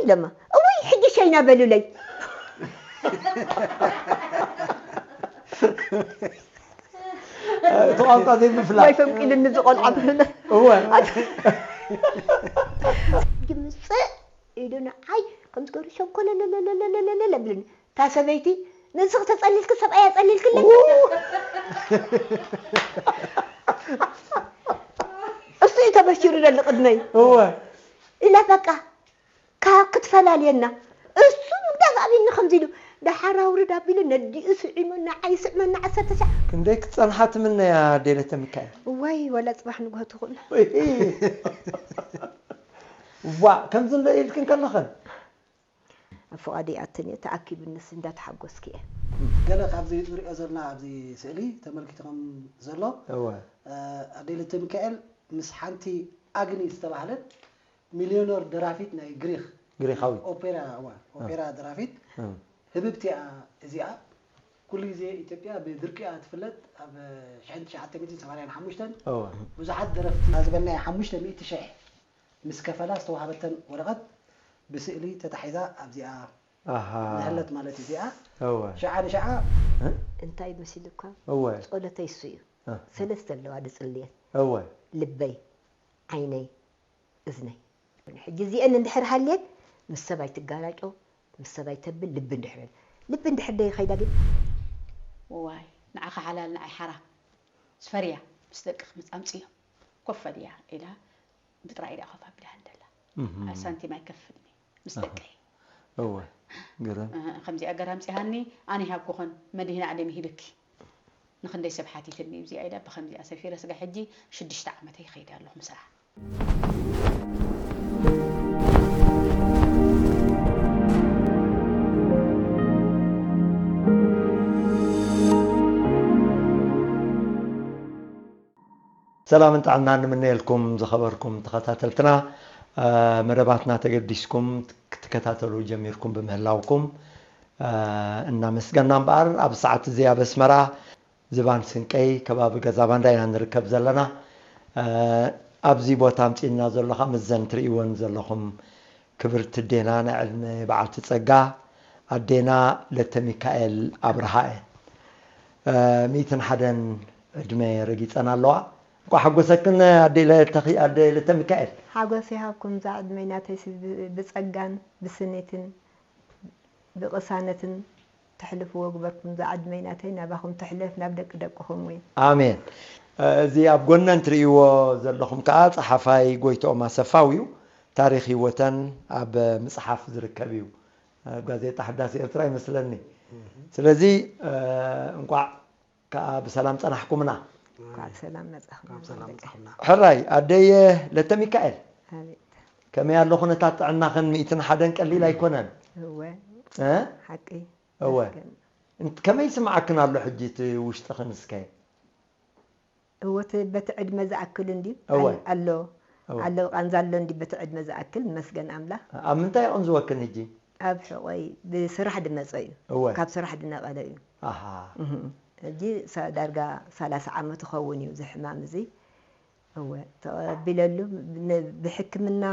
ኢለማ። እውይ፣ ሕጂ ሸይና በሉለይ። እቲ ቋንቋ ዘይምፍላጥ። ወይ ፈንቂልኒ ዝቆልዓ ብሉለይ። እወ። ግምፅእ ኢሉ ንዓይ ከም ዝገሩ ሸንኮለለለለለለለ ብልኒ። እታ ሰበይቲ፣ ንስኺ ተጸሊልኪ ሰብኣይ ኣጸሊልክለይ? እሱ እዩ ተበሲሩ ዘሎ ቅድመይ። እወ። ኢላ በቃ ካብ ክትፈላልየና። እሱ ምግዳፍ ኣብኒ ከምዚ ኢሉ ደሓር ኣውርድ ኣቢሉ ነዲኡ ስዒሙ ንዓይ ስዕመና ዓሰርተ ሻዕ። ክንደይ ክትጸንሓ ትምነያ ኣዴ ለተሚካኤል? እዋይ ወላ ጽባሕ ንግሆ ትኹን። ዋ ከምዚ እንደ ኢልክን ከለኽን ኣብ ፍቓደይ ኣትን እየ ተኣኪብንስ እንዳተሓጎስክ እየ። ገለ ካብዚ ንሪኦ ዘለና ኣብዚ ስእሊ ተመልኪቱ ከም ዘሎ እወ ኣዴ ለተሚካኤል ምስ ሓንቲ ኣግኒ ዝተባህለት ሚልዮነር ደራፊት ናይ ግሪክ ግሪኻዊት ኦፔራ እዋ ኦፔራ ደራፊት ህብብቲ እያ እዚኣ። ኩሉ ግዜ ኢትዮጵያ ብድርቂ እያ ትፍለጥ። ኣብ ሽሕን ትሽዓተ ሚእትን ሰማንያን ሓሙሽተን እወ ብዙሓት ደረፍቲ ዝበልናዮ ሓሙሽተ ሚእቲ ሽሕ ምስ ከፈላ ዝተዋሃበተን ወረቐት ብስእሊ ተታሒዛ ኣብዚኣ ኣሃ ዝህለት ማለት እዩ እዚኣ። እወ ሽዓ ንሽዓ እንታይ መሲሉካ? እወ ጸሎተይ እሱ እዩ። እ ሰለስተ ኣለዋ ድጽልየን እወ ልበይ ዓይነይ እዝነይ። ሕጂ እዚአን እንድሕር ሃልየን ምስ ሰብ ኣይትጋላጮ፣ ምስ ሰብ ኣይተብል፣ ልቢ እንድሕር ልቢ እንድሕር ደይ ኸይዳ ግን ዋይ ንዓኻ ሓላል ንዓይ ሓራም ዝፈርያ ምስ ደቂ ክምፅ ኣምፅዮ ኮፍ በልያ ኢላ ብጥራይ ኢዳ ኮፍ ኣቢላ እንደላ ሳንቲም ኣይከፍልኒ ምስ ደቀይ እወ ግርም ከምዚኣ ገር ኣምፂሃኒ ኣነ ሃብኩኸን መድህን ዓለም ሂብኪ ንክንደይ ሰብ ሓቲትኒ እዚኣ ኢላ ብከምዚኣ ሰፊረ ስጋ ሕጂ ሽዱሽተ ዓመተይ ይኸይድ ኣለኹ ምስራሕ ሰላምን ጥዕናን ንምነየልኩም ዝኸበርኩም ተኸታተልትና። መደባትና ተገዲስኩም ክትከታተሉ ጀሚርኩም ብምህላውኩም እናመስገና እምበኣር ኣብ ሰዓት እዚ ኣብ ኣስመራ ዝባን ስንቀይ ከባቢ ገዛ ባንዳ ኢና ንርከብ ዘለና። ኣብዚ ቦታ ኣምፂእና ዘሎ ከዓ ምዘን ትርእይወን ዘለኹም ክብርቲ ኣዴና ናይ ዕድመ በዓልቲ ፀጋ ኣዴና ለተሚካኤል ኣብርሃ እየን። ሚእትን ሓደን ዕድመ ረጊፀን ኣለዋ። እንኳዕ ሓጎሰክን ኣዴ ለተኺ ኣዴ ለተሚካኤል። ሓጎስ ይሃብኩም እዛ ዕድመይ ናተይሲ ብፀጋን ብስኒትን ብቕሳነትን ተሕልፍዎ ግበርኩም እዛ ዕድመይ ናተይ ናባኹም ትሕለፍ ናብ ደቂ ደቅኹም እውን። ኣሜን። እዚ ኣብ ጎነን ትርእይዎ ዘለኹም ከዓ ፀሓፋይ ጎይትኦም ኣሰፋው እዩ። ታሪክ ህይወተን ኣብ ምፅሓፍ ዝርከብ እዩ። ኣብ ጋዜጣ ሕዳሴ ኤርትራ ይመስለኒ። ስለዚ እንቋዕ ከዓ ብሰላም ፀናሕኩምና። እንኳዕ ብሰላም መፃኹም። ካብ ሰላም መጻኹምና። ሕራይ ኣደየ ለተ ሚካኤል ኣቤት ከመይ ኣሎ ኩነታት ጥዕናኽን? ሚእትን ሓደን ቀሊል ኣይኮነን። እወ እ? ሓቂ እወ። መስገን። እንት- ከመይ ይስምዓክን ኣሎ ሕጂ እቲ ውሽጥኽን እስከ? እወ እቲ በቲ ዕድመ ዝኣክል እንድዩ እወ። ኣል- ኣሎ እወ። ኣሎ ቃንዛ ኣሎ እንዲ በቲ ዕድመ ዝኣክል መስገን ኣምላኽ። ኣብ ምንታይ የቕንዝወክን ሕጂ? ኣብ ሕቖይ ብስራሕ ድመጸ እዩ። እወ ካብ ስራሕ ድነቐለ እዩ። ኣሃ እህ። ሕጂ ሳ- ዳርጋ ሰላሳ ዓመት ይኸውን እዩ እዚ ሕማም እዚ። እወ ተቐቢለሉ ን- ብሕክምና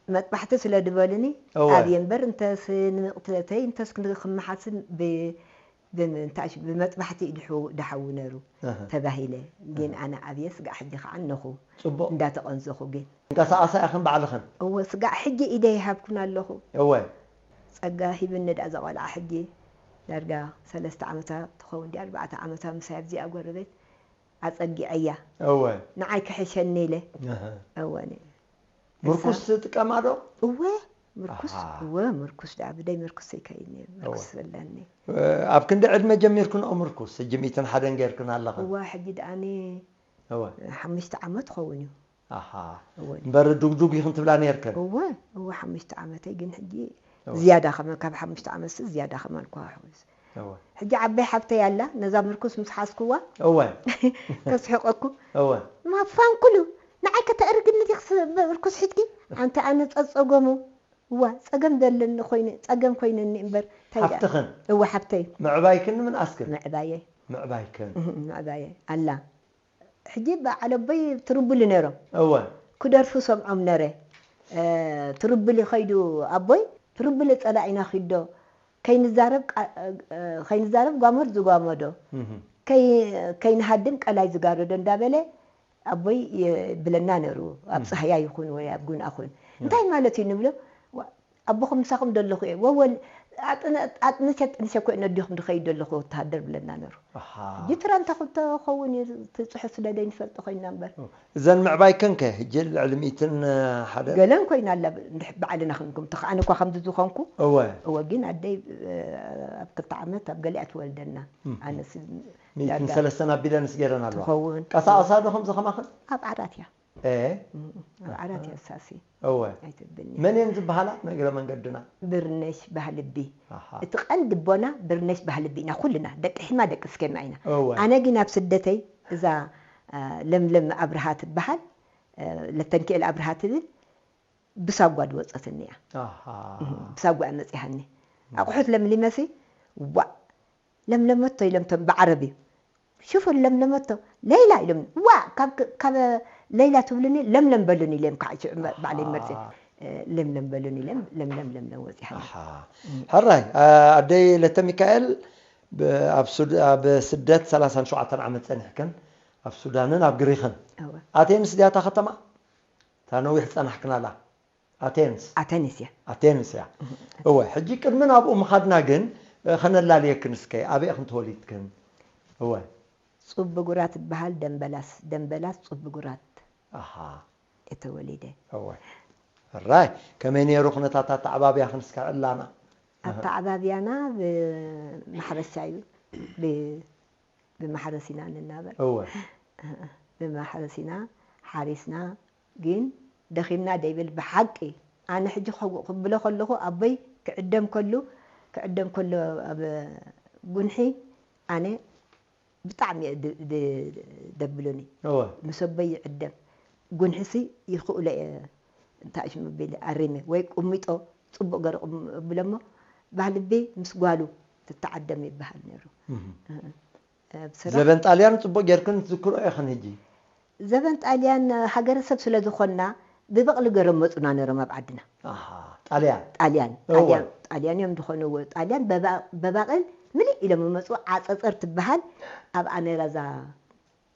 መጥባሕቲ ስለ ድበሉኒ እወ። ኣብየ እምበር እንተስ ንምቕትለተይ እንተስ ክመሓስን ብ- ብምንታሽ ብመጥባሕቲ እዩ ድሕው- ድሓዊ ነሩ እህ። ተባሂለ። ግን ኣነ ኣብየ ስጋዕ ሕጂ ከዓ እነኹ ጽቡቕ እንዳተቐንዘኹ ግን እንቀሳቐሳ ኢኽን ባዕልኽን እወ ስጋዕ ሕጂ ኢደ ይሃብኩን ኣለኹ። እወ ጸጋ ሂብኒ ዳ ዘቆልዓ ሕጂ ዳርጋ ሰለስተ ዓመታ ትኸውን ዲ ኣርባዕተ ዓመታ ምሳይ ኣብዚኣ ጎረቤት ኣጸጊዐያ እወ ንዓይ ክሕሸኒ ኢለ እወ ምርኩስ ትጥቀማ ዶ? እወ ምርኩስ እወ ምርኩስ ደኣ ብደይ ምርኩስ ይከይኒ ምርኩስ ስለኒ ኣብ ክንዲ ዕድመ ጀሚርክንኦ ምርኩስ ሕጂ ሚእትን ሓደን ጌርክን ኣለኽን እወ ሕጂ ደኣኒ እወ ሓሙሽተ ዓመት ኸውን እዩ ኣሃ እወ እምበር ዱግዱግ ኢኽን ትብላ ኔርክን እወ እወ ሓሙሽተ ዓመተይ ግን ሕጂ ዝያዳ ከመ ካብ ሓሙሽተ ዓመት ዝያዳ ከመልኩ ሕጂ ዓባይ ሓብተይ ኣላ ነዛ ምርኩስ ምስ ሓዝክዋ እወ ተስሕቀኩም እወ ማፋንኩሉ ንዓይ ከተእርግኒ ዲኽስ ምርኩስ ሒዝኪ ኣንቲ ኣነ ጸጸገሙ እዋ ጸገም ዘለኒ ኮይነ ጸገም ኮይነኒ እምበር እንታይ ደኣ ሓፍትኽን እወ ሓብተይ ምዕባይክን ምን ኣስክን ምዕባየ ምዕባየ ምዕባይክን እህ፣ ምዕባየ ኣላ ሕጂ በዓል ኣቦይ ትርብሉ ነይሮም እወ ክደርፉ ሰምዖም ነረ ትርብሊ ኸይዱ ኣቦይ ትርብሊ ጸላኢና ኺዶ ከይንዛረብ ቃ- እ፣ ከይንዛረብ ጓመር ዝጓመዶ እህ። ከይ- ከይንሃድም ቀላይ ዝጋረዶ እንዳበለ ኣቦይ ይብለና ነሩ። ኣብ ጻህያ ይኹን ወይ ኣብ ጉንኣ ኹን እንታይ ማለት እዩ ንብሎ። ዋ- ኣቦኹም ምሳኹም ደለኹ እየ ወወል ኣጥንሸ ጥንሸ ኮ ነዲኹም ድኸይድ ደለኹ ወተሃደር ብለና ነሩ። ኣሃ። ጅትራ እንተ ተኸውን እዩ እቲ ጽሑፍ ስለ ዘይንፈልጦ ኮይና እምበር። እዘን ምዕባይከን ከ ህጂ ልዕሊ ሚእትን ሓደ ገለን ኮይና ኣላ። እንድሕ ባዕልና ክንኩም ተኸ ኣነ እኳ ከምዚ ዝኾንኩ እወ እወ ግን ኣደይ ኣብ ክልተ ዓመት ኣብ ገሊኣ ትወልደና። ኣነስ ሚእትን ሰለስተን ኣቢለንስ ገይረን ኣለዋ። ትኸውን። ቀሳቐሳ ዶ ከምዚ ከማኽን? ኣብ ዓራት እያ። ኤ ኣብ ዓራት እያ ሳሲ። እወ። ኣይትብልኒ። መን እየን ዝበሃላ ንእግረ መንገድና? ብርነሽ ባህልቢ። ኣሃ። እቲ ቀንዲ ቦና ብርነሽ ባህልቢ ኢና ኩልና ደቂ ሒማ ደቂ ስኬማ ኢና። እወ። ኣነ ግን ኣብ ስደተይ እዛ አ፣ ለምለም ኣብርሃ ትበሃል። አ፣ ለተንክኤል ኣብርሃ ትብል ብሳጓ ድወፀትኒ እያ። ኣሃ። እህ፣ ብሳጓ እያ መፂሃኒ። ኣቑሑት ለምሊመሲ ዋእ ለምለመቶ ኢሎም ቶም ብዓረብ እዩ ሽፉን ለምለመቶ ለይላ ኢሎም ዋ ካብ ካብ ለይላ ትብሉኒ ለምለም በሉኒ ኢሎም ከዓ ሽዑ መ- ባዕለይ መርፅእ ለምለም በሉኒ ኢሎም ለምለም ለምለም ወፂሃ ኣሓ። ሕራይ ኣ- ኣደይ ለተ ሚካኤል ብ- ኣብ ሱድ- ኣብ ስደት ሰላሳን ሸውዓተን ዓመት ፀኒሕክን ኣብ ሱዳንን ኣብ ግሪኽን እወ ኣቴንስ ድያታ ከተማ እታ ነዊሕ ዝፀናሕክናላ ኣቴንስ ኣተኒስ እያ ኣቴንስ እያ እወ ሕጂ ቅድሚ ናብኡ ምኻድና ግን እ፣ ኸነላልየክን እስከ ኣበይ ኢኽን ተወሊድክን እወ ፁብጉራ ትበሃል ደምበላስ ደምበላስ ፁብጉራት ኣሃ እተወሊደ እወ ሕራይ ከመይ ነይሩ ኩነታት ኣተዓባብያኽን እስከ ዕላና ኣተዓባብያና ብማሕረሻ እዩ ብ- ብማሕረስ ኢና ንናበር እወ ብማሕረስ ኢና ሓሪስና ግን ደኺምና ደይብል ብሓቂ ኣነ ሕጂ ክብሎ ከለኹ ኣቦይ ክዕደም ከሉ ክዕደም ከሎ ኣብ ጉንሒ ኣነ ብጣዕሚ እየ ድ- ድ- ደብሉኒ እወ ምስ ኣቦይ ይዕደም ጉንሒሲ ይኽእሎ እየ እንታይ ሽሙ ቢለ ኣሪመ ወይ ቁሚጦ ፅቡቅ ገረ ቁም- እብሎ እሞ ባህልቢ ምስ ጓሉ ትተዓደም ይበሃል ነይሩ እህ። ኣብ ስራሕ ዘበን ጣልያን ፅቡቅ ጌርክን ትዝክሮ ኢኽን ሕጂ ዘበን ጣልያን ሃገረሰብ ስለ ዝኾንና ብበቕሊ ገሮም መፁና ነሮም ኣብ ዓድና ኣሃ፣ ጣልያን ጣልያን እወ። ጣልያን ጣልያን እዮም ዝኾንዎ ጣልያን በባ- በባቕል ምልእ ኢሎም መፁ ዓፀፀር ትበሃል ኣብኣ ነራ እዛ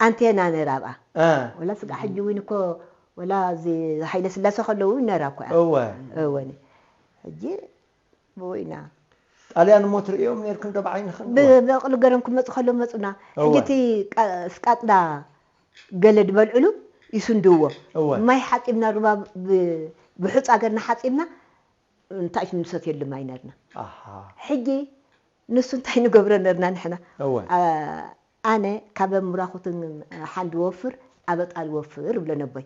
ኣንቴና ነራ ኣብኣ እ፣ ወላ ስጋ ሕጂ እውን እኮ ወላ እዚ ሃይለ ስላሴ ከለዉ እውን ነራ እኮ እያ እወ እወ ሕጂ ብኡ ኢና ጣልያን እሞ ትርእዮም ነርክን ዶ ብዓይንኽን እወ ብበቕሊ ገሮም ክመፁ ከለዉ መፁና እወ ሕጂ እቲ ቃ- ስቃጥላ ገለ ዝበልዕሉ ይስንድዎ እወ ማይ ሓፂብና ሩባ ብ- ብሑፃ ገርና ሓፂብና እንታይ ንሰትየሉ ማይ ነርና ኣሃ ሕጂ ንሱ እንታይ ንገብሮ ነርና ንሕና እወ ኣ- ኣነ ካብ ኣምራኹትን ሓንድ ወፍር ኣበጣል ወፍር ብሎ ነቦይ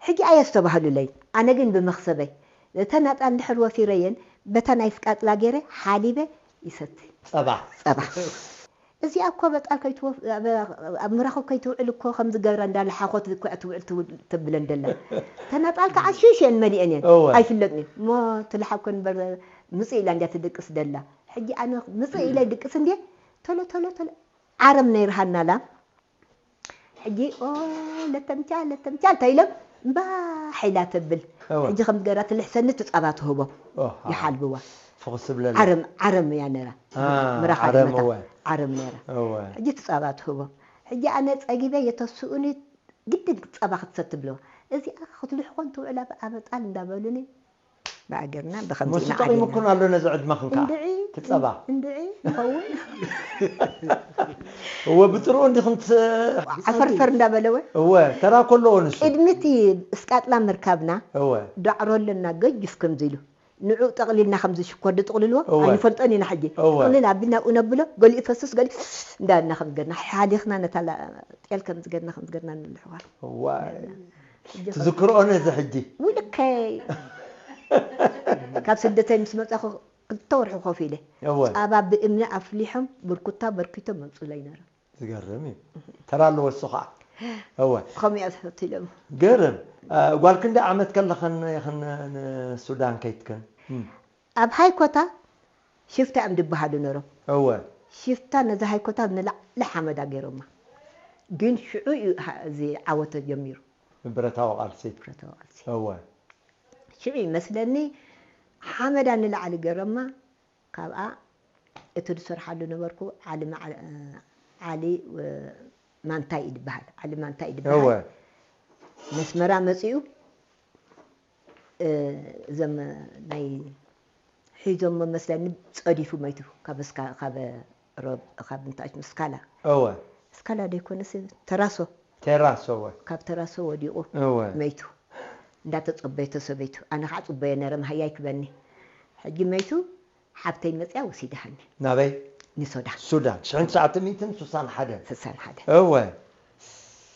ሕጂ ኣየስተባህሉለይ ኣነ ግን ብመኽሰበይ እተን ኣጣል ድሕር ወፊረየን በታ ናይ ስቃጥላ ገይረ ሓሊበ ይሰቲ ጸባ ጸባ እዚኣ እኮ በጣል ከይትወፍ ኣብ ምራኹ ከይትውዕል እኮ ከምዚ ገብራ እንዳለ ሓኾት እኮ እያ ትውዕል ትብል- ትብለን ደላ ተናጣል ከዓ ሽሽ እየን መሊአን እየን እወ። ኣይፍለጥን እዩ እሞ ትልሓኮ ንበር ምፅእ ኢላ እንዲያ ትድቅስ ደላ ሕጂ ኣነ ምፅእ ኢለ ድቅስ እንዲየ ቶሎ ቶሎ ቶሎ ዓረም ነይርሃናላ ሕጂ ኦ ለተምቻል ለተምቻል እንታይ ኢሎም እምባሕ ኢላ ተብል እወ። ሕጂ ከም ገራ ትልሕሰኒ ትፃባ ትህቦ ኦሃ። ይሓልብዋ ፍኹስ ዝብለላ ዓረም ዓረም እያ ነራ አ፣ ምራኻ ዓረም ድመታ እወ። ዓረም ነራ እወ። ሕጂ ትፃባ ትህቦ ሕጂ ኣነ ፀጊበ የተስኡኒ ግድን ፃባ ክትሰቲ ብለዋ እዚኣ ክትልሕኾን ትውዕል ኣብ ኣበጣል እንዳበሉኒ ብኣገርና ብኸምዚ መሱ ኢና ጠቒሙ ዓብና እኮን ኣሎ ነዚ ዕድመኽን ከዓ እንድዒ ትፀባ እንድዒ ይኸውን እወ ብጥርኡ እንዲኽን ዓፈርፈር እንዳበለወ እወ ተራ ከለዎ ንሱ ቅድሚ እቲ እስቃጥላ ምርካብና እወ ዳዕሮ ኣለና ገጅፍ ከምዚ ኢሉ ንዑ ጠቕሊልና ከምዚ ሽኮር ድጥቕልልዎ እወ። ኣይንፈልጦን ኢና ሕጂ እወ። ጥቕልል ኣቢልና ኣብኡ ነብሎ ገሊኡ ፈስስ ገሊኡ እንዳና ከም ዝገርና ሓሊኽና ነታ ላ- ጤል ከም ዝገርና ከም ዝገርና ንልሕዋ እዋይ ትዝክርኦ ነዚ ሕጂ ውልከይ ካብ ስደተይ ምስ መጻኹ ክልተ ወርሒ ኮፍ ኢለ እወ ጻባ ብእምኒ ኣፍሊሖም ብርኩታ በርኪቶም መምጹለይ ነሮም ዝገርም እዩ ተራ ኣለዎ እሱ ከዓ እወ ከምኡ እያ ትፈትሎም ገርም እ፣ ጓል ክንደይ ዓመት ከለኽን ኢኽን ንሱዳን ከይትክን እም፣ ኣብ ሃይኮታ ሽፍታ እዮም ዝበሃሉ ነሮም እወ ሽፍታ ነዚ ሃይኮታ ንላዕሊ ሓመዳ ገይሮማ ግን ሽዑ እዩ ሃ- እዚ ዓወት ተጀሚሩ ብረታዊ ቃልሲ ብረታዊ ቃልሲ እወ ሽዑ ይመስለኒ ሓመዳ ንላዕሊ ገረማ። ካብኣ እቲ ዝሰርሓሉ ነበርኩ ዓሊ መዓ- ዓሊ፣ እ፣ ማንታይ እዩ ዝበሃል። ዓሊ ማንታይ እዩ ዝበሃል። እወ። መስመራ መጺኡ፣ እ፣ እዞም ናይ ሒዞሞ መስለኒ ጸዲፉ መይቱ። ካብ እስካ- ካብ ሮብ- ካብ እንታይ ምስካላ። እወ። እስካላ ደይኮነስ ተራሶ። ተራሶ፣ እወ። ካብ ተራሶ ወዲቑ እወ። መይቱ። እንዳተጸበየ ተሰበይቱ። ኣነ ከዓ ጽበዮ ነረ፣ መሃያ ይክበኒ። ሕጂ መይቱ፣ ሓብተይ መጽያ ወሲዳሃኒ። ናበይ? ንሶዳን። ሱዳን። ሽሕን ትሽዓተ ሚእትን ስሳን ሓደን። ስሳን ሓደን። እወ።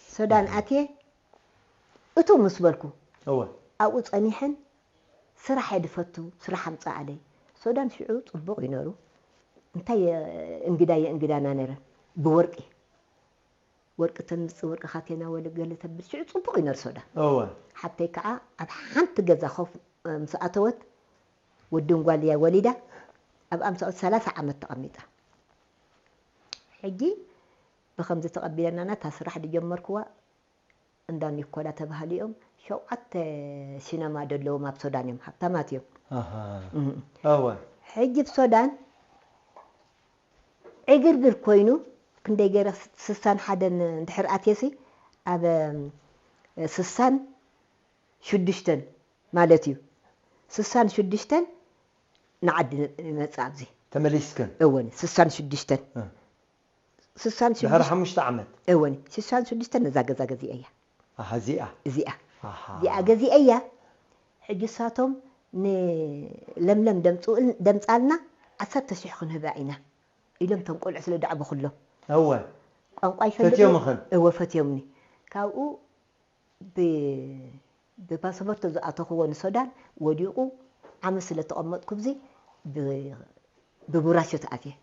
ሶዳን ኣትየ፣ እቱ ምስ በልኩ፣ እወ። ኣብኡ ጸኒሐን፣ ስራሕ እየ ድፈቱ፣ ስራሕ ኣምጽኣለይ። ሶዳን ሽዑ ጽቡቕ እዩ ነሩ። እንታይ የ- እንግዳ የእንግዳና ነረን። ብወርቂ። ወርቂ ተምጽእ፣ ወርቂ ካቴና ወለ ገለ ተብል። ሽዑ ጽቡቕ እዩ ነሩ ሶዳን። እወ። ሓብተይ ከዓ ኣብ ሓንቲ ገዛ ኮፍ፣ እ፣ ምስ ኣተወት፣ ወድን ጓል እያ ወሊዳ። ኣብ ኣምሳኦት ሰላሳ ዓመት ተቐሚጣ። ሕጂ ብኸምዚ ተቐቢለናና፣ እታ ስራሕ ድጀመርክዋ፣ እንዳ ኒኮላ ተባሃሉ እዮም። ሸውዓተ ሲነማ ደለዎም ኣብ ሶዳን እዮም። ሃብታማት እዮም። ኣሃ። እም። እወ። ሕጂ ብ ሶዳን ዕግርግር ኮይኑ፣ ክንደይ ገይረ፣ ስሳን ሓደን እንድሕር ኣትየሲ፣ ኣብ፣ እ፣ ስሳን ሽዱሽተን ማለት እዩ። ስሳን ሽዱሽተን ንዓዲ ይመጽእ ኣብዚ። ተመሊስክን? እወን፣ ስሳን ሽዱሽተን። እ። ስሳን ድሕሪ ሽዱሽተ ሓሙሽተ ዓመት? እወን፣ ስሳን ሽዱሽተን ነዛ ገዛ ገዚአ እያ። ኣሃ፣ እዚኣ? እዚኣ። ኣሃ። እዚኣ ገዚአ እያ። ሕጂ እሳቶም ንለምለም ደምጽኡል- ደምጻልና ዓሰርተ ሽሕ ክንህባ ኢና ኢሎም፣ እቶም ቆልዑ ስለ ደዕበኹሎም። እወ። ቋንቋ ይፈልጡ። ፈትዮምኽን? እወ፣ ፈትዮምኒ። ካብኡ ብ- ብፓስፖርት ዝኣተኽዎ ንሶዳን ወዲቑ፣ ዓመት ስለ ተቐመጥኩ፣ ብዚ ብ- ብቡራሾ ተኣትየ።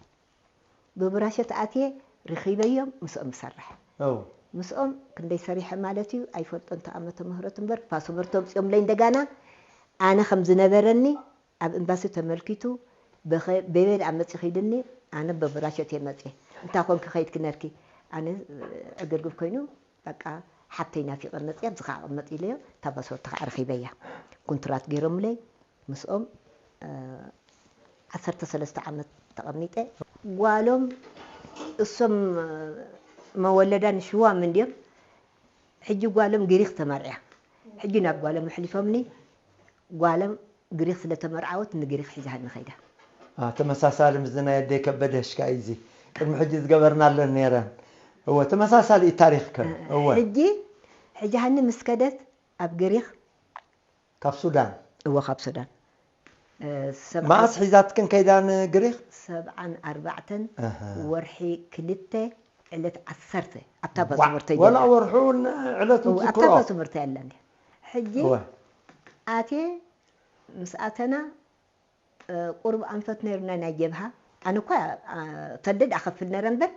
ብቡራሾ ተኣትየ፣ ርኺበዮም፣ ምስኦም እሰርሕ። እው። ምስኦም ክንደይ ሰሪሐ ማለት እዩ፣ ኣይፈልጦን፣ ተኣመተ ምህረት እምበር፣ ፓስፖርት ኣምጺኦምለይ እንደጋና። ኣነ ከም ዝነበረኒ ኣብ ኤምባሲ ተመልኪቱ፣ በኸ- በበይ ደኣ መጺኺ ኢሉኒ፣ ኣነ ብቡራሾ እየ መጽየ። እንታይ ኮንኪ ከይድኪ ነርኪ? ኣነ ዕግርግር ኮይኑ፣ በቃ፣ ሓብተይ ናፊቐ መጽየ፣ ኣብዚ ኸዓ ቅመጥ ኢለዮ፣ እታ ፓስፖርት ኸዓ ረኺበያ። ኩንትራት ገይሮምለይ፣ ምስኦም፣ እ፣ ዓሰርተ ሰለስተ ዓመት ተቐሚጠ። ጓሎም እሶም፣ እ፣ መወለዳን ሽዋም እንድዮም። ሕጂ ጓሎም ግሪኽ ተመርዕያ። ሕጂ ናብ ጓሎም ኣሕሊፎምኒ። ጓሎም ግሪኽ ስለ ተመርዓወት ንግሪኽ ሒዛሃኒ ኸይዳ። አ፣ ተመሳሳሊ ምስዚ ናይ ኣደይ ከበደ ሽካ እዩ እዚ። ቅድሚ ሕጂ ዝገበርናለን ነይረን። እወ፣ ተመሳሳሊ እዩ ታሪኽከን። እ፣ እወ። ሕጂ፣ ሕጂ ሃኒ ምስ ከደት ኣብ ግሪኽ ካብ ሱዳን? እወ፣ ካብ ሱዳን። እ፣ ሰብዓን መኣስ ሒዛትክን ከይዳ ንግሪኽ? ሰብዓን ኣርባዕተን ኣሃ። ወርሒ ክልተ ዕለት ዓሰርተ ኣብታ ዋዕ! ፓስፖርተይ ወላ ገይራ። ወርሑን ዕለቱን እወ፣ ኣብታ ትዝክሮ? ፓስፖርተይ ኣላ እንድያ። ሕጂ እወ። ኣትየ ምስ ኣተና፣ እ፣ ቁሩብ ኣንፈት ነይሩና ናይ ጀብሃ። ኣነ እኳ፣ ኣ፣ ሰደድ ኣኸፍል ነረ እምበር፣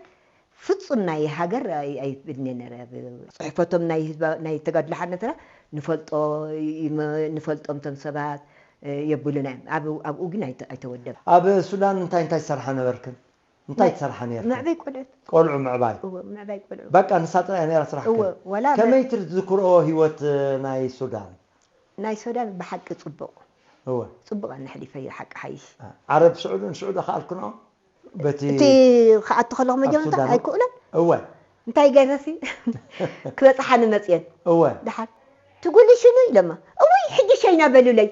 ፍጹም ናይ ሃገር ኣይ-፣ ኣይብልን ነረ። ብ-፣ ጽሕፈቶም ናይ ህዝባ-፣ ናይ ተጋድሎ ሓርነትና ንፈልጦ፣ ይመ-፣ ንፈልጦም እቶም ሰባት፣ እ፣ የብሉና እዮም። ኣብ-፣ ኣብኡ ግን ኣይተ-፣ ኣይተወደብ። ኣብ ሱዳን እንታይ እንታይ ትሰርሓ ነበርክን? እንታይ ናይ ትሰርሓ ነርክን? መዕበይ ቆልዑት። ቆልዑ ምዕባይ? እወ፣ ምዕባይ ቆልዑ። በቃ ንሳ ጥራይ እያ ነይራ ስራሕክን? እወ፣ ወላ በ- ከመይ ትዝክርኦ ህይወት፣ እ፣ ናይ ሱዳን? ናይ ሱዳን ብሓቂ ጽቡቕ። እወ። ጽቡቕ ኣነ ኣሕሊፈዮ፣ ሓቂ ሓይሽ። አ፣ ዓረብ ስዑዲ ንስዑዲ ከኣልክንኦ? በቲ እቲ ክኣቱ ከለኹ ኣብ መጀመርታ ሱዳን? ኣይክእሎን። እወ። እንታይ ገይረሲ? ክበጽሓኒ መጽየን። እወ። ደሓር፣ "ትጉልሽኑ?" ኢለማ። "እውይ፣ ሕጂ ሸይና በሉለይ."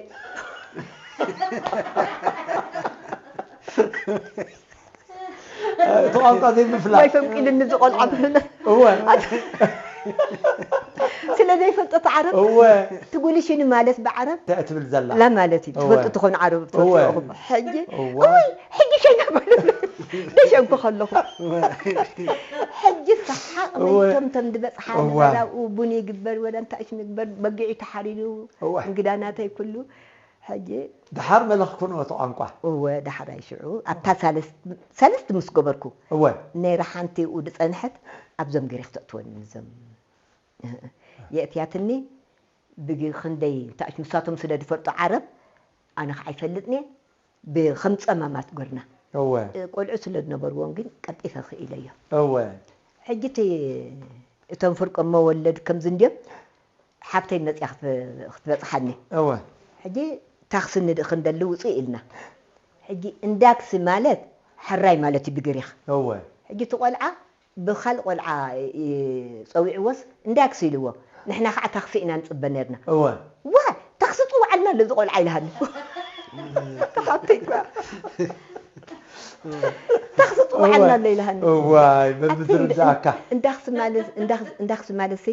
እቲ ቋንቋ ዘይምፍላጥ። ወይ ፈንቂልኒ ዝቆልዓ ብህነ። እወ። ስለ ዘይፈልጦ እቲ ዓረብ፣ እወ። ትጉልሽኒ ማለት ብዓረብ እንታይ ትብል ዘላ? ላ ማለት እዩ። እወ። ትፈልጡ ትኾኑ ዓረብ እወ። ትፈልጡ ኢኹም። ሕጂ፣ እወ። እወይ፣ ሕጂ ሸይና ማለት ደሸንኩ ከለኹ። እወ። ሕጂ ሰሓቕ እወ። መይቶም ቶም ዝበጽሓ እወ። ነበራኡ ቡን ይግበር ወላ እንታይ ሽም ይግበር፣ በጊዑ ተሓሪዱ፣ እወ። እንግዳ ናተይ ኩሉ። ሕጂ ደሓር መለኽኩ ነበቲ ቋንቋ። እወ፣ ዳሕራይ ሽዑ ኣብታ ሳልስ-፣ ሳልስቲ ምስ ገበርኩ፣ እወ። ነይራ ሓንቲ እኡ ዝጸንሐት ኣብዞም ግሪኽ ተእትወኒ፣ ንዞም የእትያትኒ። ብግ-፣ ክንደይ እንታይ ንሳቶም ስለ ዝፈልጡ ዓረብ፣ ኣነ ኸዓ ኣይፈልጥን እየ። ብኸም ጸማማት ጎርና። እወ። እ፣ ቆልዑ ስለ ዝነበርዎም ግን ቀልጢፈ ክኢለዮ። እወ። ሕጂ እቲ፣ እቶም ፍርቆም መወለድ ከምዚ እንድዮም፣ ሓብተይ መጽያ ክት-፣ ክትበጽሓኒ። እወ። ሕጂ ታክሲ ንድ-፣ ክንደሊ ውፅእ ኢልና። ሕጂ እንዳክሲ ማለት ሕራይ ማለት እዩ ብግሪኽ። እወ ሕጂ እቲ ቆልዓ ብኻልእ ቆልዓ እ፣ ፀዊዕዎስ እንዳክሲ ኢልዎ። ንሕና ከዓ ታክሲ ኢና ንፅበ ነርና። እወ ዋ ታክሲ ፅውዓልና ኣሎ እዚ ቆልዓ ኢልሃኒ። ሓብተይ እኳ ታክሲ ፅውዓልና ኣሎ ኢልሃኒ። እዋይ ኣቲ እንድ- በምዝርዳእካ እንዳክሲ ማለት እንዳክሲ- እንዳክሲ ማለት ሲ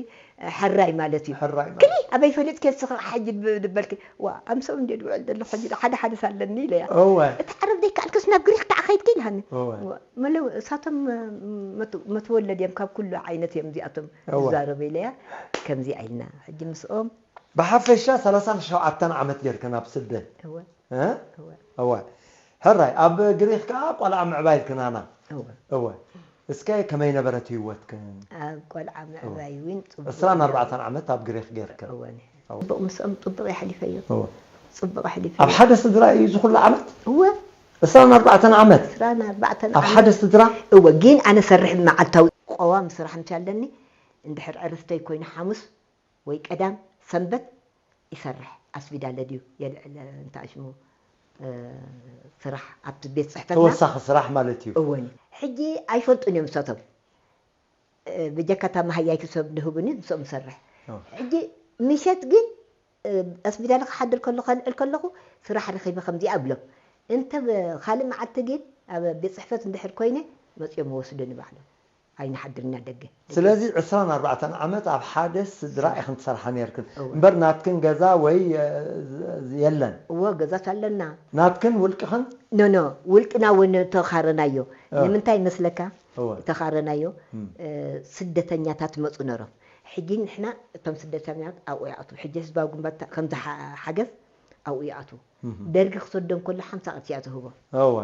ሕራይ ማለት እዩ። ሕራይ ማለት ክሊ ኣበይ ፈሊጥኪ ንስኺ ሕጂ ብ- ዝበልኪ ዋ ኣምሰው እንደ ድውዕል ዘለኹ ሕጂ ሓደ ሓደ ሳለኒ ኢለያ። እወ እቲ ዓረብ ዘይከኣልክስ ናብ ግሪክ ከዓ ከይድኪ ኢልሃኒ። እወ መለው እሳቶም መት- መትወለድ እዮም ካብ ኩሉ ዓይነት እዮም እዚኣቶም እወ ዝዛረቡ ኢለያ። ከምዚኣ ኢልና ሕጂ ምስኦም ብሓፈሻ ሰላሳን ሸውዓተን ዓመት ጌርክን ኣብ ስደት እወ እ? እወ እወ ሕራይ ኣብ ግሪክ ከዓ ቆልዓ ምዕባይ ኢልክናና እወ እወ እስከ ከመይ ነበረት ህይወትክን ኣብ ቆልዓ ምዕባይ እውን ፅቡቅ ዕስራን ነይሩ። ኣርባዕተን ዓመት ኣብ ግሪክ ጌርክን እወ እወ ፅቡቅ ምስኦም ፅቡቅ ይሓሊፈዮ። እወ ፅቡቅ ኣሕሊፈ ኣብ ሓደ ስድራ እዩ እዚ ኩሉ ዓመት እወ ዕስራን ኣርባዕተን ዓመት ዕስራን ኣርባዕተን ኣብ ሓደ ስድራ እወ ግን ኣነ ሰርሕ መዓልታዊ ቀዋሚ ስራሕ ምስ ኣለኒ እንድሕር ዕርፍተይ ኮይኑ ሓሙስ ወይ ቀዳም ሰንበት ይሰርሕ ኣስቢዳ ለድዩ የልዕል እንታይ ሽሙ እ፣ ስራሕ ኣብቲ ቤት ፅሕፈትና ተወሳኺ ስራሕ ማለት እዩ እወን ሕጂ ኣይፈልጡን እዮም እሳቶም እ፣ ብጀካታ መሃያይቲ ሰብ ንህቡኒ ምስኦም ሰርሕ ኦ። ሕጂ ምሸት ግን እ፣ ኣስቢዳ ክሓድር ከለኹ ከልዕል ከለኹ ስራሕ ረኺበ ከምዚኣ እብሎም እንተ ብ- ካልእ መዓልቲ ግን ኣብ ቤት ፅሕፈት እንድሕር ኮይነ መፅኦም ወስዱኒ ባዕሎም ኣይንሓድርና ደገ ስለዚ ዕስራን ኣርባዕተን ዓመት ኣብ ሓደ ስድራ ኢኽን ትሰርሓ ነርክን እወ። እምበር ናትክን ገዛ ወይ እ፣ ዝ- የለን እዎ ገዛት ኣለና ናትክን ውልቅኽን ኖኖ ውልቅና እውን ተኻረናዮ እ። ንምንታይ መስለካ እወ ተኻረናዮ እም። እ፣ ስደተኛታት መፁ ነሮም ሕጂ ንሕና እቶም ስደተኛታት ኣብኡ ይኣትዉ ሕጂ ህዝባዊ ግንባር ታ- ከምዚ ሓ- ሓገዝ ኣብኡ ይኣትዉ እም። ደርጊ ክሰዶም ከሎ ሓምሳ ቅርሺ እያ ትህቦም እወ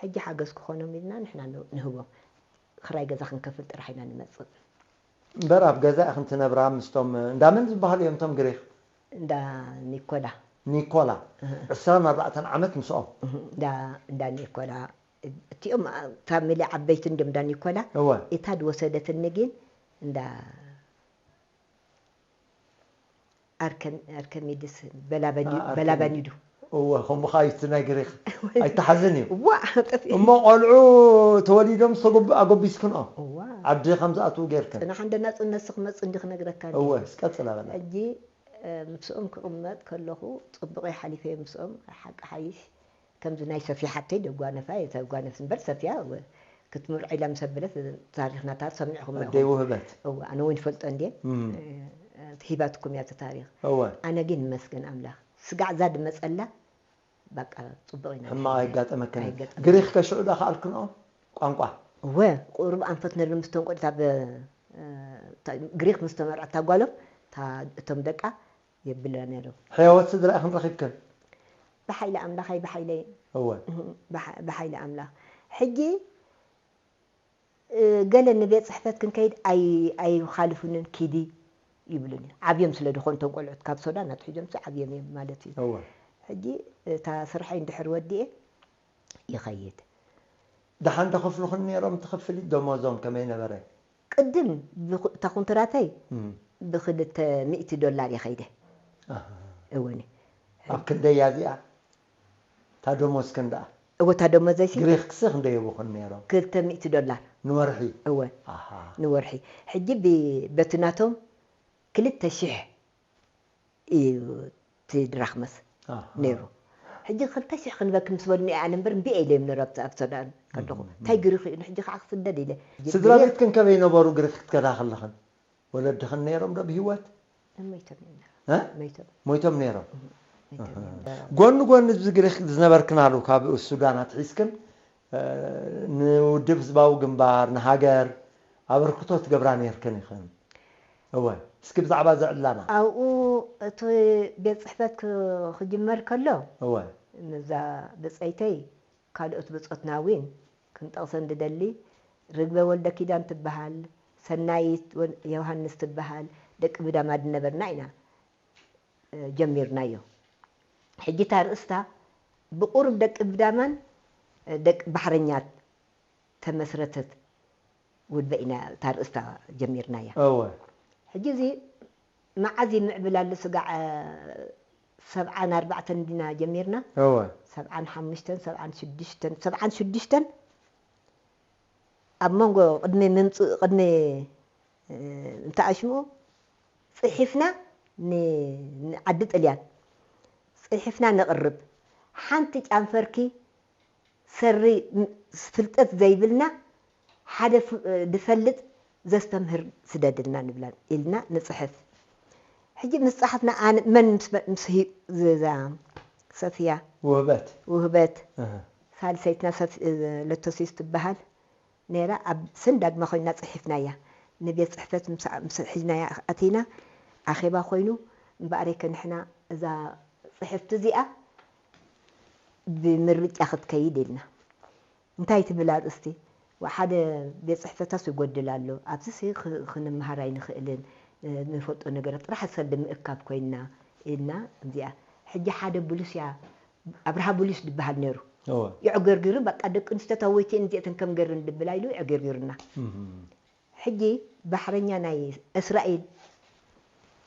ሕጂ ሓገዝ ክኾኖም ኢልና ንሕና ን- ንህቦም ክራይ ገዛ ክንከፍል ጥራሕ ኢና ንመፅእ እምበር ኣብ ገዛ ኢኽን ትነብራ ምስቶም እንዳመን ዝበሃሉ እዮም እቶም ግሪኽ እንዳ ኒኮላ ኒኮላ ዕስራን ኣርባዕተን ዓመት ምስኦም እንዳ እንዳ ኒኮላ እቲኦም ፋሚሊ ዓበይቲ እንድም እንዳ ኒኮላ እወ እታ ድወሰደትኒ ግን እንዳ ኣርከም- ኣርከሚድስ በላበኒ- ኣ- ኣርከሚ- በላበኒዱ እወ ከምኡ ከዓ እዩ እቲ ናይ ግሪኽ ኣይተሓዝን እዩ ዋ ጠፊ እሞ ቆልዑ ተወሊዶም ዝተጎብ ኣጎቢስክንኦም ዋ ዓዲ ከም ዝኣትዉ ጌርክን ፅናሕ እንደ ናፅነት ክመፅ እንዲ ክነግረካ እወ እስቀፅላ በላ ሕጂ እ፣ ምስኦም ክቕመጥ ከለኹ ፅቡቕ ሓሊፈ ምስኦም ሓቂ ሓይሽ ከምዚ ናይ ሰፊያ ሓተይ ደጓነፋ እየ ተጓነፍ እምበር ሰፊያ እወ ክትምርዖ ኢላ ምስ ኣበለት ታሪኽና ታር ሰሚዕኹም ኣደይ ውህበት እወ ኣነ እውን ይፈልጦ እንዴ እም። እ፣ ሂባትኩም እያ እቲ ታሪኽ እወ ኣነ ግን ይመስገን ኣምላኽ ስጋዕ እዛ ድመፀላ በቃ ፅቡቕ ኢና ሕማቕ ኣይጋጠመክን ኣይገጠመ ግሪኽ ከሽዑ ዳ ከኣልክንኦም ቋንቋ እወ ቁሩብ ኣንፈት ነሪ ምስቶም ቆልታ ግሪክ ምስ ተመርዐት ታጓሎም እቶም ደቃ የብልና ነይሮም ሕያወት ስድራ ኢኽን ረኺብክን ብሓይሊ ኣምላኽ ኣይ ብሓይለይ እወ ብሓይሊ ኣምላኽ ሕጂ ገለ ንቤት ፅሕፈት ክንከይድ ኣይኻልፉንን ኪዲ ይብሉኒ ዓብዮም ስለ ዝኾኑ እቶም ቆልዑት ካብ ሶዳን ኣትሒዞም ዓብዮም እዮም ማለት እዩ እወ ሕጂ እታ ስርሐይ እንድሕር ወዲኤ ይኸይድ ደሓን ዶ ከፍልኹን ነይሮም እቲ ክፍሊት ደሞዞም ከመይ ነበረ ቅድም እታ ኮንትራተይ ብክልተ ሚእቲ ዶላር እየ ከይደ እወኒ ኣብ ክንደያ እዚኣ እታ ደሞዝ ክንደኣ እወታ ደሞዘይ ሲ ግሪክ ክሲ ክንደይ ይቡኹን ነይሮም ክልተ ሚእቲ ዶላር ንወርሒ እወ ኣሃ ንወርሒ ሕጂ ብ- በቲ ናቶም ክልተ ሽሕ እዩ እቲ ድራኽመስ ኣሃ ነይሩ ሕጂ ክልተ ሽሕ ክንበክ ምስ በሉኒ ኣነ እምበር እምቢ ኢለ እዮም ነሩ ኣብቲ ኣብቲ ሰዳን ከለኹ እንታይ ግሪክ እዩ ሕጂ ከዓ ክስደድ ኢለ ስድራ ቤትክን ከመይ ነበሩ ግሪክ ክትከዳ ከለኽን ወለድኽን ነይሮም ዶ ብሂወት ሞይቶም እዮም ነሩ እ? ሞይቶም ሞይቶም ነይሮም ሞይቶም እዮም ነሩ ጎኒ ጎኒ እዚ ግሪክ ዝነበርክናሉ ካብ ሱዳን ኣትሒዝክን እ፣ ንውድብ ህዝባዊ ግንባር ንሃገር ኣበርክቶ ትገብራ ነይርክን ኢኽን እወ እስኪ ብዛዕባ ዘዕላና ኣብኡ እቲ ቤት ፅሕፈት ክ- ክጅመር ከሎ እወ ነዛ ብፀይተይ ካልኦት ብፆትና እውን ክንጠቕሰን ድደሊ ርግበ ወልደ ኪዳን ትበሃል ሰናይት ወ- ዮሃንስ ትበሃል ደቂ ብዳማ ድነበርና ኢና እ፣ ጀሚርናዮ ሕጂ እታ ርእስታ ብቁሩብ ደቂ ብዳማን እ፣ ደቂ ባሕረኛት ተመስረተት ውድበ ኢና እታ ርእስታ ጀሚርናያ እወ ሕጂ እዚ መዓዝ ይምዕብል ኣሎ ስጋዕ ሰብዓን ኣርባዕተን ዲና ጀሚርና። እወ። ሰብዓን ሓሙሽተን፣ ሰብዓን ሽዱሽተን፣ ሰብዓን ሽዱሽተን ኣብ መንጎ ቅድሚ ምምጽእ፣ ቅድሚ፣ እ፣ እንተኣሽምኡ ጽሒፍና ን-፣ ንዓዲ ጥልያን ጽሒፍና ነቕርብ። ሓንቲ ጫንፈርኪ ሰሪ ም-፣ ፍልጠት ዘይብልና ሓደ ፍ-፣ ድፈልጥ ዘስተምህር ስደድልና ንብላ ኢልና ንጽሕፍ። ሕጂ ምስ ጸሓፍና ኣነ መን ምስ፣ ምስ ሂ-፣ ዝዛ ሰፍያ ውህበት። ውህበት፣ እህ። ሳልሰይትና ሰፍ-፣ ለቶሲስ ትበሃል ነይራ። ኣብ ሰንዳግማ ኮይና ጽሒፍናያ። ንቤት ጽሕፈት ምስ፣ ምስ ሒዝናያ ኣቲና ኣኼባ ኮይኑ፣ እምበኣረይ ከንሕና እዛ ጽሕፍቲ እዚኣ ብምርጫ ክትከይድ ኢልና። እንታይ ትብል ኣርእስቲ? ወ-፣ ሓደ ቤት ጽሕፈታስ ይጎድል ኣሎ። ኣብዚሲ ኽ-፣ ክንመሃር ኣይንኽእልን። እ፣ ንፈልጦ ነገራት ጥራሕ ሰልዲ ምእካብ ኮይንና ኢልና እዚኣ። ሕጂ ሓደ ቡሉስ እያ፣ ኣብርሃ ቡሉስ ዝበሃል ነይሩ። እወ። ይዕገርግሩ፣ በቃ ደቂ ኣንስትዮ ታወይቲ እንዚኤተን ከም ገርን ድብላ ኢሉ ይዕገርግሩና። እም። ሕጂ ባሕረኛ ናይ እስራኤል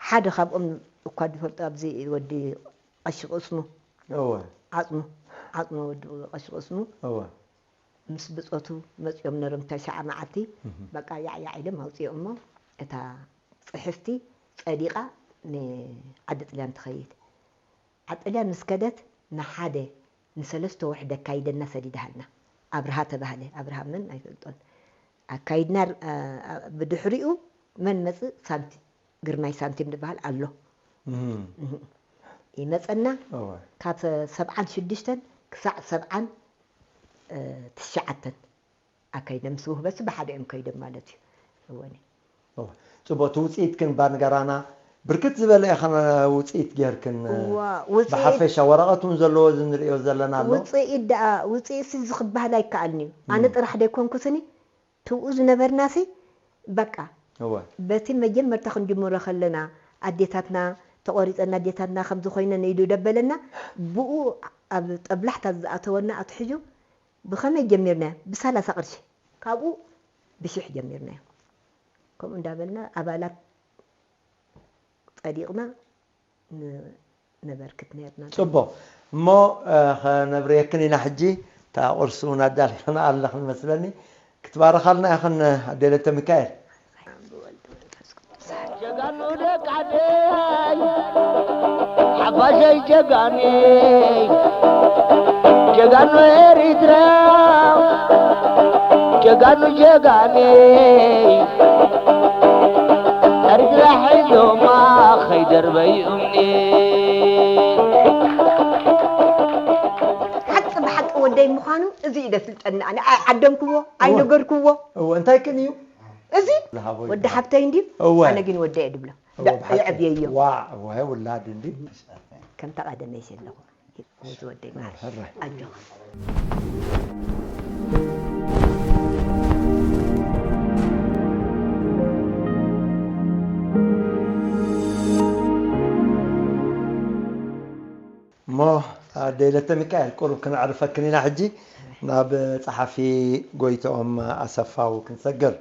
ሓደ ካብኦም እኳ ዝፈልጦ ኣብዚ ወዲ ቀሺ ቅስሙ። እወ። ዓጽሙ፣ ዓጽሙ ወዲ ቀሺ ቅስሙ። እወ። ምስ ብጾቱ መጺኦም ነሮም ተሽዓ መዓልቲ። እህ። በቃ ያዕ ያዕ ኢሎም ኣውጺኦሞ። እታ ጽሕፍቲ ጸዲቓ ንዓዲ ጥልያን ትኸይድ። ዓዲ ጥልያን ምስ ከደት ንሓደ ንሰለስተ ወርሒ ደካይደና ሰዲዳሃልና። ኣብርሃ ተባህለ። ኣብርሃ መን ኣይፈልጦን። ኣካይድና፣ እ፣ እ፣ ብድሕሪኡ መን መጽእ? ሳንቲ-፣ ግርማይ ሳንቲም ዝበሃል ኣሎ። እህ። እህ። ይመጸና። እወ። ካብ ሰብዓን ሽዱሽተን ክሳዕ ሰብዓን፣ እ፣ ትሽዓተን ኣካይድና። ምስ ውህበትሲ ብሓደ እዮም ከይዶም ማለት እዩ። እወኒ። እወ። ጽቡቕ፣ እቲ ውጽኢትክን ባንገራና ብርክት ዝበለ ኢኽን ውጽኢት ጌርክን፣ እዋ፣ ውጽኢት ብሓፈሻ ወረቐት እውን ዘለዎ እዚ ንርእዮ ዘለና ኣሎ። ውጽኢት ደኣ፣ ውጽኢትሲ እዚ ክበሃል ኣይከኣልን እዩ። ኣነ እም። ጥራሕ ደይኮንኩስኒ፣ ትብኡ ዝነበርናሲ በቃ እወ። በቲ መጀመርታ ክንጅምሮ ከለና ኣዴታትና ተቖሪጸን ኣዴታትና ከምዚ ኮይነን ኢሉ ደበለና፣ ብኡ ኣብ ጠብላሕታ ዝኣተወና ኣትሒዙ ብኸመይ ጀሚርናዮ? ብሰላሳ ቅርሺ። ካብኡ ብሽሕ ጀሚርናዮ። ከምኡ እንዳበልና ኣባላት ጸዲቕና ን-፣ ነበርክት ነርና። ጽቡቕ። እሞ፣ እ፣ ኸነብርየክን ኢና ሕጂ። እታ ቁርሲ እውን ኣዳሊኽና ኣለኽን መስለኒ። ክትባረኻልና ኢኽን ኣዴ ለተ ሚካኤል። ጀጋኑ ደቃደይ ሓፋሸይ ጀጋኒ ጀጋኑ ኤሪትራ ጀጋኑ ጀጋኒ ኤሪትራ ሒዞማ ኸይደርበዩ እምኒ። ሓቂ ብሓቂ ወደይ ምዃኑ እዚ እዩ ደፍልጠኒ። ኣነ ኣይዓደምክዎ፣ ኣይነገርክዎ። እወ፣ እንታይ ቅን እዩ? እዚ ለሃቦ ወዲ ይበሃል። ሓብተይ እንድዩ፣ እወ። ኣነ ግን ወደይ እየ ድብሎ። እወ፣ ዳ-፣ ብሓቂ። የዕብየዮ። ዋዕ፣ እወ፣ ውላድ እንዲ። ከምታ ቀደመይ ዘለኹ። ነዚ ወደይ መሓር። ሕራይ። ኣጆኻ። እሞ ኣደይ ለተ ሚካኤል፣ ቁሩብ ክነዕርፈክን ኢና። ሕጂ ናብ ጸሓፊ ጎይትኦም ኣሰፋው ክንሰግር።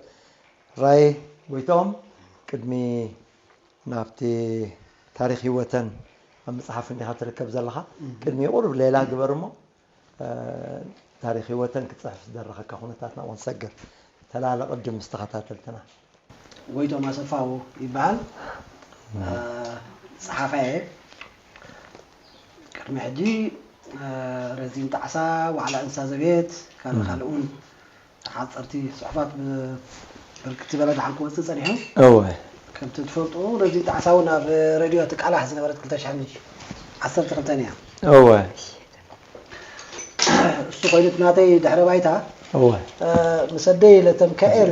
ራይ ጎይትኦም፣ ቅድሚ ናብቲ ታሪኽ ህይወተን ኣብ መጽሓፍ እንዲኻ ትርከብ ዘለኻ፣ እም። ቅድሚ ቁሩብ ሌላ ግበር እሞ፣ እ፣ ታሪኽ ህይወተን ክትጽሕፍ ዝደረኸካ ኩነታት ናብኡ ክንሰግር። ተላለ ቅድም ምስ ተኸታተልትና። ጎይትኦም ኣሰፋው ይበሃል። እም። እ፣ ጸሓፋይ እየ። ቅድሚ ሕጂ፣ እ፣ ረዚን ጣዕሳ፣ ዋዕላ እንስሳ ዘቤት፣ ካልእ እም። ካልእ እውን ሓፀርቲ ጽሑፋት ብ-፣ ብርክት ዝበለ ደሓን ክወፅእ ጸኒሑ። እወ። ከምቲ ትፈልጡ፣ ረዚን ጣዕሳ እውን ኣብ ሬድዮ ትቃላሕ ዝነበረት ክልተ ሽሕን ዓሰርተ ክልተን እያ። እወ። እሱ ኮይኑ እቲ ናተይ ድሕረ ባይታ፣ እወ። እ፣ ምስ ኣደይ ለተምካኤል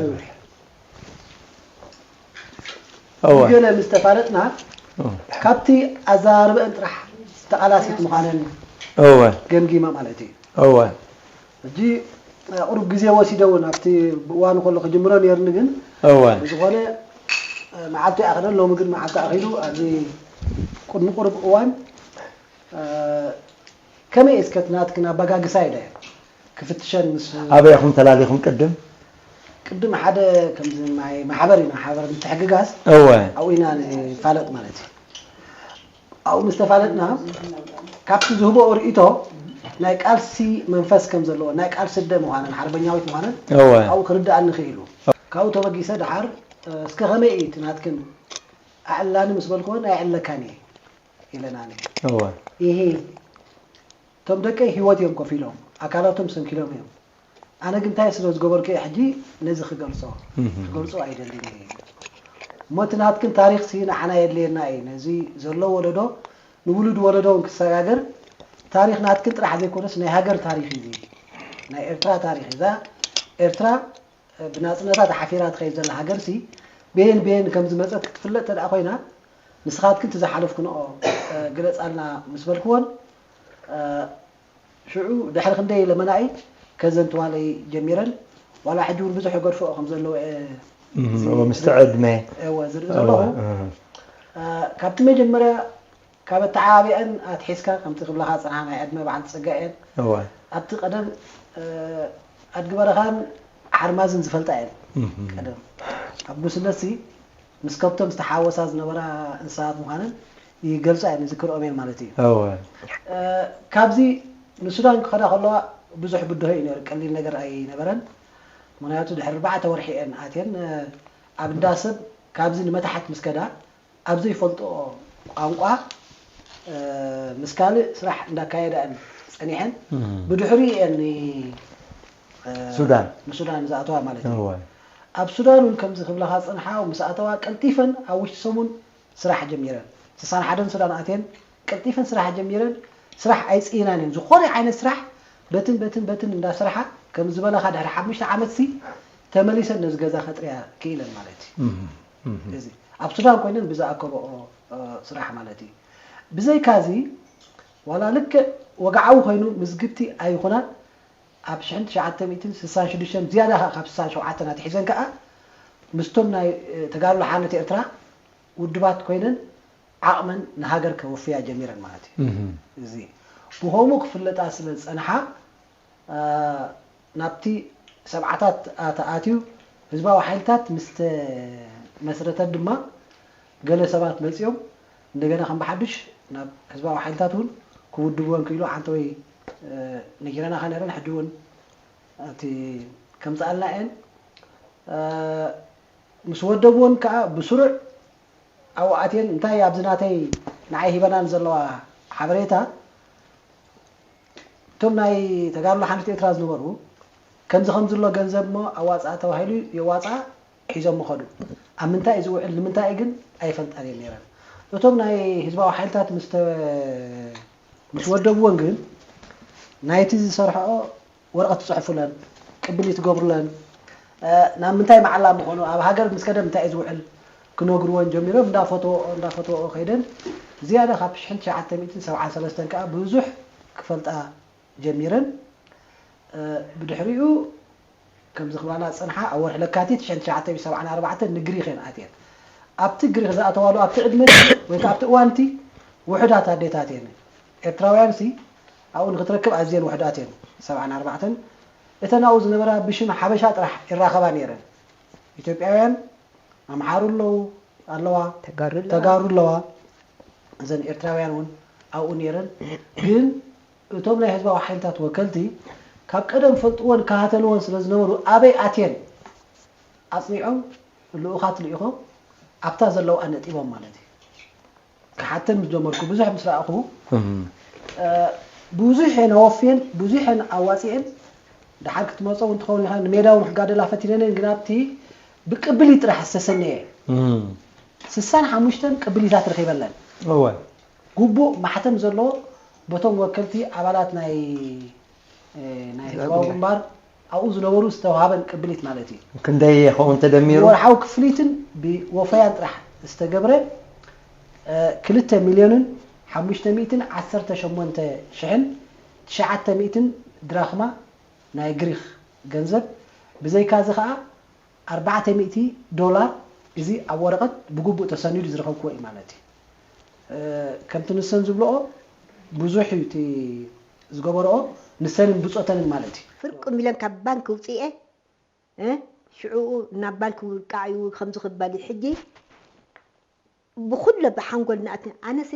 እወ። ገለ ምስ ተፋለጥና፣ እወ። ካብቲ ኣዘራርበአን ጥራሕ ተቓላሲት ምዃነን እወ። ገምጊማ ማለት እዩ። እወ። ሕጂ፣ እ፣ ቁሩብ ግዜ ወሲደ እውን ኣብቲ እዋኑ ከሎ ክጅምሮ ነይርኒ፣ ግን እወ። ብዝኾነ፣ እ፣ መዓልቱ ኣይኣኸለን። ሎሚ ግን መዓልቱ ኣኺሉ ኣብዚ ቅድሚ ቁሩብ እዋን እ፣ ከመይ እስከ እቲ ናትክን ኣበጋግሳ ኢለ ክፍትሸን ምስ ኣበይ ኢኹም ተላሊኹም ቅድም? ቅድም ሓደ ከምዚ ናይ ማሕበር ኢና፣ ሓበር ምትሕግጋዝ እወ። ኣብኡ ኢና ንፋለጥ ማለት እዩ። ኣብኡ ምስ ተፋለጥና ካብቲ ዝህቦ ርእይቶ ናይ ቃልሲ መንፈስ ከም ዘለዎ ናይ ቃልሲ ኣደ ምዃነን ሓርበኛዊት ምዃነን እወ ኣብኡ ክርድኣኒ ክኢሉ። ካብኡ ተበጊሰ ደሓር እስከ ከመይ እዩ እቲ ናትክን ኣዕልላኒ ምስ በልክወን ኣይዕለካን እየ ኢለናኒ። እወ ይሄ እቶም ደቀይ ህይወት እዮም ከፊሎም ኣካላቶም ሰንኪሎም እዮም። ኣነ ግን እንታይ ስለ ዝገበርኩ እየ ሕጂ ነዚ ክገልጾ እህ ክገልጾ ኣይደልን እየ። እሞ እቲ ናትክን ታሪኽሲ ንዓና የድልየና እዩ። ነዚ ዘሎ ወለዶ ንውሉድ ወለዶ እውን ክሰጋገር ታሪኽ ናትክን ጥራሕ ዘይኮነስ ናይ ሃገር ታሪኽ እዩ። ናይ ኤርትራ ታሪኽ እዛ ኤርትራ ብናጽነታ ተሓፊራ ትኸይድ ዘላ ሃገርሲ ብየን ብየን ከም ዝመጸት ክትፍለጥ ተደኣ ኮይና ንስኻትክን እቲ ዝሓለፍክንኦ ግለጻልና ምስ በልክወን ሽዑ ድሕሪ ክንደይ ለመናይ ከዘንትዋለይ ጀሚረን ዋላ ሕጂ እውን ብዙሕ የገድፍኦ ከም ዘለዎ እየ እም፣ እወ፣ ምስቲ ዕድመ እወ ዝርኢ እወ ዘለኹ እህ ካብቲ መጀመርያ ካብ ኣተዓባቢኣን ኣትሒዝካ ከምቲ ክብላኻ ዝጸንሓ ናይ ዕድመ በዓልቲ ጸጋ እየን እወ ኣብቲ ቀደም ኣድጊ በረኻን ሓርማዝን ዝፈልጣ እየን እህ ቀደም ኣብ ጉስነትሲ ምስ ከብቶም ዝተሓወሳ ዝነበራ እንስሳት ምዃነን ይገልጻ እየን ይዝክርኦም እየን ማለት እዩ እወ ካብዚ ንሱዳን ክኸዳ ከለዋ ብዙሕ ብድሆ እዩ ነሩ ቀሊል ነገር ኣይነበረን ምክንያቱ ድሕሪ ኣርባዕተ ወርሒ እየን ኣትየን ኣብ እንዳ ሰብ ካብዚ ንመታሕት ምስ ከዳ ኣብ ዘይፈልጥኦ ቋንቋ ምስ ካልእ ስራሕ እንዳካየዳ እየን ፀኒሐን ብድሕሪ እየን ሱዳን ንሱዳን ዝኣተዋ ማለት እዩ እወ ኣብ ሱዳን እውን ከምዚ ክብለኻ ዝፀንሓ ምስ ኣተዋ ቀልጢፈን ኣብ ውሽጢ ሰሙን ስራሕ ጀሚረን ስሳን ሓደን ሱዳን ኣትየን ቀልጢፈን ስራሕ ጀሚረን ስራሕ ኣይፅኢናን እየን ዝኾነ ዓይነት ስራሕ በትን በትን በትን እንዳስርሓ ከም ዝበለኻ ድሕሪ ሓሙሽተ ዓመት ሲ ተመሊሰን ነዚ ገዛ ከጥርያ ክኢለን ማለት እዩ እህ እህ እዚ ኣብ ሱዳን ኮይነን ብዝኣከበኦ ስራሕ ማለት እዩ ብዘይካዚ ዋላ ልክዕ ወግዓዊ ኮይኑ ምዝግብቲ ኣይኹናን ኣብ ሽሕን ትሽዓተ ሚእትን ስሳን ሽዱሽተን ዝያዳ ከዓ ካብ ስሳን ሸውዓተን ኣትሒዘን ከዓ ምስቶም ናይ ተጋድሎ ሓርነት ኤርትራ ውድባት ኮይነን ዓቕመን ንሃገር ከወፍያ ጀሚረን ማለት እዩ እህ እዚ ብኸምኡ ክፍለጣ ስለ ዝፀንሓ ናብቲ ሰብዓታት ተኣትዩ ህዝባዊ ሓይልታት ምስ ተመስረተ ድማ ገለ ሰባት መፂኦም እንደገና ከም ብሓዱሽ ናብ ህዝባዊ ሓይልታት እውን ክውድብወን ክኢሉ ዓንተወይ ነጊረናኻ ነረን ሕጂ እውን እቲ ከምፅኣልና እየን ምስ ወደብወን ከዓ ብስሩዕ ኣብኡ ኣትየን እንታይ ኣብዚ ናተይ ንዓይ ሂበናን ዘለዋ ሓበሬታ እቶም ናይ ተጋድሎ ሓንት ኤርትራ ዝነበሩ ከምዚ ከምዚ ኣሎ ገንዘብ እሞ ኣዋፅኣ ተባሂሉ የዋፅኣ ሒዞም ምኸዱ ኣብ ምንታይ እዩ ዝውዕል ንምንታይ ግን ኣይፈልጣን እየን ነይረን እቶም ናይ ህዝባዊ ሓይልታት ምስ ወደብወን ግን ናይቲ ዝሰርሐኦ ወረቐት ትፅሕፉለን ቅብል ትገብሩለን ናብ ምንታይ መዓላ ምኾኑ ኣብ ሃገር ምስ ከደ ምንታይ እዩ ዝውዕል ክነግርወን ጀሚሮም እንዳፈተወኦ እንዳፈተወኦ ከይደን ዝያዳ ካብ ሽሕን ትሽዓተ ሚእትን ሰብዓን ሰለስተን ከዓ ብዙሕ ክፈልጣ ጀሚረን ብድሕሪኡ ከምዚ ክብላና ዝፀንሓ ኣብ ወርሒ ለካቲት ሽሕን ትሽዓተ ሚእትን ሰብዓን ኣርባዕተን ንግሪኽ እየን ኣትየን ኣብቲ ግሪኽ ዝኣተዋሉ ኣብቲ ዕድመ ወይ ከዓ ኣብቲ እዋንቲ ውሑዳት ኣዴታት እየን ኤርትራውያን ሲ ኣብኡ ንክትረክብ ኣዝየን ውሕዳት እየን ሰብዓን ኣርባዕተን እተን ኣብኡ ዝነበራ ብሽም ሓበሻ ጥራሕ ይራኸባ ነይረን ኢትዮጵያውያን ኣምሓሩ ኣለዉ ኣለዋ ተጋሩ ኣለዋ። ተጋሩ ኣለዋ እዘን ኤርትራውያን እውን ኣብኡ ነይረን ግን እቶም ናይ ህዝባዊ ሓይልታት ወከልቲ ካብ ቀደም ፈልጥወን ከሃተልወን ስለ ዝነበሩ ኣበይ ኣትየን ኣፅኒዖም ልኡኻት ልኢኾም ኣብታ ዘለውኣ ነጢቦም ማለት እዩ ክሓተን ምስ ጀመርኩ ብዙሕ ምስ ረኣኹ ብዙሕ የን ኣወፍየን ብዙሕ የን ኣዋፂአን ደሓር ክትመፀው እንትኸውን ኢኻ ንሜዳ እውን ክጋደላ ፈቲነን ግን ኣብቲ ብቅብሊት ጥራሕ ዝተሰነየ ስሳን ሓሙሽተን ቅብሊታት ረኺበለን እወ ግቡእ ማሕተም ዘለዎ በቶም ወከልቲ ኣባላት ናይ ናይ ህዝባዊ ግንባር ኣብኡ ዝነበሩ ዝተዋሃበን ቅብሊት ማለት እዩ ክንደይ ይኸውን ተደሚሩ ወርሓዊ ክፍሊትን ብወፈያን ጥራሕ ዝተገብረ ክልተ ሚልዮንን ሓሙሽተ ሚእትን ዓሰርተ ሸሞንተ ሽሕን ትሽዓተ ሚእትን ድራኽማ ናይ ግሪኽ ገንዘብ ብዘይካዚ ከዓ ኣርባዕተ ሚእቲ ዶላር እዚ ኣብ ወረቐት ብግቡእ ተሰኒዱ ዝረኸብክዎ እዩ ማለት እዩ ከምቲ ንሰን ዝብልኦ ብዙሕ እዩ እቲ ዝገበርኦ ንሰንን ብፆተንን ማለት እዩ ፍርቁ ሚለን ካብ ባንክ ውፅኤ ሽዑኡ ናብ ባንክ ውቃዕ እዩ ከምዚ ክበል ሕጂ ብኩለ ብሓንጎል ንኣት ኣነሲ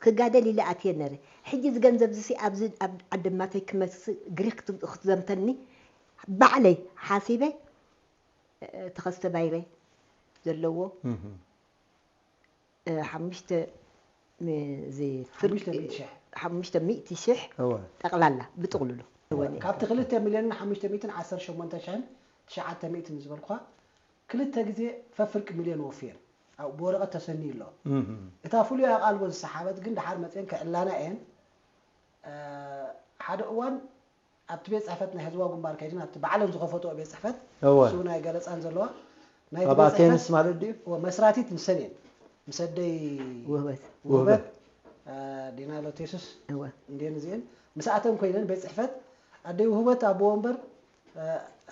ክጋደል ኢለ ኣትየ ነረ። ሕጂ እዚ ገንዘብ እዚ ኣብዚ ኣብ ዓደማተይ ክመጽእ ግሪክ ክትዘምተኒ ባዕለይ ሓሲበ ተኸስተ ባይረ ዘለዎ ሓሙሽተ እዚ ፍርቂ ሓሙሽተ ሚእቲ ሽሕ ጠቕላላ ብጥቕልሉ ካብቲ ክልተ ሚልዮንን ሓሙሽተ ሚእትን ዓሰርተ ሸሞንተ ሽሕን ትሽዓተ ሚእትን ዝበልኳ ክልተ ግዜ ፈፍርቂ ሚልዮን ወፊር ኣብኡ ብወረቐት ተሰንዩ ኣሎ። እታ ፍሉይ ኣቓልቦ ዝሰሓበት ግን ደሓር መፅየን ክዕላና እየን። ሓደ እዋን ኣብቲ ቤት ፅሕፈት ናይ ህዝባዊ ግንባር ከይድን ኣብቲ ባዕለን ዝኸፈትኦ ቤት ፅሕፈት እወ። እሱ ናይ ገለፃን ዘለዋ ናይ እቲ ቤት ኣብኣተንስ ጽሕፈት ማለት ድዩ? እወ፣ መስራቲት ንሰን እየን ምስ ኣደይ ውህበት ውህበት ውህበት። ዲና ሎቴሱስ እወ እንዴን እዚአን ምስኣተን ኮይነን ቤት ፅሕፈት ኣደይ ውህበት ኣቦ ወንበር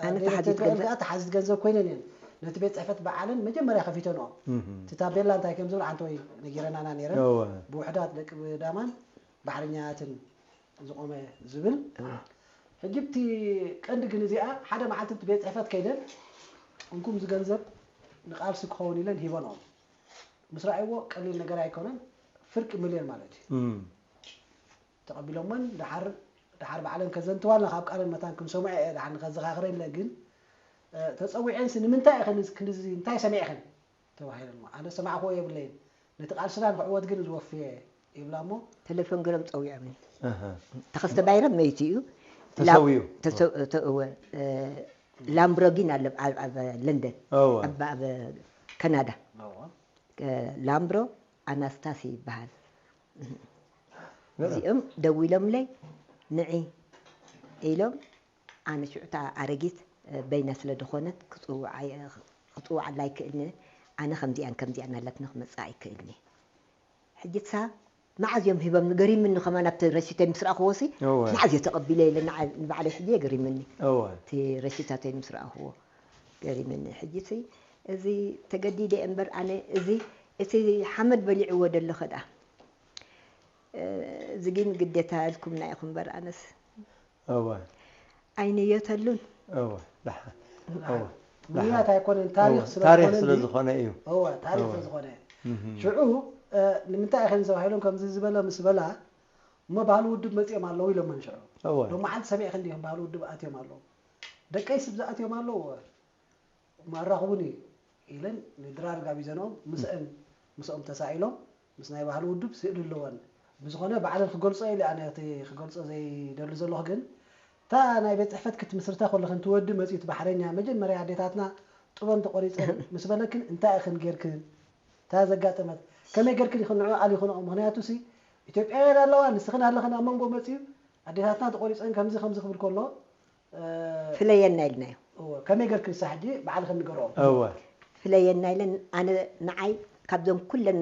ኣነ ኣደይ ተሓዚት ገንዘብ። ተሓዚት ገንዘብ ኮይነን እየን ነቲ ቤት ፅሕፈት በዓለን መጀመርያ ከፊተንኦ እቲ ታቤላ እንታይ ከም ዝብል ዓንተ ወይ ነጊረናና ነይረን እወ። ብውሕዳት ደቂ ዳማን ባሕርኛትን ዝቆመ ዝብል ሕጂ ብቲ ቀንዲ ግን እዚኣ ሓደ መዓልቲ ብቲ ቤት ፅሕፈት ከይደን እንኩም ዝገንዘብ ንቃልሲ ክኸውን ኢለን ሂበንኦም ምስ ረኣይዎ ቀሊል ነገር ኣይኮነን ፍርቂ ሚልዮን ማለት እዩ ተቐቢሎመን ድሓር ድሓር ባዕለን ከዘንትዋልና ካብ ቃለን መታን ክንሰምዖ እየ ድሓር ንከዘኻኽረን ኢለ ግን ተፀዊዐንሲ ንምንታይ ኢኽን ክንድዚ እንታይ ሰሚዕኽን ተባሂለንዋ ኣነ ሰማዕክዎ የብለይን ነቲ ቃልስና ንክዕወት ግን ዝወፍየ ይብላ እሞ ተሌፎን ገይሮም ፀዊዖም ተኸስተ ባይረ መይቱ እዩ ተሰዊኡ ተሰውእወ ላምብሮጊን ኣለ ኣብ ለንደን ኣብ ከናዳ ላምብሮ ኣናስታሲ ይበሃል እዚኦም ደዊሎምለይ ንዒ ኢሎም ኣነ ሽዑ እታ ኣረጊት በይና ስለ ዝኾነት ክፅውዓላ ኣይክእልን ኣነ ከምዚኣን ከምዚኣን ኣላትና ክመፅእ ኣይክእልን ሕጂ እሳ መዓዝ እዮም ሂቦምኒ ገሪምኒ ከማን ኣብቲ ረሲተይ ምስ ረኣኽዎ ሲ እወ። መዓዝ እየ ተቐቢለ ኢለ ንዓ- ንባዕለይ ሕጂ እየ ገሪምኒ እወ። እቲ ረሲታተይ ምስ ረኣኽዎ ገሪምኒ ሕጂ ሲ እዚ ተገዲደ እየ እምበር ኣነ እዚ እቲ ሓመድ በሊዕዎ ደሎ ከድኣ እዚ ግን ግዴታ ኢልኩምና ኢኹም እምበር ኣነስ እወ። ኣይንየተሉን እወ። ደሓ- እወ። ምኽንያት ኣይኮነን ታሪኽ ስለ ታሪኽ ዝኾነ ስለ እዩ። ዝኾነ እዩ። እወ ታሪኽ እወ። ስለ ዝኾነ እህ። ሽዑ እ፣ ንምንታይ ኢኸን ተባሂሎም ከምዚ ዝበለ ምስ በላ እሞ ባህሊ ውድብ መፂኦም ኣለዉ ኢሎመን ሽዑ እወ። ሎም መዓልቲ ሰሚዕኽን ዲኹም ባህሊ ውድብ ኣትዮም ኣለዉ ደቀይ ስብ ዝኣትዮም ኣለዉ ማራኽቡኒ ኢለን ንድራር ጋቢዘንኦም ምስአን ምስኦም ተሳኢሎም ምስ ናይ ባህሊ ውድብ ስእሊ ኣለወን ብዝኾነ ባዕለን ክገልጾ ኢለ ኣነ እቲ ክገልጾ ዘይደሊ ዘለኹ ግን እታ ናይ ቤት ጽሕፈት ክትምስርታ ከለኽን እቲ ወዲ መጺኡ እቲ ባሕረኛ መጀመርያ ኣዴታትና ጡበን ተቖሪጸን ምስ በለክን እንታይ ኢኽን ጌርክን እታ ዘጋጠመት ከመይ ጌርክን ኢኽን ንዑ ኣሊኽንኦ ምኽንያቱ ሲ ኢትዮጵያውያን ኣለዋ ንስኽን ኣለኽን ኣብ መንጎ መጺኡ ኣዴታትና ተቖሪጸን ከምዚ ከምዚ ክብል ከሎ ፍለየና ኢልናዮ። እወ፣ ከመይ ገርኪ ንሳ ሕጂ ባዕልኽን ንገርኦ። እወ። ፍለየና ኢለን ኣነ ንዓይ ካብዞም ኩለን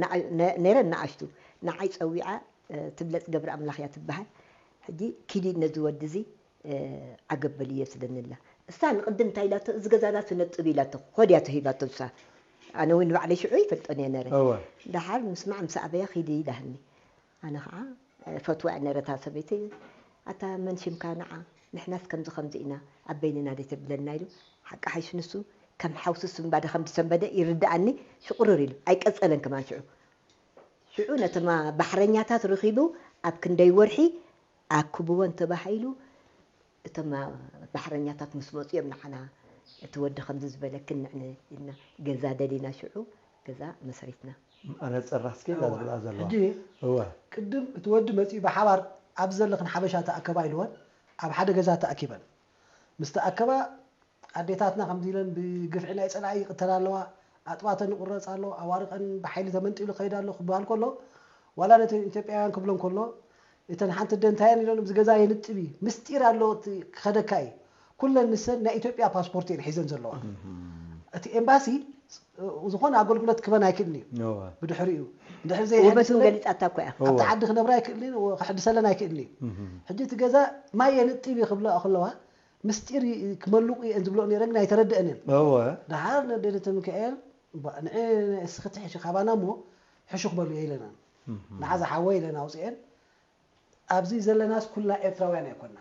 ነይረን ንኣሽቱ ንዓይ ፀዊዓ ትብለፅ ገብረ ኣምላኽ እያ ትበሃል። ሕጂ ኪዲ ነዚ ወዲ እዚ ዓገብ በልዮ ስደኒ ኣላ። እሳ ንቕድም እንታይ ኢላቶ እዚ ገዛና ትነጥብ ኢላቶ ኮድ እያ ተሂባቶ ንሳ። ኣነ እውን ንባዕለይ ሽዑ ይፈልጦን እየ ነረ። እወ። ደሓር ምስማዕ ምስ ኣበያ ኪዲ ኢላህኒ። ኣነ ከዓ ፈትዋ እያ ነረታ ሰበይቲ ኣታ መን ሽምካ ንዓ ንሕናስ ከምዚ ከምዚ ኢና ኣብ በይንና ደይ ተብለና ኢሉ ሓቂ ሓይሽ ንሱ ከም ሓውሲ ስንባደ ከም ዝሰንበደ ይርድኣኒ ሽቁርር ኢሉ ኣይቀጸለን ከማን ሽዑ ሽዑ ነተማ ባሕረኛታት ረኺቡ ኣብ ክንደይ ወርሒ ኣክብወን ተባሂሉ እቶም ባሕረኛታት ምስ መፁ እዮም ንዓና እቲ ወዲ ከምዚ ዝበለክን ንዕነ ኢልና ገዛ ደሊና ሽዑ ገዛ መስሪትና። ኣነፀራስኪ እዛ እዋ። ዝብላ ዘለዋ። ሕጂ እወ። ቅድም እቲ ወዲ መፂኡ ብሓባር ኣብዚ ዘለኽን ሓበሻ ተኣከባ ኢልወን ኣብ ሓደ ገዛ ተኣኪበን ምስ ተኣከባ ኣዴታትና ከምዚ ኢለን ብግፍዒ ናይ ፀላኢ ይቕተላ ኣለዋ፣ ኣጥባተን ይቑረፃ ኣሎ፣ ኣዋርቐን ብሓይሊ ተመንጢሉ ይኸይድ ኣሎ ክበሃል ከሎ ዋላ ነተን ኢትዮጵያውያን ክብለን ከሎ እተን ሓንቲ ኣደ እንታይ እየን ኢለን እዚ ገዛ የንጥብ እዩ ምስጢር ኣሎ እቲ ክኸደካ እዩ ኩለን ንሰን ናይ ኢትዮጵያ ፓስፖርት እየን ሒዘን ዘለዋ እቲ ኤምባሲ ዝኾነ ኣገልግሎት ክበን ኣይክእልን እዩ እወ። ብድሕሪኡ እንድሕር ውበትን ዘይሓድሰለን ገሊፃታ እኮ እያ። ኣብቲ እወ። ዓዲ ክነብራ ኣይክእልን እዩ ክሕድሰለን ኣይክእልን እዩ እህ። ሕጂ እቲ ገዛ ማይ የንጥብ እዩ ክብለኦ ከለዋ ምስጢር ክመልቁ እየን ዝብለኦ ነይረን ግን ኣይተረደአንን እወ። ደሓር ነደደተ ሚካኤል እባ ንዐ እስኺ ትሕሺ ካባና እሞ ሕሹኽ በሉ እየ ኢለናን እህ። ንዓ ዝሓወ ኢለን ኣውፅኤን ኣብዚ ዘለናስ ኩልና ኤርትራውያን ኣይኮና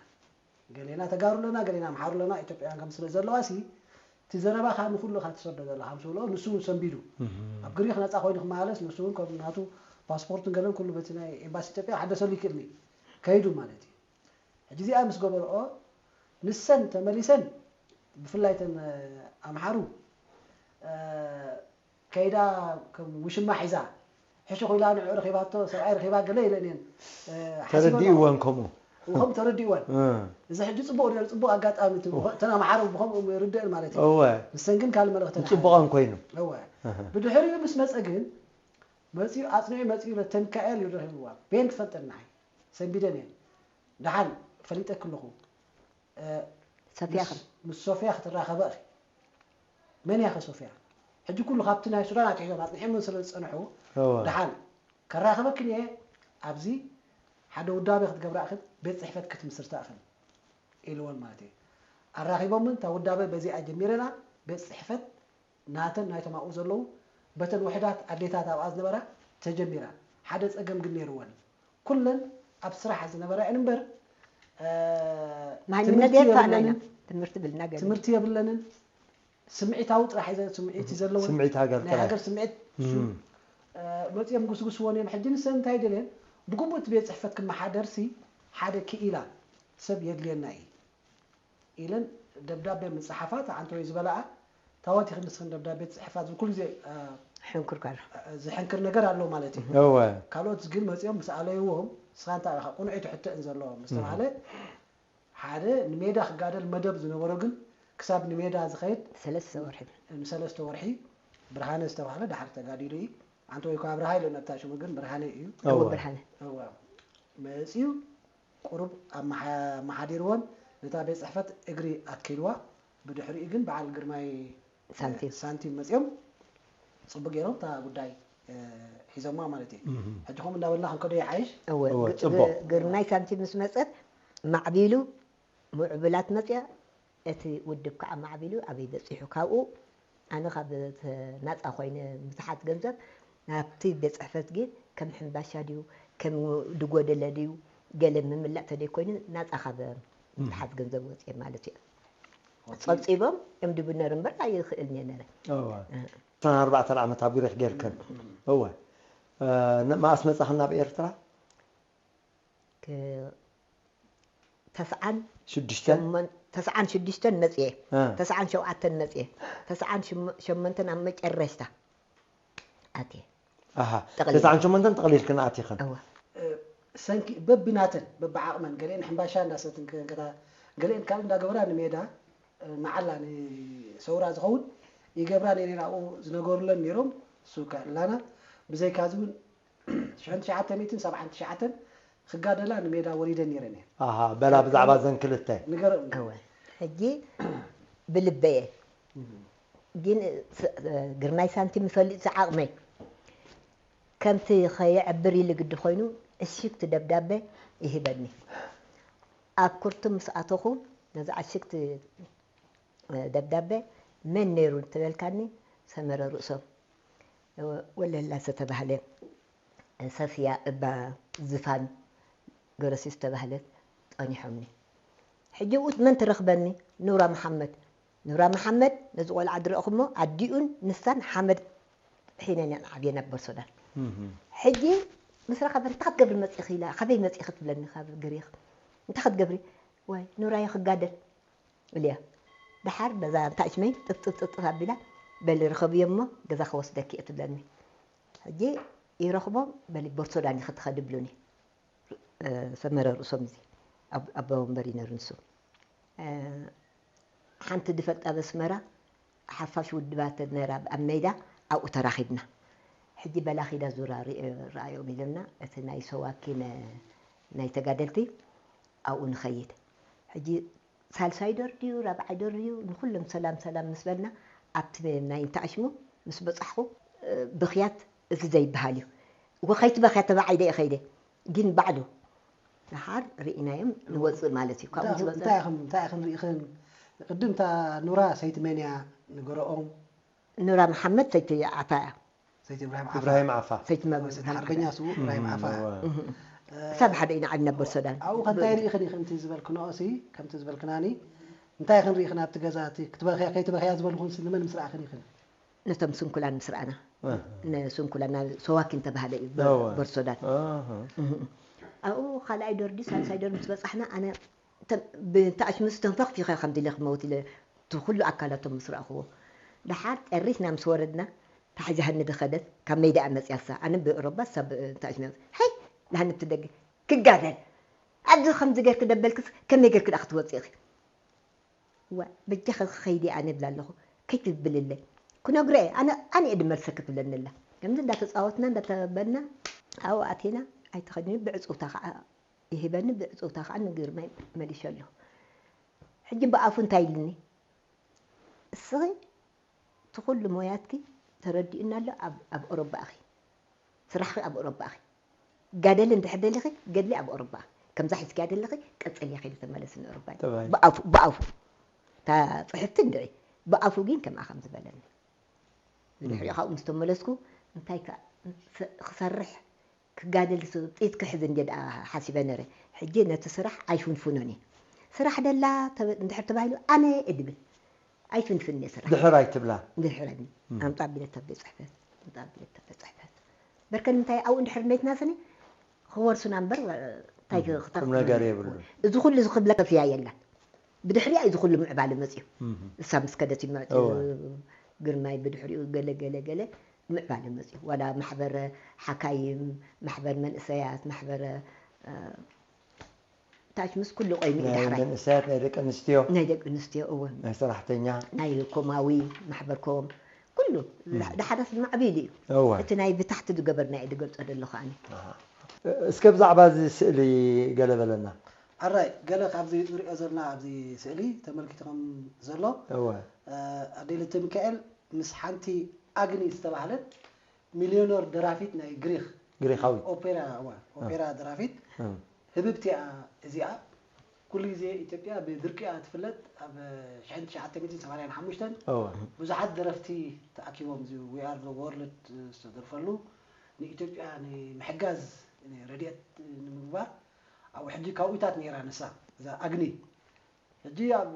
ገሌና ተጋሩ ኣለና ገሌና ኣምሓሩ ኣለና ኢትዮጵያውያን ከም ስለ ዘለዋ ሲ እቲ ዘረባኻ ንኩሉ ኢኻ ትሰዶ ዘለኻ ምስ በልኦ ንሱ እውን ሰንቢዱ ኣብ ግሪኽ ነፃ ኮይኑ ክመላለስ ንሱ እውን ከም ናቱ ፓስፖርትን ገለን ኩሉ በቲ ናይ ኤምባሲ ኢትዮጵያ ሓደሰሉ ይክእልኒ ከይዱ ማለት እዩ። ሕጂ እዚኣ ምስ ገበርኦ ንሰን ተመሊሰን ብፍላይ ተን ኣምሓሩ ከይዳ ከም ውሽማ ሒዛ ሕሹኽ ኢላ ንዕኡ ረኺባቶ ሰብኣይ ረኺባ ገለ ኢለን እየን። ተረዲእወን ከምኡ። ከም ተረዲእወን። እዚ ሕጂ ፅቡቅ ነሩ ፅቡቅ ኣጋጣሚ እቲ ተን ኣምሓሩ ብከምኡ ይርድእን ማለት እዩ። እወ። ንሰን ግን ካልእ መልእክቲ ፅቡቀን ኮይኑ። እወ። ብድሕሪኡ ምስ መፀ ግን መፂኡ ኣፅኒዑ መፂኡ ለተን ሚካኤል እዩ ረኺብዋ። ቤን ትፈልጠን ንዓይ ሰንቢደን እየን። ደሓን ፈሊጠኪ ኣለኹ። ሰፊያ ከም ምስ ሶፊያ ክትራኸበ እኺ። መን እያ ከ ሶፊያ? ሕጂ ኩሉ ካብቲ ናይ ሱዳን ኣትሒዞም ኣፅኒሖምን ስለ ዝፀንሑ እወ። ደሓን ከራኸበክን እየ። ኣብዚ ሓደ ውዳቤ ክትገብራ እኽን ቤት ፅሕፈት ክትምስርታ እኽን ኢልወን ማለት እዩ። ኣራኺቦምን እታ ውዳበ በዚኣ ጀሚረና ቤት ፅሕፈት ናተን ናይቶም ኣብኡ ዘለዉ በተን ውሕዳት ኣዴታት ኣብኣ ዝነበራ ተጀሚራ። ሓደ ፀገም ግን ነይርወን ኩለን ኣብ ስራሕ ዝነበራ እየን እምበር ማንነት የጥፋእና ኢና ትምህርቲ ብልና ገለ ትምህርቲ የብለንን። ስምዒታዊ ጥራሕ እየ ስምዒት እዩ ዘለወን። ስምዒት ሃገር ናይ ጥራሕ። ሃገር ስምዒት እሱ መፂኦም ጉስጉስዎን እዮም። ሕጂ ንሰን እንታይ ደልየን ብግቡእ እቲ ቤት ፅሕፈት ክመሓደርሲ ሓደ ክኢላ ሰብ የድልየና እዩ ኢለን ደብዳቤ ምፅሓፋ ተዓንተወይ ዝበለኣ ታወት ይኽንስኽን ደብዳቤ ትፅሕፋ ዝብል ኩሉ ግዜ ሕንኩር ጋር ዝሕንክር ነገር ኣሎ ማለት እዩ። እወ ካልኦት ግን መፂኦም ምስ ኣለይዎም ንስኻ እንታይ ኢኻ ቁኑዕ ትሕተእን ዘሎ ምስ ተባሃለ ሓደ ንሜዳ ክጋደል መደብ ዝነበሮ ግን ክሳብ ንሜዳ ዝኸይድ ሰለስተ ወርሒ ንሰለስተ ወርሒ ብርሃነ ዝተባህለ ድሓር ተጋዲሉ እዩ። ኣንተ ወይ ከ ኣብርሃ ኢለ ነብታ ሽሙ ግን ብርሃነ እዩ። እወ ብርሃነ እወ መፂኡ ቁሩብ ኣመሓዲርዎን ነታ ቤት ፅሕፈት እግሪ ኣትኪልዋ። ብድሕሪኡ ግን በዓል ግርማይ ሳንቲም ሳንቲም መፂኦም ፅቡቅ ገይሮም እታ ጉዳይ ሒዞማ ማለት እዩ። ሕጂ ከምኡ እንዳበልና ክንከዶ ይሓይሽ። እወ እወ፣ ግ- ጽቡቅ። ግ- ግርማይ ሳንቲም ምስ መፀት ማዕቢሉ ምዕብላት መፅያ እቲ ውድብ ከዓ ማዕቢሉ ኣበይ በፂሑ ካብኡ ኣነ ካብ ተ- ናፃ ኮይነ ብዙሓት ገንዘብ ናብቲ ቤት ፅሕፈት ግን ከም ሕምባሻ ድዩ ከም ድጎደለ ድዩ ገለ ምምላእ ተደይ ኮይኑ ናፃ ካብ ብዙሓት ገንዘብ ወፅየ ማለት እዩ። ፀብፂቦም እዮም ድብነር እምበር ኣይኽእል እየ ነረ እወ እተን ኣርባዕተ ዓመት ኣብ ግሪክ ጌርክን እወ እ፣ ን- መኣስ መጻኽን ናብ ኤርትራ ተስዓን ሽዱሽተን ሸሞን- ተስዓን ሽዱሽተን መፅየ እ፣ ተስዓን ሸውዓተን መፅየ ተስዓን ሽሞ- ሸሞንተን ኣብ መጨረሽታ ኣትየ ኣሃ ጠቕሊል። ተስዓን ሸሞንተን ጠቕሊልክን ኣቲኽን እወ ሰንኪ በብናተን በብዓቕመን ገሊአን ሕምባሻ እንዳሰትን ከንከታ ገሊአን ካልእ እንዳገበራ ንሜዳ መዓላ ንሰውራ ዝኸውን ይገብራ ነይረን ኣብኡ ዝነገሩለን ነይሮም። እሱ ከዕላና ብዘይካዚ እውን ሽሕን ትሽዓተ ሚእትን ሰብዓን ትሽዓተን ክጋደላ ንሜዳ ወሪደን ነይረን እየን። ኣሃ በላ ብዛዕባ ዘን ክልተ ንገረም እወ ሕጂ ብልበየ ግን ስ- ግርማይ ሳንቲም ፈሊጡ ዓቕመይ ከምቲ ከየዕብር ኢሉ ግዲ ኮይኑ እሽክቲ ደብዳቤ ይህበኒ። ኣብ ኩርቱ ምስ ኣተኹ ነዛ ዕሽክቲ ደብዳቤ መን ነይሩ ተበልካኒ ሰመረ ርእሶም ወለላ ዝተባህለ ሰፍያ እባ ዝፋን ገረሲ ዝተባህለት ጸኒሖምኒ። ሕጂ ውት መን ትረኽበኒ? ኑራ መሓመድ። ኑራ መሓመድ ነዚ ቆልዓ ድረእኹሞ ኣዲኡን ንሳን ሓመድ ሒነን እየን ዓብየን ኣብ በርሶዳን። ሕጂ ምስ ረኸበት እንታይ ክትገብሪ መፂኺ ኢላ ካበይ መፂኺ ትብለኒ ካብ ግሪኽ እንታይ ክትገብሪ ወይ ኑራየ ክጋደል እልያ። ደሓር በዛ እንታ እሽመይ ጥፍጥፍ ጥፍጥፍ ኣቢላ በሊ ርኸብዮ እሞ ገዛ ክወስደኪ እየ ትብለኒ። ሕጂ ይረኽቦም በሊ ቦርሶዳን ኢኺ ትኸዲ ብሉኒ። ሰመረ ርእሶም እዚ ኣቦ ወንበር እዩ ነሩ ንሱ። ሓንቲ ድፈልጣ በስመራ ሓፋሽ ውድባት ነራ ኣብ ሜዳ ኣብኡ ተራኺብና። ሕጂ በላ ኺዳ ዙራ ርኣዮም ኢሉና እቲ ናይ ሰዋኪን ናይ ተጋደልቲ ኣብኡ ንኸይድ። ሕጂ ሳልሳይ ዶር ድዩ ራብዓይ ዶር ድዩ ንኹሎም ሰላም ሰላም ምስ በልና ኣብቲ ናይ እንተኣሽሙ ምስ በጻሕኹ ብኽያት እዚ ዘይበሃል እዩ እኮ ከይትበኽያ ተባዓይ ደየ ኸይደ ግን ባዕሉ ደሓር ርኢናዮም ንወፅእ ማለት እዩ ካብኡ ዝወፅእ እንታይ ኢኽን እንታይ ኢኽን ርኢኽን ቅድም እታ ኑራ ሰይቲ መን እያ ንገረኦም ኑራ መሓመድ ሰይቲ ዓፋ እያ ሰይቲ ኢብራሂም ዓፋ ኢብራሂም ዓፋ ሰይቲ መብርሂ ሰይቲ ሓርበኛ ስዉእ ኢብራሂም ዓፋ እሳብ ሓደ ኢና ዓዲ ነበር ሶዳን ኣብኡ ከ እንታይ ርኢኽን ኢኽን እቲ ዝበልክንኦ ሲ ከምቲ ዝበልክናኒ እንታይ ኢኽን ርኢኽን ኣብቲ ገዛ እቲ ክትበኽያ ከይትበኽያ ዝበልኩን ሲ ንመን ምስ ረኣኽን ኢኽን ነቶም ስንኩላን ምስ ረኣና፣ ንስንኩላን ናብ ሰዋኪን ተባህለ እዩ፣ በ- እወ። በርሶዳት። ኣሃ። እህ። ኣብኡ ካልኣይ ዶር ድዩ ሳልሳይ ዶር ምስ በጻሕና፣ ኣነ እተን ብታሽሙ ዝተንፈኽፊኸ ከም ድለ ክመውት ኢለ፣ እቲ ኩሉ ኣካላቶም ምስ ረኣኽዎ። ደሓር ጨሪስና ምስ ወረድና፣ ታሕዛሃኒ ዝኸደት ካብ ሜዳ እያ መጽያ እሳ። ኣነ ብእሮባ እሳ ብታሽሙ። "ሄይ!" ለሃኒ ብትደገ። "ክጋደል! ኣብዚ ከምዚ ገርኪ ደበልክስ ከመይ ገርኪ ደኣ ክትወጽእ ኢኺ?" "ዋ፣ በጃኺ ክኸይድ እየ ኣነ" እብላ ኣለኹ። "ከይትብልለይ። ክነግሮ እየ። ኣነ፣ ኣነ እየ ድመልሰኪ" ትብለኒ ኣላ። ከምዚ እንዳተጻወትና እንዳተበልና ኣብኡ ኣቲና፣ ኣይተኸድኒ ብዕጽውታ ከዓ ይህበኒ፣ ብዕጽውታ ከዓ ንግርማይ መሊሸ ኣለኹ። ሕጂ ብኣፉ እንታይ ኢልኒ? "እስኺ እቲ ኩሉ ሞያትኪ ተረዲኡና ኣሎ፣ ኣብ፣ ኣብ ኦሮባ ኢኺ። ስራሕኺ ኣብ ኦሮባ ኢኺ። ጋደሊ እንድሕር ደሊኺ፣ ገድሊ ኣብ ኦሮባ። ከምዛ ሒዝክያ ዘለኺ ቀጽልያ፣ ከይዲ ተመለሲ ንኦሮባ" ኢሉ። ተባሂሉ። ብኣፉ፣ ብኣፉ። እታ ጽሕፍቲ እንድዒ፣ ብኣፉ ግን ከምኣ ከም ዝበለኒ። ብድሕሪኡ ካብኡ ምስ ተመለስኩ፣ እንታይ ከ-፣ ክሰርሕ፣ ክጋደል፣ ስ-፣ ጥይት ክሕዝ እንድየ ደኣ ሓሲበ ነረ። ሕጂ ነቲ ስራሕ ኣይፍንፍኖን እየ። ስራሕ ደላ ተበ-፣ እንድሕር ተባሂሉ፣ ኣነ እድብል። ኣይፍንፍን እየ ስራሕ። ድሕር ኣይትብላ። ድሕር ኣይብል። እም። ኣምጣ ቢለታ ቤት ጽሕፈት፣ ኣምጣ ቢለታ ቤት ጽሕፈት። በርከ ንምንታይ ኣብኡ እንድሕር እንዴትና ስኒ፣ ክወርሱና እምበር፣ እንታይ ም፣ ክተርፍ ቁም ነገር የብሉን። እዚ ኩሉ እዚ ክብለካ ፍያ የላን። ብድሕሪኣ እዩ እዚ ኩሉ ምዕባለ መጽዩ። እም። እሳ ምስ ከደት እዩ መ-፣ እወ። ግርማይ ብድሕሪኡ ገለ፣ ገለ፣ ገለ ምዕባለ መጽዩ። ዋላ ማሕበር ሓካይም፣ ማሕበር መንእሰያት፣ ማሕበር፣ እ፣ ታች ምስ ኩሉ ቆይሙ እዩ ናይ ዳሕራይ። መንእሰያት፣ ናይ ደቂ ኣንስትዮ፣ ናይ ደቂ ኣንስትዮ፣ እወ። ናይ ሰራሕተኛ። ናይ ኮማዊ ማሕበር ኮም፣ ኩሉ እም። ዳሕራስ ማዕቢሉ እዩ። እወ። እቲ ናይ ብታሕቲ ዝገበርና እየ ዝገልጾ ዘለኹ ኣነ። ኣሃ። እስከ ብዛዕባ እዚ ስእሊ ገለ በለና። ኣራይ፣ ገለ ካብዚ ንሪኦ ዘለና ኣብዚ ስእሊ ተመልኪቱ ከም ዘሎ፣ እወ። እ፣ ኣዴ ልቲ ሚካኤል ምስ ሓንቲ ኣግኒ ዝተባህለት ሚልዮነር ደራፊት ናይ ግሪኽ፣ ግሪኻዊት። ኦፔራ፣ እዋ፣ እ። ኦፔራ ደራፊት እ። ህብብቲ እያ እዚኣ። ኩሉ ግዜ ኢትዮጵያ ብድርቂ እያ ትፍለጥ። ኣብ ሽሕን ትሽዓተ ሚእትን ሰማንያን ሓሙሽተን እወ። ብዙሓት ደረፍቲ ተኣኪቦም፣ እዚ We Are the World ዝተደርፈሉ፣ ንኢትዮጵያ ንምሕጋዝ፣ ረድኤት ንምግባር ኣብኡ። ሕጂ ካብኡታት ነይራ ንሳ፣ እዛ ኣግኒ። ሕጂ ኣብ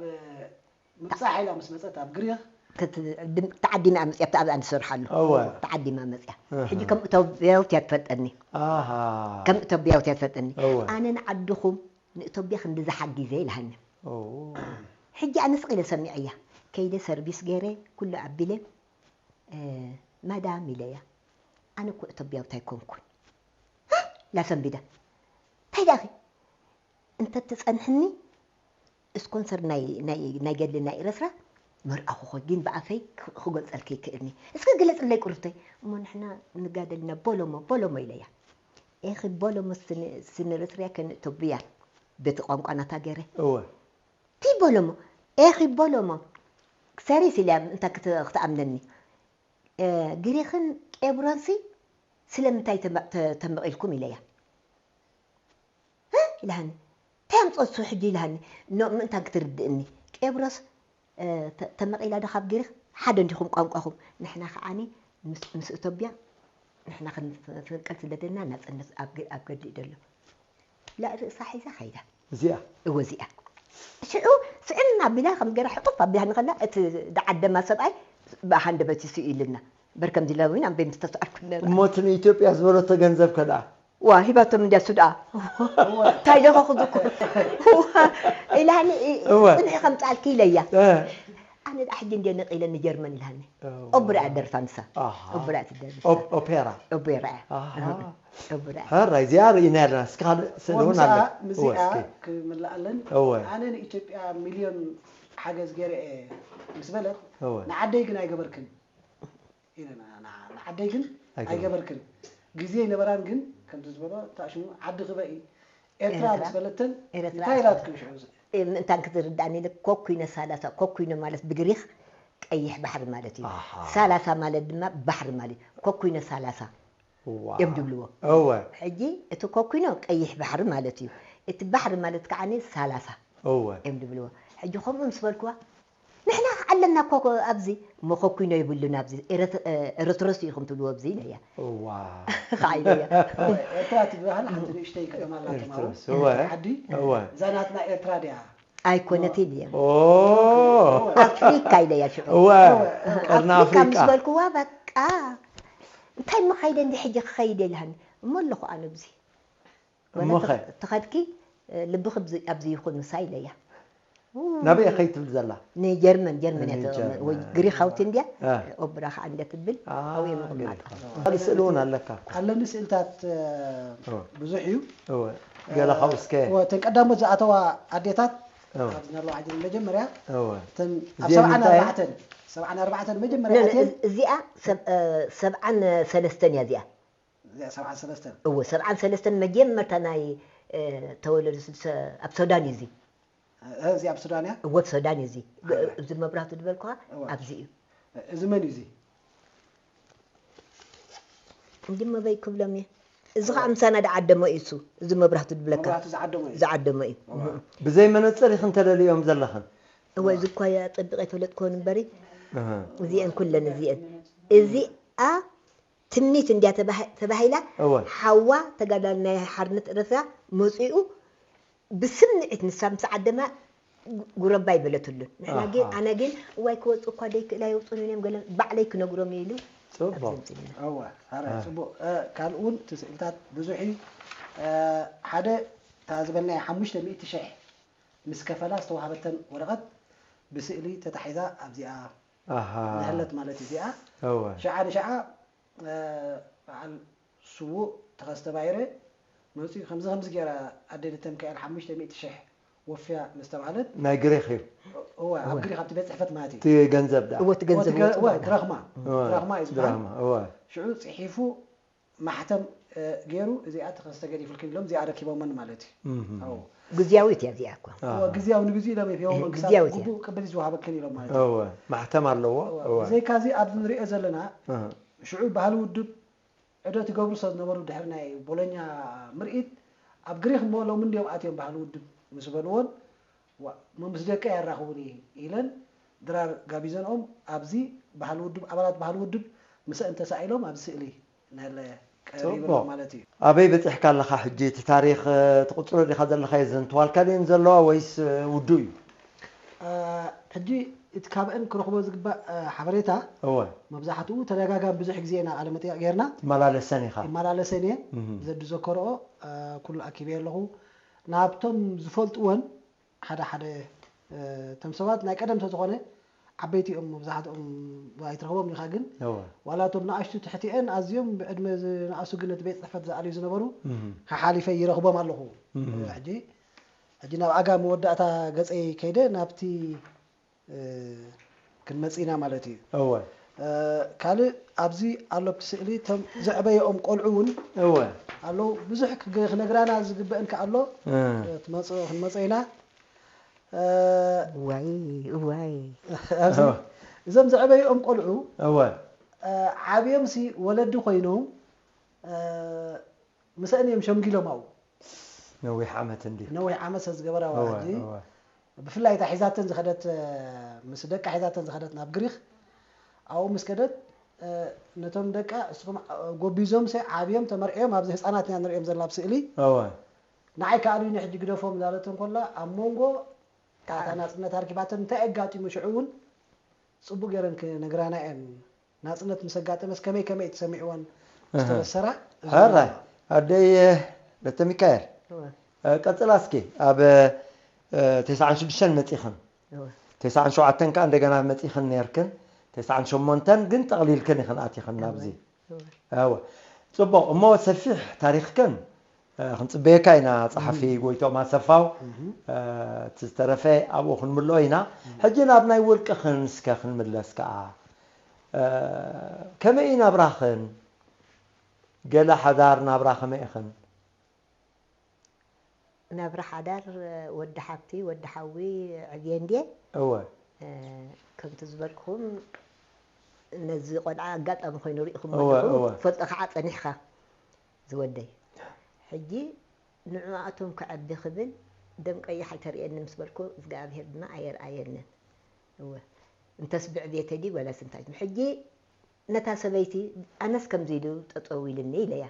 ምብጻሕ ኢላ ምስ መጸት ኣብ ግሪኽ። ክት-፣ ድም-፣ ተዓዲማ መጽያ ኣብቲ ኣብኣ ንሰርሓሉ። እወ። ተዓዲማ መጽያ። እህ። ሕጂ ከም እቶብያዊት እያ ትፈልጠኒ። ኣሃ። ከም እቶብያዊት እያ ትፈልጠኒ። እወ። ኣነ ንዓድኹም ንእቶብያ ክንድዚ ሓጊዘ ኢላሃኒ። ኦ። ሕጂ ኣነ ስቕ ኢለ ሰሚዐያ። ከይደ ሰርቪስ ገይረ፣ ኩሉ ኣቢለ፣ እ፣ ማዳም ኢለያ። ኣነ እኮ እቶብያዊት ኣይኮንኩን። ሃ! ኢላ ሰንቢዳ። እንታይ ደኣኺ? እንተ ትጸንሕኒ፣ ስፖንሰር ናይ፣ ናይ፣ ናይ ገድሊ ናይ ኤረትራ መርኣኹ ኮ፣ ግን ብኣፈይ ክ-፣ ክገልጸልኪ ይክእልኒ። እስኪ ግለጽለይ ቁርብተይ። እሞ ንሕና ንጋደል ኢና ቦሎሞ፣ ቦሎሞ ኢለያ። ኤኺ ቦሎሞ ስኒ-፣ ስኒ ኤረትርያ ከን እቶብያ በቲ ቋንቋ ናታ ገይረ። እወ። ቲ ቦሎሞ፣ ኤኺ ቦሎሞ። ሰሪስ ኢለያ፣ እንታይ ክት-፣ ክትኣምነኒ። እ፣ ግሪኽን ቄብሮንሲ ስለምንታይ ተመ-፣ ተ-፣ ተመቒልኩም ኢለያ። "እ?" ኢላሃኒ። "እንታይ ኣምጸሱ ሕጂ?" ኢላሃኒ። ኖ፣ ምእንታን ክትርድእኒ። "ቄብሮስ፣ እ፣ ተ-፣ ተመቒላ ዶ ካብ ግሪኽ? ሓደ እንዲኹም ቋንቋኹም?" "ንሕና ከዓኒ ምስ፣ ምስ እቶብያ ንሕና ክንፍ-፣ ክንፍንቅል ስለ ደለና ናጽነት ኣብ ገ-፣ ኣብ ገድሊ እዩ ደሎ።" ላእ ርእሳ ሒዛ ከይዳ። እዚኣ? እወ፣ እዚኣ። ሽዑ ስዕም ኣቢላ ከም ገይራ ሕቁፍ ኣቢላ ንኸላ እቲ ደዓደማ ሰብኣይ ብሃንደበት ይስኡ ኢልና። በርከም ዲላ እውን ኣንበይ ምስ ተሰኣልኩ ነራ። እሞ እቲ ንኢትዮጵያ ዝበለቶ ገንዘብ ከ ደኣ? ዋ፣ ሂባቶም እንድያ እሱ ደኣ። እንታይ ኢለ ከ ክዝክሮ? ኢላኒ፣ እ-፣ እወ። ጽንሒ ከምጽኣልኪ ኢለያ። እ። ኣነ ደኣ ሕጂ እንድየ ነቒለ ንጀርመን ኢላኒ። እወ። ኦብራ እያ ደርፋ ንሳ። ኣሃ። ኦብራ እያ ትደርፍ። ኦፕ-፣ ኦፔራ። ኦፔራ እያ። ኣሃ። እህ፣ ኦብራ እያ። ሕራይ፣ እዚኣ ርኢና ኣለና። እስኪ ካልእ ስእሊ እሞ እውን ምስኣ፣ ኣሎ። ምስኣ እወ፣ እስኪ። ክምልኣለን፣ እወ። ኣነ ንኢትዮጵያ ሚልዮን ሓገዝ ገይረ እየ ምስ በለት፣ እወ። ንዓደይ ግን ኣይገበርክን። ኢለና፣ ንዓ-፣ ንዓደይ ግን ኣይገበርክን። ኣይገበርክን። ግዜ ኣይነበራን ግን፣ ከምቲ ዝበሎ፣ ታሽሙ ዓዲ ክበኢ፣ ኤርትራ ኤርትራ። ምስ በለተን፣ ኤርትራ። እንታይ ኢላትክን ሽዑ? እ፣ ምእንታን ክትርዳእኒ ኢለ፣ ኮኩይነ ሳላሳ፣ ኮኩይነ ማለት ብግሪኽ ቀይሕ ባሕሪ ማለት እዩ። ኣሃ። ሳላሳ ማለት ድማ ባሕሪ ማለት እዩ። ኮኩይነ ሳላሳ ዋው። እዮም ዝብልዎ። እወ። ሕጂ እቲ ኮኩይኖ ቀይሕ ባሕሪ ማለት እዩ። እቲ ባሕሪ ማለት ከዓኒ ሳላሳ እወ። እዮም ዝብልዎ። ሕጂ ከምኡ ምስ በልክዋ፣ ንሕና ኣለና እኮ ኣብዚ፣ እሞ ኮኩይኖ ይብሉን ኣብዚ፣ ኤረት-፣ እ፣ ኤረትሮስ ኢኹም ትብልዎ ኣብዚ ኢለያ። እዋ። ከዓ ኢለያ። ኤርትራ ትበሃል ሓንቲ ንእሽተይ ከተማ ኣላቶም ኣብኡ። ኤረትሮስ፣ እወ። ዓዲ። እወ። እዛ ናትና ኤርትራ ድያ? ኣይኮነትን እየ። ኦ ኣፍሪካ ኢለያ ሽዑ። እወ ኣፍሪካ ቀርኒ ኣፍሪካ ምስ ኣፍሪቃ በልክዋ በቃ እንታይ መኻይደ እንዲ ሕጂ ክኸይደ ኢልሃኒ እሞ ኣለኹ ኣነ ብዚ እሞ ኸ ተኸድኪ ልብኺ ኣብዚ ይኹን ምሳ ኢለያ። ናበይ ከይትብል ዘላ ንጀርመን ጀርመን እያ ንጀርመን። ወይ ግሪኻውቲ እንድያ እ። ኦብራ ከዓ እንደ ትብል ኣብኡ እዮም ዝቕመጡ። ካልእ ስእሊ እውን ኣለካ እኮ። ኣለኒ ስእልታት እ፣ ኦ። ብዙሕ እዩ። እወ ገለ ካብኡ እስከ እወ፣ እተን ቀዳሞት ዝኣተዋ ኣዴታት እወ ኣብዚ ናለዋ ሕጂ መጀመርያ እወ እተን ኣብ እዚአን ሰብዓን እንታይ? ኣርባዕተን ሰብዓን ኣርባዕተን መጀመርያ ነ- ኣትየን እዚኣ ሰብ- እ፣ ሰብዓን ሰለስተን እያ እዚኣ። እዚኣ ሰብዓን ሰለስተን እዎ ሰብዓን ሰለስተን መጀመርታ ናይ እ፣ ተወለዱ ስልሰ ኣብ ሱዳን እዩ እዚ። እ፣ እዚ ኣብ ሱዳን እያ። እዎ ኣብ ሱዳን እዩ እዚ። እዚ መብራህቱ ዝበልኩኻ እወ። ኣብዚ እዩ። እዚ መን እዩ እዚ? እንዲ መበይ ክብሎም እየ። እዚ ከዓ ምሳና ዝዓደመ እዩ እሱ። እዚ መብራህቱ ዝብለካ መብራህቱ ዝዓደሞ እዩ። ዝዓደመ እዩ። ብዘይ መነፅር ኢኽን ተለልዮም ዘለኽን እወ እዚ እኳ ኣፀቢቐ ኣይፈለጥክዎን እምበሪ እህ። እዚአን ኩለን እዚአን እዚኣ ትምኒት እንድያ ተባሂ- ተባሂላ እወ ሓዋ ተጋዳሊ ናይ ሓርነት ኤርትራ መፂኡ ብስምዒት ንሳ ምስ ዓደማ ጉረባ ይበለትሉን ንሕና ግን ኣሃ። ኣነ ግን እዋይ ክወፁ እኳ ደይክእላ የውፁን እዮም ገለ ባዕለይ ክነግሮም ኢሉ ፅቡቅ ኣብዚ ምፅና እወ ሓራይ ፅቡቅ እ፣ ካልእ እውን እቲ ስእልታት ብዙሕ እዩ እ፣ ሓደ እታ ዝበልናዮ ሓሙሽተ ሚእቲ ሽሕ ምስ ከፈላ ዝተዋሃበተን ወረቐት ብስእሊ ተታሒዛ ኣብዚኣ ኣሃ ዝህለት ማለት እዩ እዚኣ እወ ሽዓ ንሽዓ እ፣ በዓል ስዉእ ተኸስተ ባይረ መፂኡ ከምዚ ከምዚ ገይራ ኣደ ልተምካኤል ሓሙሽተ ሚእቲ ሽሕ ወፍያ ምስ ተባህለት ናይ ግሪክ እዩ እወ ኣብ ግሪክ ኣብቲ ቤት ፅሕፈት ማለት እዩ እቲ ገንዘብ ዳ እወ እቲ ገንዘብ እወ፣ ወፂኡ እወ፣ ማለት ድራኽማ እወ ድራኽማ እዩ ዝበሃል ድራማ እወ ሽዑ ፅሒፉ ማሕተም እ፣ ገይሩ እዚኣ ተኸስተ ገዲፉልክን ኢሎም እዚኣ ኣረኪቦመን ማለት እዩ እህ። ኣዎ ግዝያዊት እያ እዚኣ እኳ ኣሃ። እወ ግዝያዊ ንግዝኡ ኢሎም እዮም ሂቦመን ክሳብ ግዝያዊት እያ። ግቡእ ቅብል ይዝወሃበክን ኢሎም ማለት እዩ እወ ማሕተም ኣለዎ እወ፣ እወ ብዘይካዚ ኣብዚ ንሪኦ ዘለና እህ። ሽዑ ባህሊ ውድብ ዕዶ ትገብሩ ሰብ ዝነበሩ ድሕሪ ናይ ቦሎኛ ምርኢት ኣብ ግሪክ እሞ ሎሚ እንዲኦም ኣትዮም ባህሊ ውድብ ምስ በልዎን ዋ፣ እሞ ምስ ደቀ ያራኽቡኒ ኢለን ድራር ጋቢዘንኦም ኣብዚ ባህሊ ውድብ ኣባላት ባህሊ ውድብ ምስአን ተሳኢሎም ኣብዚ ስእሊ ነለ ቀሪብና ጽቡቕ። ማለት እዩ። ኣበይ በጺሕካ ኣለኻ ሕጂ? እቲ ታሪኽ ትቕጽሎ ዲኻ ዘለኻ? የዘንትዋልካ ድየን ዘለዋ ወይስ ውዱእ እዩ? ሕጂ እቲ ካብአን ክረኽቦ ዝግባእ ሓበሬታ እወ መብዛሕትኡ ተደጋጋሚ ብዙሕ ግዜ ኢና ቃለ መጠይቕ ጌርና ትመላለሰን ኢኻ። ይመላለሰን እየ እህ። ዘዲ ዘከርኦ ኩሉ ኣኪበ ኣለኹ ናብቶም ዝፈልጥወን ሓደ ሓደ እቶም ሰባት ናይ ቀደም ተዝኾነ ዓበይቲ እዮም መብዛሕትኦም ኣይትረኽቦም ኢኻ ግን እወ ዋላ እቶም ንኣሽቱ ትሕቲአን ኣዝዮም ብዕድመ ዝነኣሱ ግን እቲ ቤት ፅሕፈት ዝኣልዩ ዝነበሩ እህ። ሓሓሊፈ ይረኽቦም ኣለኹ እህ። ሕጂ ሕጂ ናብ ኣጋ መወዳእታ ገፀይ ከይደ ናብቲ እ፣ ክንመፅ ኢና ማለት እዩ እወ እ፣ ካልእ ኣብዚ ኣሎ ኣብቲ ስእሊ እቶም ዘዕበየኦም ቆልዑ እውን እወ ኣለዉ ብዙሕ ክገ- ክነግራና ዝግበአን ከ ኣሎ እ፣ እ፣ ትመፅ- ክንመፀ ኢና እ፣ እዋይ እዋይ ኣብዚ እዞም ዘዕበየኦም ቆልዑ እወ እ፣ ዓብዮም ሲ ወለዲ ኮይኖም እ፣ ምስአን እዮም ሸምጊሎም ኣብኡ ነዊሕ ዓመት እንዲ ነዊሕ ዓመት ስለ ዝገበራ እወ ሕጂ እወ ብፍላይ እታ ሒዛተን ዝኸደት እ፣ ምስ ደቃ ሒዛተን ዝኸደት ናብ ግሪክ ኣብኡ ምስ ከደት እ፣ ነቶም ደቃ እስኹም እ፣ ጎቢዞም ሰ ዓብዮም ተመርዕዮም ኣብዚ ህፃናት ኢና ንሪኦም ዘለና ኣብ ስእሊ እወ ንዓይ ከኣልዩኒ ሕጂ ግደፎም እንዳለተን ኮላ ኣብ መንጎ እታ ናፅነት ኣርኪባተን እንታይ ኣጋጢሙ ሽዑ እውን ፅቡቅ ገይረን ክነግራና እየን ናፅነት ምስ ኣጋጠመስ ከመይ ከመይ ተሰሚዕወን ዝተበሰራ ሕራይ ኣደይ ለተ ሚካኤል እ፣ ቀፅላ እስኪ ኣብ እ፣ ተስዓን ሽዱሽተን መፂኽን ተስዓን ሸውዓተን ከዓ እንደገና መፂኽን ነርክን ተስዓን ሸሞንተን ግን ጠቕሊልክን ኢኽን ኣቲኽን ናብዚ እወ ፅቡቕ እሞ ሰፊሕ ታሪኽክን እ፣ ክንፅበየካ ኢና ፀሓፊ ጎይቶም ኣሰፋው እ፣ እቲ ዝተረፈ ኣብኡ ክንምልኦ ኢና ሕጂ ናብ ናይ ውልቅኽን እስከ ክንምለስ ከዓ እ፣ ከመይ እዩ ናብራኽን ገለ ሓዳር ናብራ ከመይ ኢኽን ናብራ ሓዳር ወዲ ሓብቲ ወዲ ሓዊ ዕብየ እንድየ እወ ከምቲ ዝበልክኹም ነዚ ቆልዓ ኣጋጣሚ ኮይኑ ርኢኹም እወ፣ ኣለኹ እወ። ትፈልጦ ከዓ ፀኒሕካ ዝወደይ ሕጂ ንዕኣቶም ከዐቢ ክብል ደም ቀይሕ ኣይተርእየኒ ምስ በልኩ እግዚኣብሄር ድማ ኣየርኣየንን እወ እንተስ ብዕብየተይ ድዩ ወላስ እንታይ ሕጂ ነታ ሰበይቲ ኣነስ ከምዚ ኢሉ ጠጠው ኢልኒ ኢለያ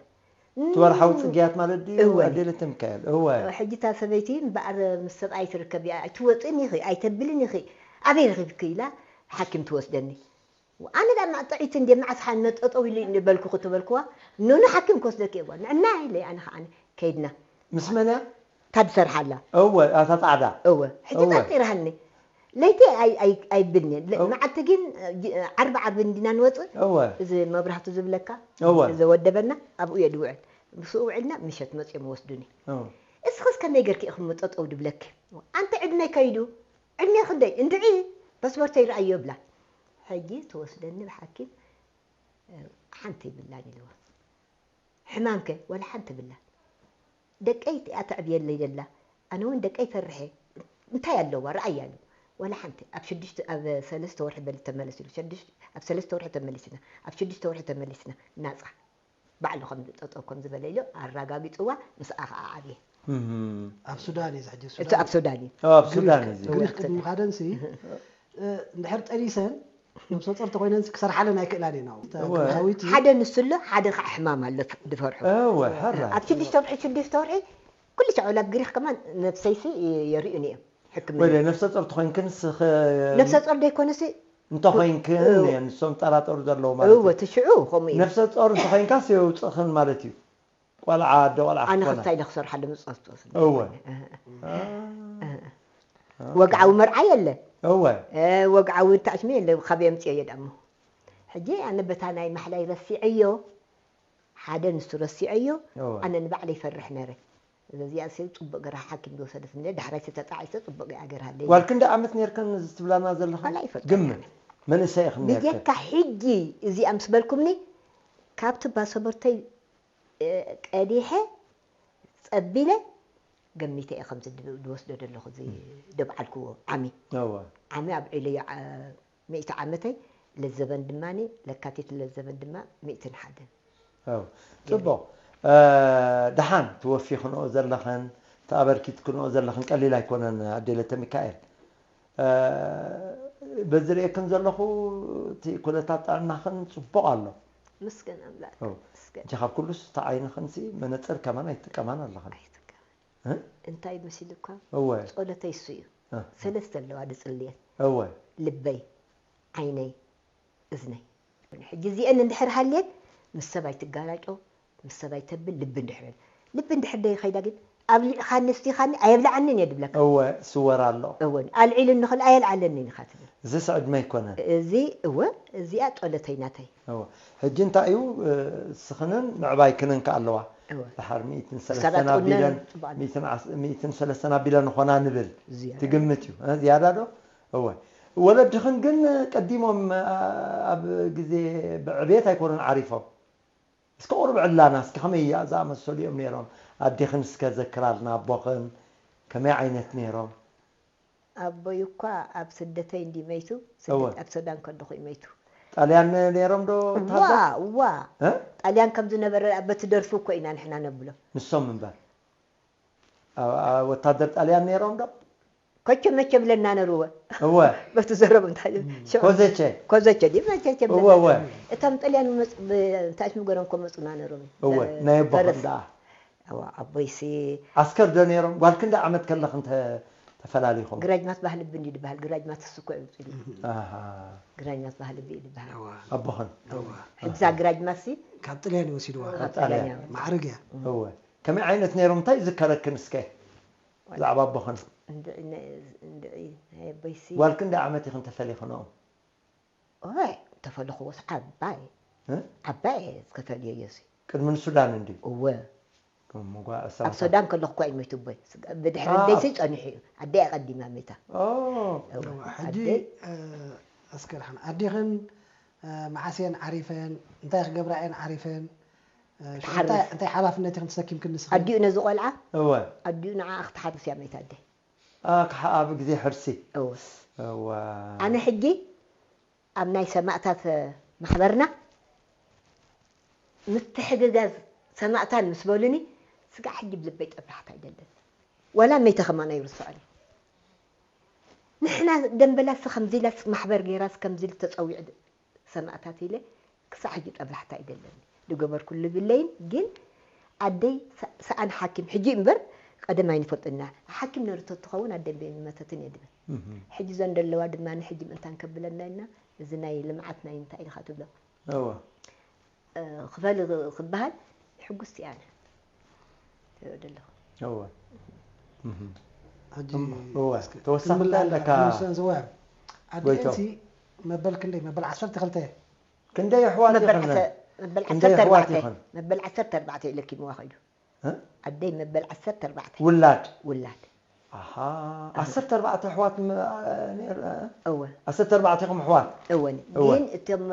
እቲ ወርሓዊ ጽግያት ማለት ድዩ? እወ። ኣዴለ ተሚካኤል፣ እወ። ሕጂ እታ ሰበይቲ እምበኣር ምስ ሰብኣይ ትርከብ እያ፣ ኣይትወጽእን ኢኺ፣ ኣይተብልን ኢኺ፣ ኣበይ ረኺብኪ ኢላ ሓኪም ትወስደኒ። ኣነ ደኣ መጥዒት እንዴ መዓስ ሓን መጠጠው ኢሉ እንዴ በልኩ ክትበልኩዋ፣ ኖኖ ሓኪም ክወስደኪ እየ ጓል፣ ንዕና ኢለ ኣነ ከዓኒ ከይድና። ምስ መን እያ? እታ ዝሰርሓላ። እወ፣ ኣታ ጻዕዳ። እወ፣ ሕጂ እወ። ጠርጢራሃኒ። ለይቲ ኣይ-፣ ኣይ-፣ ኣይብልን እየ። ለ-፣ እወ። መዓልቲ ግን፣ እ፣ ጂ-፣ ዓርቢ ዓርቢ እንዲና ንወጽእ። እወ። እዚ መብራህቱ ዝብለካ፣ እወ። ዘወደበና፣ ኣብኡ እየ ድውዕል። ምስኡ ውዕልና፣ ምሸት መጺኦም ወስዱኒ። እወ። እስኽስ ከመይ ገርኪ ኢኽሞ ጠጠው ድብለኪ? ኣንቲ ዕድመይ ከይዱ፣ ዕድመይ ክንደይ? እንድዒ፣ ፓስፖርተይ ረኣዮ ብላ። ሕጂ ትወስደኒ ብሓኪም፣ እ፣ ሓንቲ ይብላን ኢልዋ። ሕማምከ? ዋላ ሓንቲ ብላ። ደቀይ እቲኣ ተዕብየለይ ደላ። ኣነ እውን ደቀይ ፈርሐ። እንታይ ኣለዋ? ረኣያ ኢሉ። ዋላ ሓንቲ። ኣብ ሽዱሽተ፣ ኣብ ሰለስተ ወርሒ በሊ ተመለስ ኢሉ። ሽዱሽተ፣ ኣብ ሰለስተ ወርሒ ተመሊስና። ኣብ ሽዱሽተ ወርሒ ተመሊስና። ናጻ። ባዕሉ ከም ጠጠው ከም ዝበለ ኢሉ ኣረጋጊጽዋ። ምስኣ ኸዓ ዓብየ። እም። ኣብ ሱዳን እዩ እዚ ሕጂ፣ እቲ ሱዳን ኣብ እዩ። ሱዳን እዩ። ኣብ ግሪክ፣ ሱዳን እዩ እዚ። ግሪክ ግሪክ ቅድሚ ተደ- ምኻደንሲ፣ እ፣ እንድሕር ጠኒሰን፣ ነብሰ ጾር ተኾይነን ክሰርሓለን ኣይክእላን እየን ኣብኡ። እወ። ግሪኻዊት እዩ። ሓደ ንሱ ኣሎ፣ ሓደ ከዓ ሕማም ኣሎ ድፈርሑ። እወ፣ ሕራይ። ኣብ ሽዱሽተ ወርሒ፣ ሽዱሽተ ወርሒ፣ ኩሉ ሻዕ ኣብ ግሪኽ ከማን ነብሰይሲ የርእዩኒ እዮም። ሕክምና። ወይለ፣ ነብሰ ጾር ተኾይንክን ስኸ-፣ ነብሰ ጾር ደይኮነሲ እንተኾይንክን እወ። እዮም ንሶም ጠራጠሩ ዘለዉ ማለት እወ፣ እዩ። እቲ ሽዑ ከምኡ እዩ። ነብሰ ጾር እንተኾይንካስ የውፅእኽን ማለት እዩ። ቆልዓ፣ ኣደ ቆልዓ ኣነ ክትኮና። ክሳይ ኢለ ክሰርሓሉ ምፅኦት ትወስድ እወ። ኣይኮነ። እህ፣ እህ። አ። እህ፣ እህ። አ። ወግዓዊ መርዓ የለ። እወ። እ፣ ወግዓዊ ታሽሚ የለ። ካበይ ኣምፅኦ እየ ደሞ? ሕጂ ኣነ በታ ናይ ማሕላይ ረሲዐዮ፣ ሓደ ንሱ ረሲዐዮ፣ እወ። ኣነ ንባዕለይ ይፈርሕ ነረ። እዚኣ ሰብ ፅቡቅ ገራ ሓኪም ዝወሰደት እንደ ዳሕራይ ተተጣዒሰ ፅቡቅ እያ ገርሃለይ። ጓል ክንደይ ዓመት ነርክን እዚ ትብላና ዘለኽን? ዋላ ይፈልጥ ግምት። ኣይኮነን። መንእሰይ ኢኽን ነርክን? ብጀካ ሕጂ እዚኣ ምስ በልኩምኒ፣ ካብቲ ባሰቦርተይ እ፣ ቀዲሐ ጸቢለ ገሚተ እየ ከምዚ ድ-፣ ድወስዶ ዘለኹ እዚ እም። ደብዓልክዎ ዓሚ። እወ። ዓሚ ኣብዒለዮ፣ ዓ-፣ ሚእቲ ዓመተይ ለዘበን ድማ፣ ለካቲት ለዘበን ድማ ሚእትን ሓደን። እወ። ገይረ። ጽቡቕ። እ፣ ደሓን ትወፊኽንኦ ዘለኽን፣ ተኣበርኪትክንኦ ዘለኽን ቀሊል ኣይኮነን ኣዴ ለተ ሚካኤል። እ፣ በዚ ርእየክን ዘለኹ እቲ ኩነታት ጥዕናኽን ጽቡቕ ኣሎ። ምስገን ኣምላኽ። እው። ምስገን። እንጂ ካብ ኩሉስ እቲ ዓይንኽንሲ መነጽር ከማን ኣይትጥቀማን ኣለኽን። ኣይትጥቀማን። እ? እንታይ መሲልኳ? እወ። ጸሎተይ እሱ እዩ። እ። ሰለስተ ኣለዋ ድጽልየን። እወ። ልበይ፣ ዓይነይ፣ እዝነይ። ሕጂ እዚአን እንድሕር ሃልየን ምስ ሰብ ኣይትጋላጮ፣ ምስ ሰብ ኣይተብል፣ ልቢ እንድሕር፣ ልቢ እንድሕር ደይኸይዳ ግን ኣብሊዕኻኒ ኣስቲኻኒ ኣየብልዓንን እየ ድብለካ። እወ፣ ስወር ኣሎ። እወ፣ ኣልዒሉ እንኽእል ኣየልዓለንን ኢኻ ትብል። እዚስ ዕድመ ኣይኮነን። እዚ፣ እወ፣ እዚኣ ጸሎተይ ናተይ። እወ። ሕጂ እንታይ እዩ፣ እ፣ ስኽንን ምዕባይክንን ከ ኣለዋ። እወ። ድሓር ሚእትን ሰለስተን ክሳብ ኣቢለን፣ ኣጥቁነን ጽቡቕ። ሚእትን ዓስ-፣ ሚእትን ሰለስተን ኣቢለን ኾና ንብል። ዝያዳ። ትግምት እዩ። እ፣ ዝያዳ ዶ? እወ። ወለድኽን ግን ቀዲሞም፣ እ፣ ኣብ ግዜ ብዕብየት ኣይኮኑን ዓሪፎም። እስከ ቁሩብ ዕላና፣ እስከ ከመይ ዝኣመሰሉ እዮም ነይሮም? ኣዴኽን እስከ ዘክራልና፣ ኣቦኽን ከመይ ዓይነት ነይሮም? ኣቦይ እኳ ኣብ ስደተይ እንዲ መይቱ፣ ስደት እወ። ኣብ ሱዳን ከለኹ እዩ መይቱ። ጣልያን ነይሮም ዶ እዋ፣ ወታደር? እዋ። እ? ጣልያን ከም ዝነበረ በቲ ደርፉ እኮ ኢና ንሕና ነብሎ። ንሶም እምበር። ኣብ፣ ኣብ ወታደር ጣልያን ነይሮም ዶ? ኮቸ መቸ ብለና ነርወ። እወ። በቲ ዘረብ እንታይ እዩ? እም። ሸ-፣ ኮዘቸ። ኮዘቸ ድዩ መቸቸ እወ፣ ብለና እወ። ነርወ። እቶም ጣልያን መጽ-፣ ብ-፣ እንታይ ሽሙ ገሮም እኮ መጹና ነሮም። እወ፣ በ-፣ ናይ ኣቦኹም በረስ። ደኣ? እወ፣ ኣቦይሲ። ዓስከር ዶ ነይሮም? ጓል ክንደይ ዓመት ከለኽን ተ-፣ ተፈላሊኹም? ግራጅማት ባህሊ ብን እዩ ዝበሃል። ግራጅማት እሱ እኮ እዩ ውፅኢት። ኣሃ። ግራጅማት ባህሊ ብን እዩ ዝበሃል። እወ። ኣቦኽን? እወ። እዛ ግራጅማት ሲ? ካብ ጥልያን እዩ ወሲድዋ። ካብ ጥልያን። ጥልያን። ማዕርግ እያ። እወ። ከመይ ዓይነት ነይሮም? እንታይ ይዝከረክን እስከ? ብዛዕባ ኣቦኽን? እንድዒ፣ ነ-፣ እንድዒ፣ ናይ ኣቦይሲ። ጓል ክንደይ ዓመት ኢኽን ተፈሊኽንኦም? ኦይ፣ ተፈለኽዎስ ዓባይ። እ? ዓባይ እየ ዝተፈልየዮ እዚ። ቅድሚ ንሱዳን እንድዩ? እወ። እሞ ጓ-፣ ኣብ ዕስራታት። ሱዳን ከለኹ እኳ እዩ ሞይቱ ኣቦይ። ብድሕሪ አ፣ ኣደይሲ ኣብ ጸኒሑ እዩ። ኣደይ ኣቐዲማ ሞይታ። ኦ። እወ፣ እወ፣ ሕጂ፣ ኣደይ እ፣ ኣስከርሕን ኣዴኽን፣ እ፣ መዓስ እየን ዓሪፈን? እንታይ ክገብራ እየን ዓሪፈን? እ፣ ትሓርስ። እንታይ፣ እንታይ ሓላፍነት ኢኽን ተሰኪምክን ንስኽን? ኣዲኡ ነዚ ቆልዓ? እወ። ኣዲኡ ንዓኣ ክትሓርስ እያ ሞይታ ኣደይ። አ፣ ክሓ-፣ ኣብ ግዜ ሕርሲ? እወ። እወ። ኣነ ሕጂ ኣብ ናይ ሰማእታት ማሕበርና ምትሕግጋዝ ሰማእታን ምስ በሉኒ፣ ስጋዕ ሕጂ ብልበይ ጠባሕታ ኣይደልን። ዋላ መይተ ከማን ኣይርስዖን እየ። ንሕና ደምበላስ ከምዚ ኢላስ ማሕበር ገይራስ ከምዚ ኢሉ ተጸዊዑ ሰማእታት ኢለ ክሳዕ ሕጂ ጠባሕታ ኣይደልን። ዝገበርኩሉ የብለይን፣ ግን ኣደይ ሰኣን ሓኪም ሕጂ እምበር ቀደም ኣይንፈልጥና ሓኪም ነርቶ ትኸውን ኣደን ቤን መተትን እየ ድብል። ሕጂ ዘን ደለዋ ድማ ንሕጂ ምእንታን ከብለና ኢልና እዚ ናይ ልምዓት ናይ እንታይ ኢልካ ትብሎ ክፈል ክበሃል ሕጉስቲ ኣነ ደለኹ። ተወሳኺ ኣለካ ኣዲአንሲ መበል ክንደይ መበል ዓሰርተ ክልተ ክንደይ ኣሕዋት ይኸነን መበል ዓሰርተ ኣርባዕተ ኢለኪምዋ ከይዱ ኣደይ መበል ዓሰርተ ኣርባዕተ ውላድ ውላድ ዓሰርተ ኣርባዕተ ኣሕዋት እወ ዓሰርተ ኣርባዕተ ኢኹም ኣሕዋት እወ ግን እቶም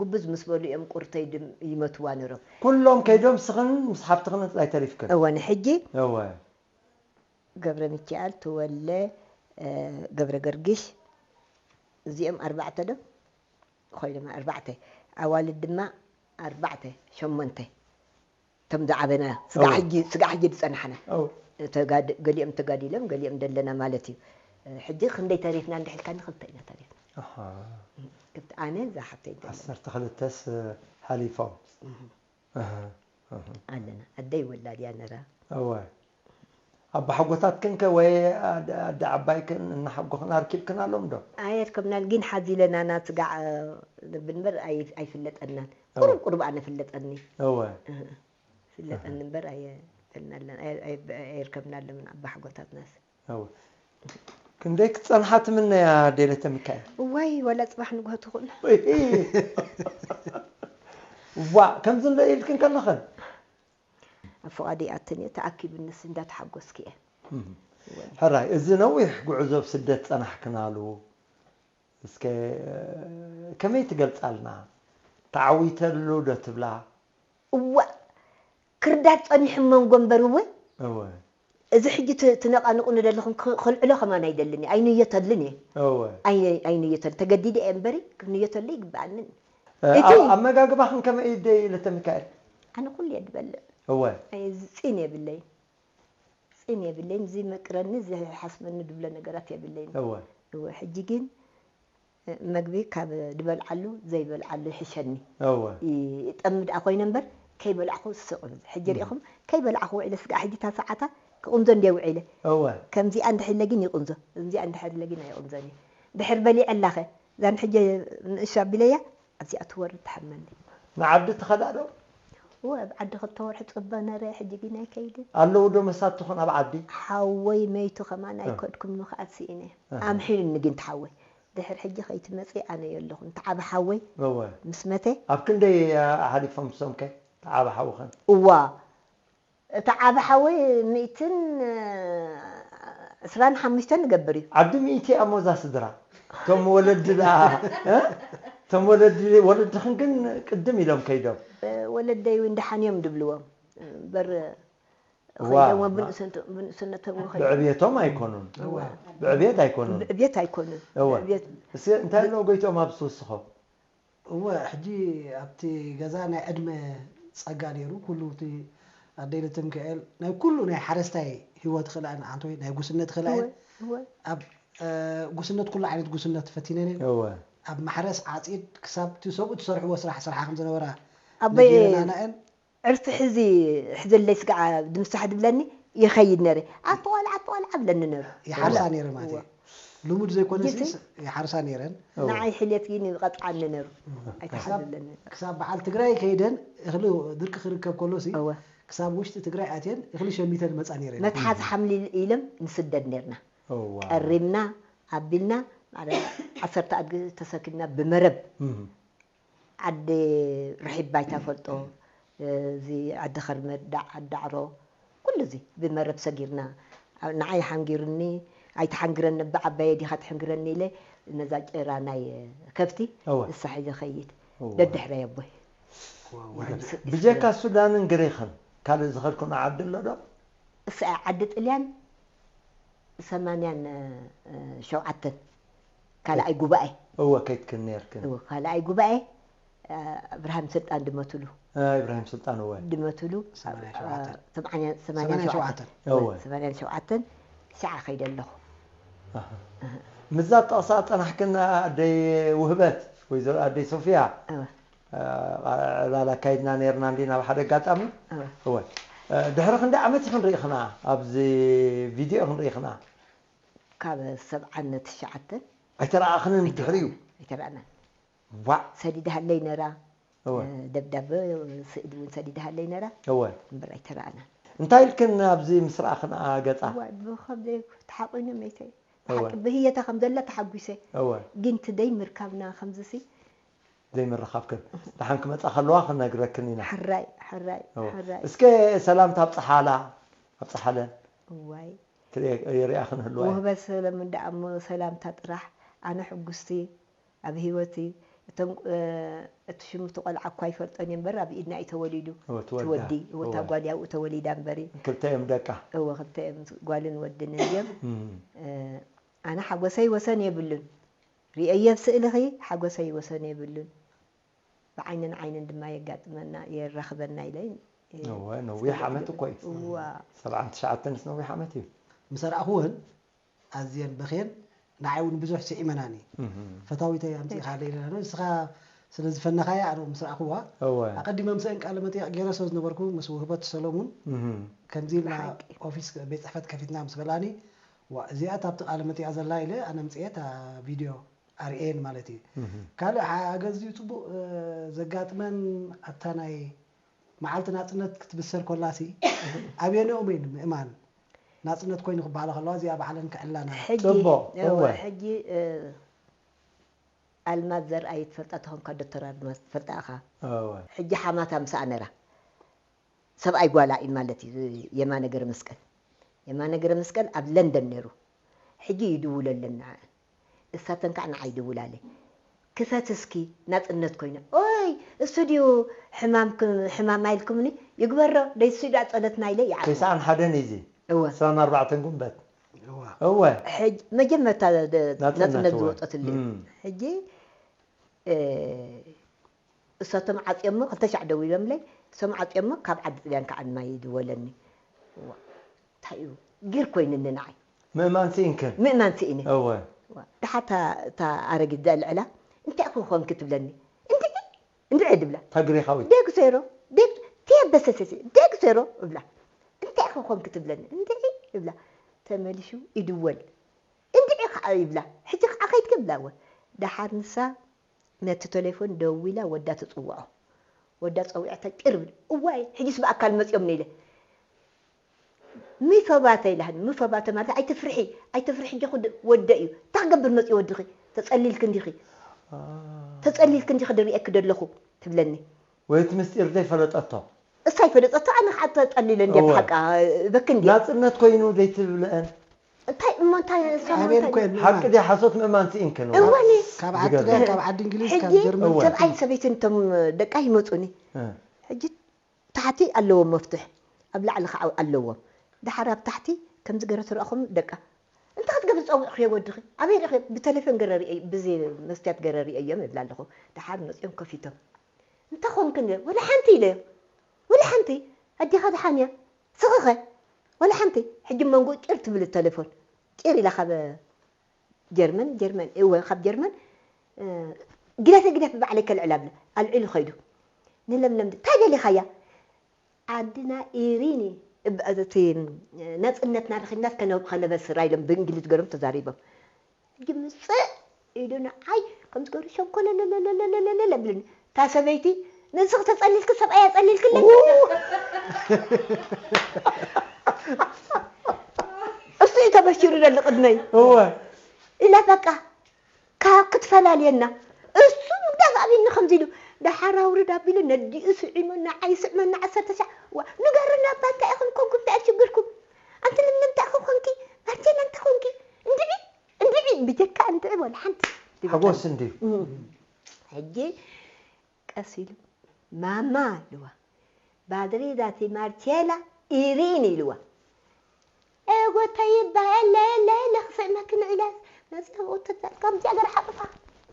ጉብዝ ምስ በሉ እዮም ቁርተይ ይመትዋ ነሮም ኩሎም ከይዶም ስኽን ምስ ሓፍትኽን ጥራይ ተሪፍክን እወ ንሕጂ እወ ገብረ ሚካኤል ተወለ ገብረ ገርግሽ እዚኦም ኣርባዕተ ዶ ኮይኖም ኣርባዕተ ኣዋልድ ድማ ኣርባዕተ ሸሞንተ እቶም ዝዓበና ስጋዕ ሕጂ ዝፀናሕና ገሊኦም ተጋዲሎም ገሊኦም ደለና ማለት እዩ። ሕጂ ክንደይ ተሪፍና እንድሕልካኒ ክልተ ኢና ተሪፍና። ኣነ እዛ ሓፍተይ ደለና። ዓሰርተ ክልተስ ሓሊፎም ኣለና ኣደይ ወላድ እያ ነራ። እወ ኣባሓጎታትክን ከ ወይ ኣደ ኣደ ዓባይክን እናሓጎኽን ኣርኪብክን ኣሎም ዶ? ኣየርከብናን ግን ሓዚ ኢለናና ስጋዕ ንብል እምበር ኣይ- ኣይፍለጠናን። ቁሩብ ቁሩብ ኣነ ፍለጠኒ እወ ፍለጠኒ እምበር ኣየ- በልናለን ኣየ- ኣየ- ኣየርከብናለምን ኣባሓጎታትናስ። እወ ክንደይ ክትጸንሓ ትምነያ ኣደይ ለተሚካኤል? እዋይ ዋላ ጽባሕ ንግሆ ትኹን። ዋእ ከምዚ እንዶ ኢልክን ከለኽን ኣብ ፍቓደይ ይኣትን እየ ተኣኪቡንስ እንዳተሓጎስኩ እየ። ሕራይ እዚ ነዊሕ ጉዕዞ ኣብ ስደት ጸናሕክናሉ እስከ ከመይ ትገልጻልና? ተዓዊተሉ ዶ ትብላ? እዋእ ክርዳድ ጸኒሑ መንጎ እምበር እውን እወ እዚ ሕጂ ትነቓንቑኒ ዘለኹም ከልዕሎ ከማን ኣይደልን እየ ኣይንየተልን እየ እወ ኣይንየተሉ ተገዲደ እየ እምበሪ ክንየተሉ ይግበኣንን እቲ ኣመጋግባኽን ከመይ እዩ ደይ ለተሚካኤል ኣነ ኩሉ እየ ድበልዕ እወ ኣይ ፂን የብለይ ፂን የብለይን ዝመቅረኒ ዝሓስመኒ ድብሎ ነገራት የብለይን እወ እወ ሕጂ ግን መግቢ ካብ ድበልዓሉ ዘይበልዓሉ ይሕሸኒ እወ ይጠሚ ደኣ ኮይነ እምበር ከይበላዕኹ ስቕ ሕጂ ሪኢኹም ከይበላዕኹ ውዒለ ስጋዕ ሕጂ እታ ሰዓታ ክቕንዞ እንድየ ውዒለ እወ ከምዚኣ እንድሕለ ግን ይቕንዞ ከምዚኣ እንድሕለ ግን ኣይቕንዞን እየ ድሕር በሊዐላኸ እዛን ሕጂ ንእሽ ኣቢለያ ኣብዚኣ ትወርድ ትሓመኒ ንዓዲ ትኸዳ ዶ እወ ኣብ ዓዲ ክልተ ወርሒ ፅበ ነረ ሕጂ ግን ኣይከይድን ኣለዉ ዶ መሳትኹን ኣብ ዓዲ ሓወይ መይቱ ከማን ኣይከድኩን ምኽኣል ስኢነ ኣምሒሉኒ ግን ትሓወይ ድሕር ሕጂ ከይትመፂ ኣነ የለኹን ተዓበ ሓወይ እወ ምስ መተ ኣብ ክንደይ ሓሊፎም ሶምከ ተዓበ ሓውኸን እዋ እቲ ዓቢ ሓወይ ሚእትን ዕስራን ሓሙሽተን ንገብር እዩ ዓዲ ሚእቲ እያ ሞዛ ስድራ እቶም ወለዲ ደኣ እ? እቶም ወለዲ ወለድኽን ግን ቅድም ኢሎም ከይዶም ወለደይ እውን ደሓን እዮም ድብልዎም እምበር ዋ፣ ከይዶም ማ- ብንእሰንቶ- ብንእስነቶም እውን ከይዶም ብዕብየቶም ኣይኮኑን እዋ። ብዕብየት ኣይኮኑን ብዕብየት ኣይኮኑን እወ ብዕብየት እስኪ እንታይ ኣሎ ጎይቶም ኣብ ዝትውስኾ እወ ሕጂ ኣብቲ ገዛ ናይ ዕድመ ጸጋ ነይሩ ኩሉ እቲ ኣደይ ለተሚካኤል ናይ ኩሉ ናይ ሓረስታይ ሂወት ክእላ ኣንቶይ ናይ ጉስነት ክእላ እወ እወ ኣብ እ፣ ጉስነት ኩሉ ዓይነት ጉስነት ፈቲነ ነይሩ እወ ኣብ ማሕረስ ዓፂድ ክሳብ እቲ ሰብኡ ትሰርሕዎ ስራሕ ስርሓ ከም ዝነበራ ኣበይ ነጊረናና እየን ዕርፊ ሕዚ ሕዘለይ ስጋዕ ድምሳሕ ድብለኒ ይኸይድ ነረ ኣቲ ቆልዓ ኣቲ ቆልዓ ብለኒ ነሩ ይሓርሳ ነረ ማለት እዩ ልሙድ ዘይኮነ ይሓርሳ ነረን ንዓይ ሕልየት ግን ይቐጥዓኒ ነሩ ኣይተሓዘለኒ ክሳብ በዓል ትግራይ ከይደን እኽሊ ድርቂ ክርከብ ከሎ ሲ ክሳብ ውሽጢ ትግራይ ኣትየን እኽሊ ሸሚተን መፃ ነረን መትሓዚ ሓምሊ ኢለም ንስደድ ነርና ቀሪምና ኣቢልና ማለት ዓሰርተ ኣድጊ ተሰኪምና ብመረብ ዓዲ ርሒብ ባይታ ፈልጦ፣ እዚ ዓዲ ከርመድ፣ ዳዕ፣ ዓዲ ዳዕሮ፣ ኩሉ እዚ ብመረብ ሰጊርና፣ ንዓይ ሓንጊሩኒ፣ ኣይትሓንግረኒ፣ ብዓባየ ዲኻ ትሕንግረኒ ኢለ ነዛ ጭራ ናይ ከብቲ እወ። ንሳ ሒዘ ኸይድ። እወ። ደድሕረይ ኣቦይ። ብጀካ ሱዳንን ግሪኽን ካልእ ዝኸድኩን ዓዲ ኣሎ ዶ? እሳ ዓዲ ጥልያን ሰማንያን ሸውዓተን ካልኣይ ጉባኤ እወ ከይትክን ነርክን እወ ካልኣይ ጉባኤ እብራሂም ስልጣን ድመትሉ እብራሂም ስልጣን እወ ድመትሉ ሰማንያን ሸውዓተን እወ ሰማንያን ሸውዓተን ሸዓ ከይደ ኣለኹ ምዛ ጠቕሳ ጠናሕክን ኣደይ ውህበት ወይዘሮ ኣደይ ሶፊያ እወ ዕላል ኣካይድና ነይርና እንዲ ናብ ሓደ ኣጋጣሚ። እወ። ድሕሪ ክንደይ ዓመት ኢኽን ርኢኽና? ኣብዚ ቪድዮ ኢኽን ርኢኽና? ካብ ሰብዓን ትሽዓተን ኣይተረኣኽንን ብድሕሪኡ? ኣይተረኣናን። ዋዕ! ሰዲዳሃለይ ነራ። እወ። ደብዳበ ስእሊ እውን ሰዲዳሃለይ ነራ። እወ። እምበር ኣይተረኣናን። እንታይ ኢልክን ኣብዚ ምስ ረኣኽንኣ ገጻ? ዋይ ብኸብደይ ተሓቒነ መይተ። እወ። ብሓቂ ብህየታ ከም ዘላ ተሓጒሰ። እወ። ግን ትደይ ምርካብና ከምዝሲ ዘይምርኻብክን ደሓን ክመጻ ከለዋ ክነግረክን ኢና። ሕራይ ሕራይ እወ። ሕራይ። እስከ ሰላምታ ኣብጽሓላ ኣብጽሓለን እዋይ ክሪኣ- ይሪኣ ክንህልዋ እየ። ወህበ ሰለሙን ደኣ እሞ ሰላምታ ጥራሕ። ኣነ ሕጉስቲ ኣብ ህይወቲ እቶም እቲ ሽሙ እቲ ቆልዓ እኳ ይፈልጦን እየ እምበር ኣብ ኢድና እዩ ተወሊዱ። እወ፣ እቲ ትወዳ። ወዲ እወ፣ እታ እወ። ጓል ያብኡ ተወሊዳ እምበሪ። ክልተ እዮም ደቃ። እወ ክልተ እዮም ጓልን ወድን እዮም። እም። ኣነ ሓጎሰይ ወሰን የብሉን። ሪኤየ ኣብ ስእልኺ ሓጎሰይ ወሰን የብሉን። ብዓይንን ዓይንን ድማ የጋጥመና የራኽበና ኢለ። እወ፣ ነዊሕ ዓመት እኮ እዩ። እዋ ሰብዓን ትሽዓተንስ ነዊሕ ዓመት እዩ። ምስ ረኣኹወን ኣዝየን በኽየን ንዓይ እውን ብዙሕ ስዒመናኒ። እህም። ፈታዊተይ ኣምፂእኻለይ ኢለና ንስኻ ስለ ዝፈነኻያ ኣነ ምስ ረኣኹዋ እወ። ኣቐዲመ ምስአን ቃለ መጠይቕ ገይረ ስለ ዝነበርኩ ምስ ውህበት ሰሎሙን እህም። ከምዚ ኢልና ብሓቂ። ኦፊስ ቤት ፅሕፈት ከፊትና ምስ በላኒ ዋ እዚኣ እታ ኣብቲ ቃለ መጠይቕ ዘላ ኢለ ኣነ ኣምፅኤ እታ ቪድዮ ኣርእየን ማለት እዩ። እህም። ካልእ ሓገዝ እዩ ፅቡቕ እ፣ ዘጋጥመን ኣብታ ናይ መዓልቲ ናፅነት ክትብሰር ኮላሲ ኣበየንኦም እየን ምእማን ናፅነት ኮይኑ ክበሃላ ከለዋ እዚኣ ባዕለን ክዕላና ሕጂ ጽቡቕ፣ እወ፣ እወ። ሕጂ እ፣ ኣልማዝ ዘርኣይ ትፈልጣ ተኾንካ ዶክተር ኣልማዝ ትፈልጣ ኢኻ። እወ። ሕጂ ሓማታ ምሳኣ ነራ ሰብኣይ ጓላ እዩ ማለት እዩ። የማነ ገረ መስቀል የማነ ገረ መስቀል ኣብ ለንደን ነይሩ። ሕጂ ይድውለለን ንዓን እሳተን ከዓ ንዓይ ይድውላለ። ክፈት እስኪ ናፅነት ኮይና ኦይ እሱ ድዩ ሕማም ክ- ሕማም ኣይልኩምኒ ይግበሮ ደይ እሱ ድኣ ፀለትና ኢለ ይዓርፎ። ተስዓን ሓደን እዩ እዚ። እወ ዕስራን ኣርባዕተን ጉንበት። እዋ እወ። ሕጅ መጀመርታ ደ- ናፅነት ናፅነት እወ። ዝወፀትሉ እዩ። እም። ሕጂ እ፣ እሳቶም ዓፅዮሞ ክልተ ሻዕ ደዊሎምለይ እሶም ዓፅዮሞ ካብ ዓዲ ጥልያን ከዓ ድማ ይድወለኒ። እዋ፣ እንታይ እዩ ጊር ኮይንኒ ንዓይ ምእማን ስኢንክን። ምእማን ስኢነ። እወ። እዋ፣ ደሓር እታ- እታ ኣረጊት ዘልዕላ እንታይ ክኾንኪ ትብለኒ። እንድዒ እንድዒ ድብላ እታ ግሪኻዊት። ደግ ዜሮ ደግ ትየበሰሰሲ ደግ ዜሮ እብላ። እንታይ ክኾንኪ ትብለኒ። እንድዒ እብላ። ተመሊሹ ይድወል። እንድዒ ከዓ ይብላ። ሕጂ ከዓ ከይድኪ እብላ። እወ። ደሓር ንሳ ነቲ ቴሌፎን ደዊላ ወዳ ትፅውዖ። ወዳ ፀዊዐታ ቂር ብል እዋይ ሕጂስ ብኣካል መፂኦም ኢለ። ምፈባተ ኢላኒ። ምፈባተ ማለት ኣይትፍርሒ ኣይትፍርሒ እንዲኹ ወደ እዩ። እንታይ ክገብር መፅኡ ወድኺ? ተፀሊልኪ እንዲኺ ተፀሊልኪ እንዲኺ ድሪኤኪ ደለኹ ትብለኒ። ወይ እቲ ምስጢር ዘይፈለጠቶ። እሳ ይፈለጠቶ ኣነ ከዓ ተፀሊለ እንዲ እወ። ብሓቃ እበኪ እንዲ ናፅነት ኮይኑ ዘይትብልአን። እንታይ እሞ እንታይ ንሳ ኣቤል እንታይ እኮ የለን። ሓቂ ድያ ሓሶት ምእማን ስኢንክን። እወኒ ካብ ዓዲ ዝገርም። ካብ ዓዲ እንግሊዝ ካብ ሕጂ ጀርመን እወ። ሰብኣይ ሰበይትን እቶም ደቃ ይመፁኒ። እ። ሕጂ ታሕቲ ኣለዎም መፍትሕ ኣብ ላዕሊ ከዓ ኣለዎም። ደሓር ኣብ ታሕቲ ከምዚ ገረ ትረእኹም ደቃ እንታይ ክትገብር ፀዊዕኽዮ ወድኺ ኣበይ ርኢኽዮ? ብቴሌፎን ገረ ርኤ ብዚ መስትያት ገረ ርኤዮም ይብላ ኣለኹ። ደሓር መፅኦም ከፊቶም እንታይ ኾንክን ወላ ሓንቲ ኢለዮም። ወላ ሓንቲ ኣዴኻ ደሓን እያ ስኽኸ ወላ ሓንቲ። ሕጂ መንጎ ቂር ትብል ቴሌፎን ቂር ኢላ ካብ ጀርመን ጀርመን እወ ካብ ጀርመን ግደፊ ግደፊ ባዕለይ ከልዕል ኣብለ ኣልዒሉ ኸይዱ። ንለምለም እንታይ ደሊኻያ? ዓድና ኢሪኒ እቲ ናፅነትና ረኺብናስ ከነብስራ ኢሎም ብእንግሊዝ ገሮም ተዛሪቦም። ሕጂ ምፅእ ኢሉ ንዓይ ከምዚ ገሩ ሸንኮለለለለለለለ ብልኒ። እታ ሰበይቲ ንስኺ ተፀሊልኪ ሰብኣይ ኣፀሊልክለይ እሱ እዩ ተበሲሩ ዘሎ ቅድመይ እወ። ኢላ በቃ ካብ ክትፈላልየና እሱ ምግዳፍ ኣብኒ ከምዚ ኢሉ ደሓር ኣውርድ ኣቢሉ ነዲኡ ስዒሙ ንዓይ ስዕመና ዓሰርተ ሻዕ ዋ ንገርኒ ኣባ እንታይ ኢኹም ኮንኩም እንታይ ሽግርኩም ኣንቲ ለምለም እንታይ ኢኹም ኮንኪ ማርቴና እንታይ ኮንኪ እንድዒ እንድዒ ብጀካ እንድዒ ወላ ሓንቲ ሓጎስ እንድዩ። ሕጂ ቀስ ኢሉ ማማ ኢልዋ ባድሪ ዛቲ ማርቴላ ኢሪን ኢልዋ እጎተይ ይባ የለ የለ የለ ክስዕመኪ ንዒላ መፅእ ተዛል ከምዚኣ ገር ሓቕፋ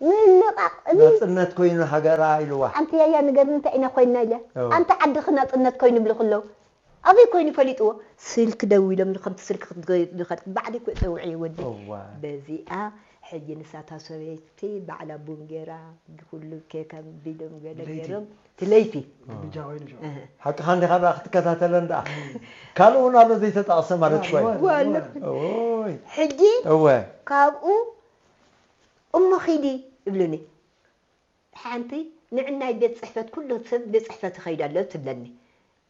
ምንቓቕ እሊ ናፅነት ኮይኑ ሃገራ ኢልዋ። ሓንቲ ያያ ንገርኒ እንታይ ኢና ኮይንና ኢለ እወ። ኣንታ ዓድኺ ናፅነት ኮይኑ ብሊ ክለው ኣበይ ኮይኑ ፈሊጥዎ ስልክ ደዊሎም ከምቲ ስልክ ክትገ- ባዕሊ እኮ ፀውዒ ወዲ እዋ። በዚኣ ሕጂ ንሳታ ሰበይቲ ባዕላ ቡን ገይራ፣ ኩሉ ኬክ ኣቢሎም ገለ ለይቲ። ገይሮም፣ እቲ ለይቲ። ብጃ ኮይኑ ሸው። እህ። ሓቅኻ እንዲኻ ደኣ ክትከታተለን ደኣ። ካልእ እውን ኣሎ ዘይተጠቕሰ ማለት እዋ፣ እኮ እዩ። እዋ፣ ዋለ። እዋ። ኦይ። ሕጂ እወ። ካብኡ እሞ ኺዲ ይብሉኒ። ሓንቲ ንዕናይ ቤት ጽሕፈት ኩሉ ሰብ ቤት ጽሕፈት ይኸይድ ኣሎ ትብለኒ።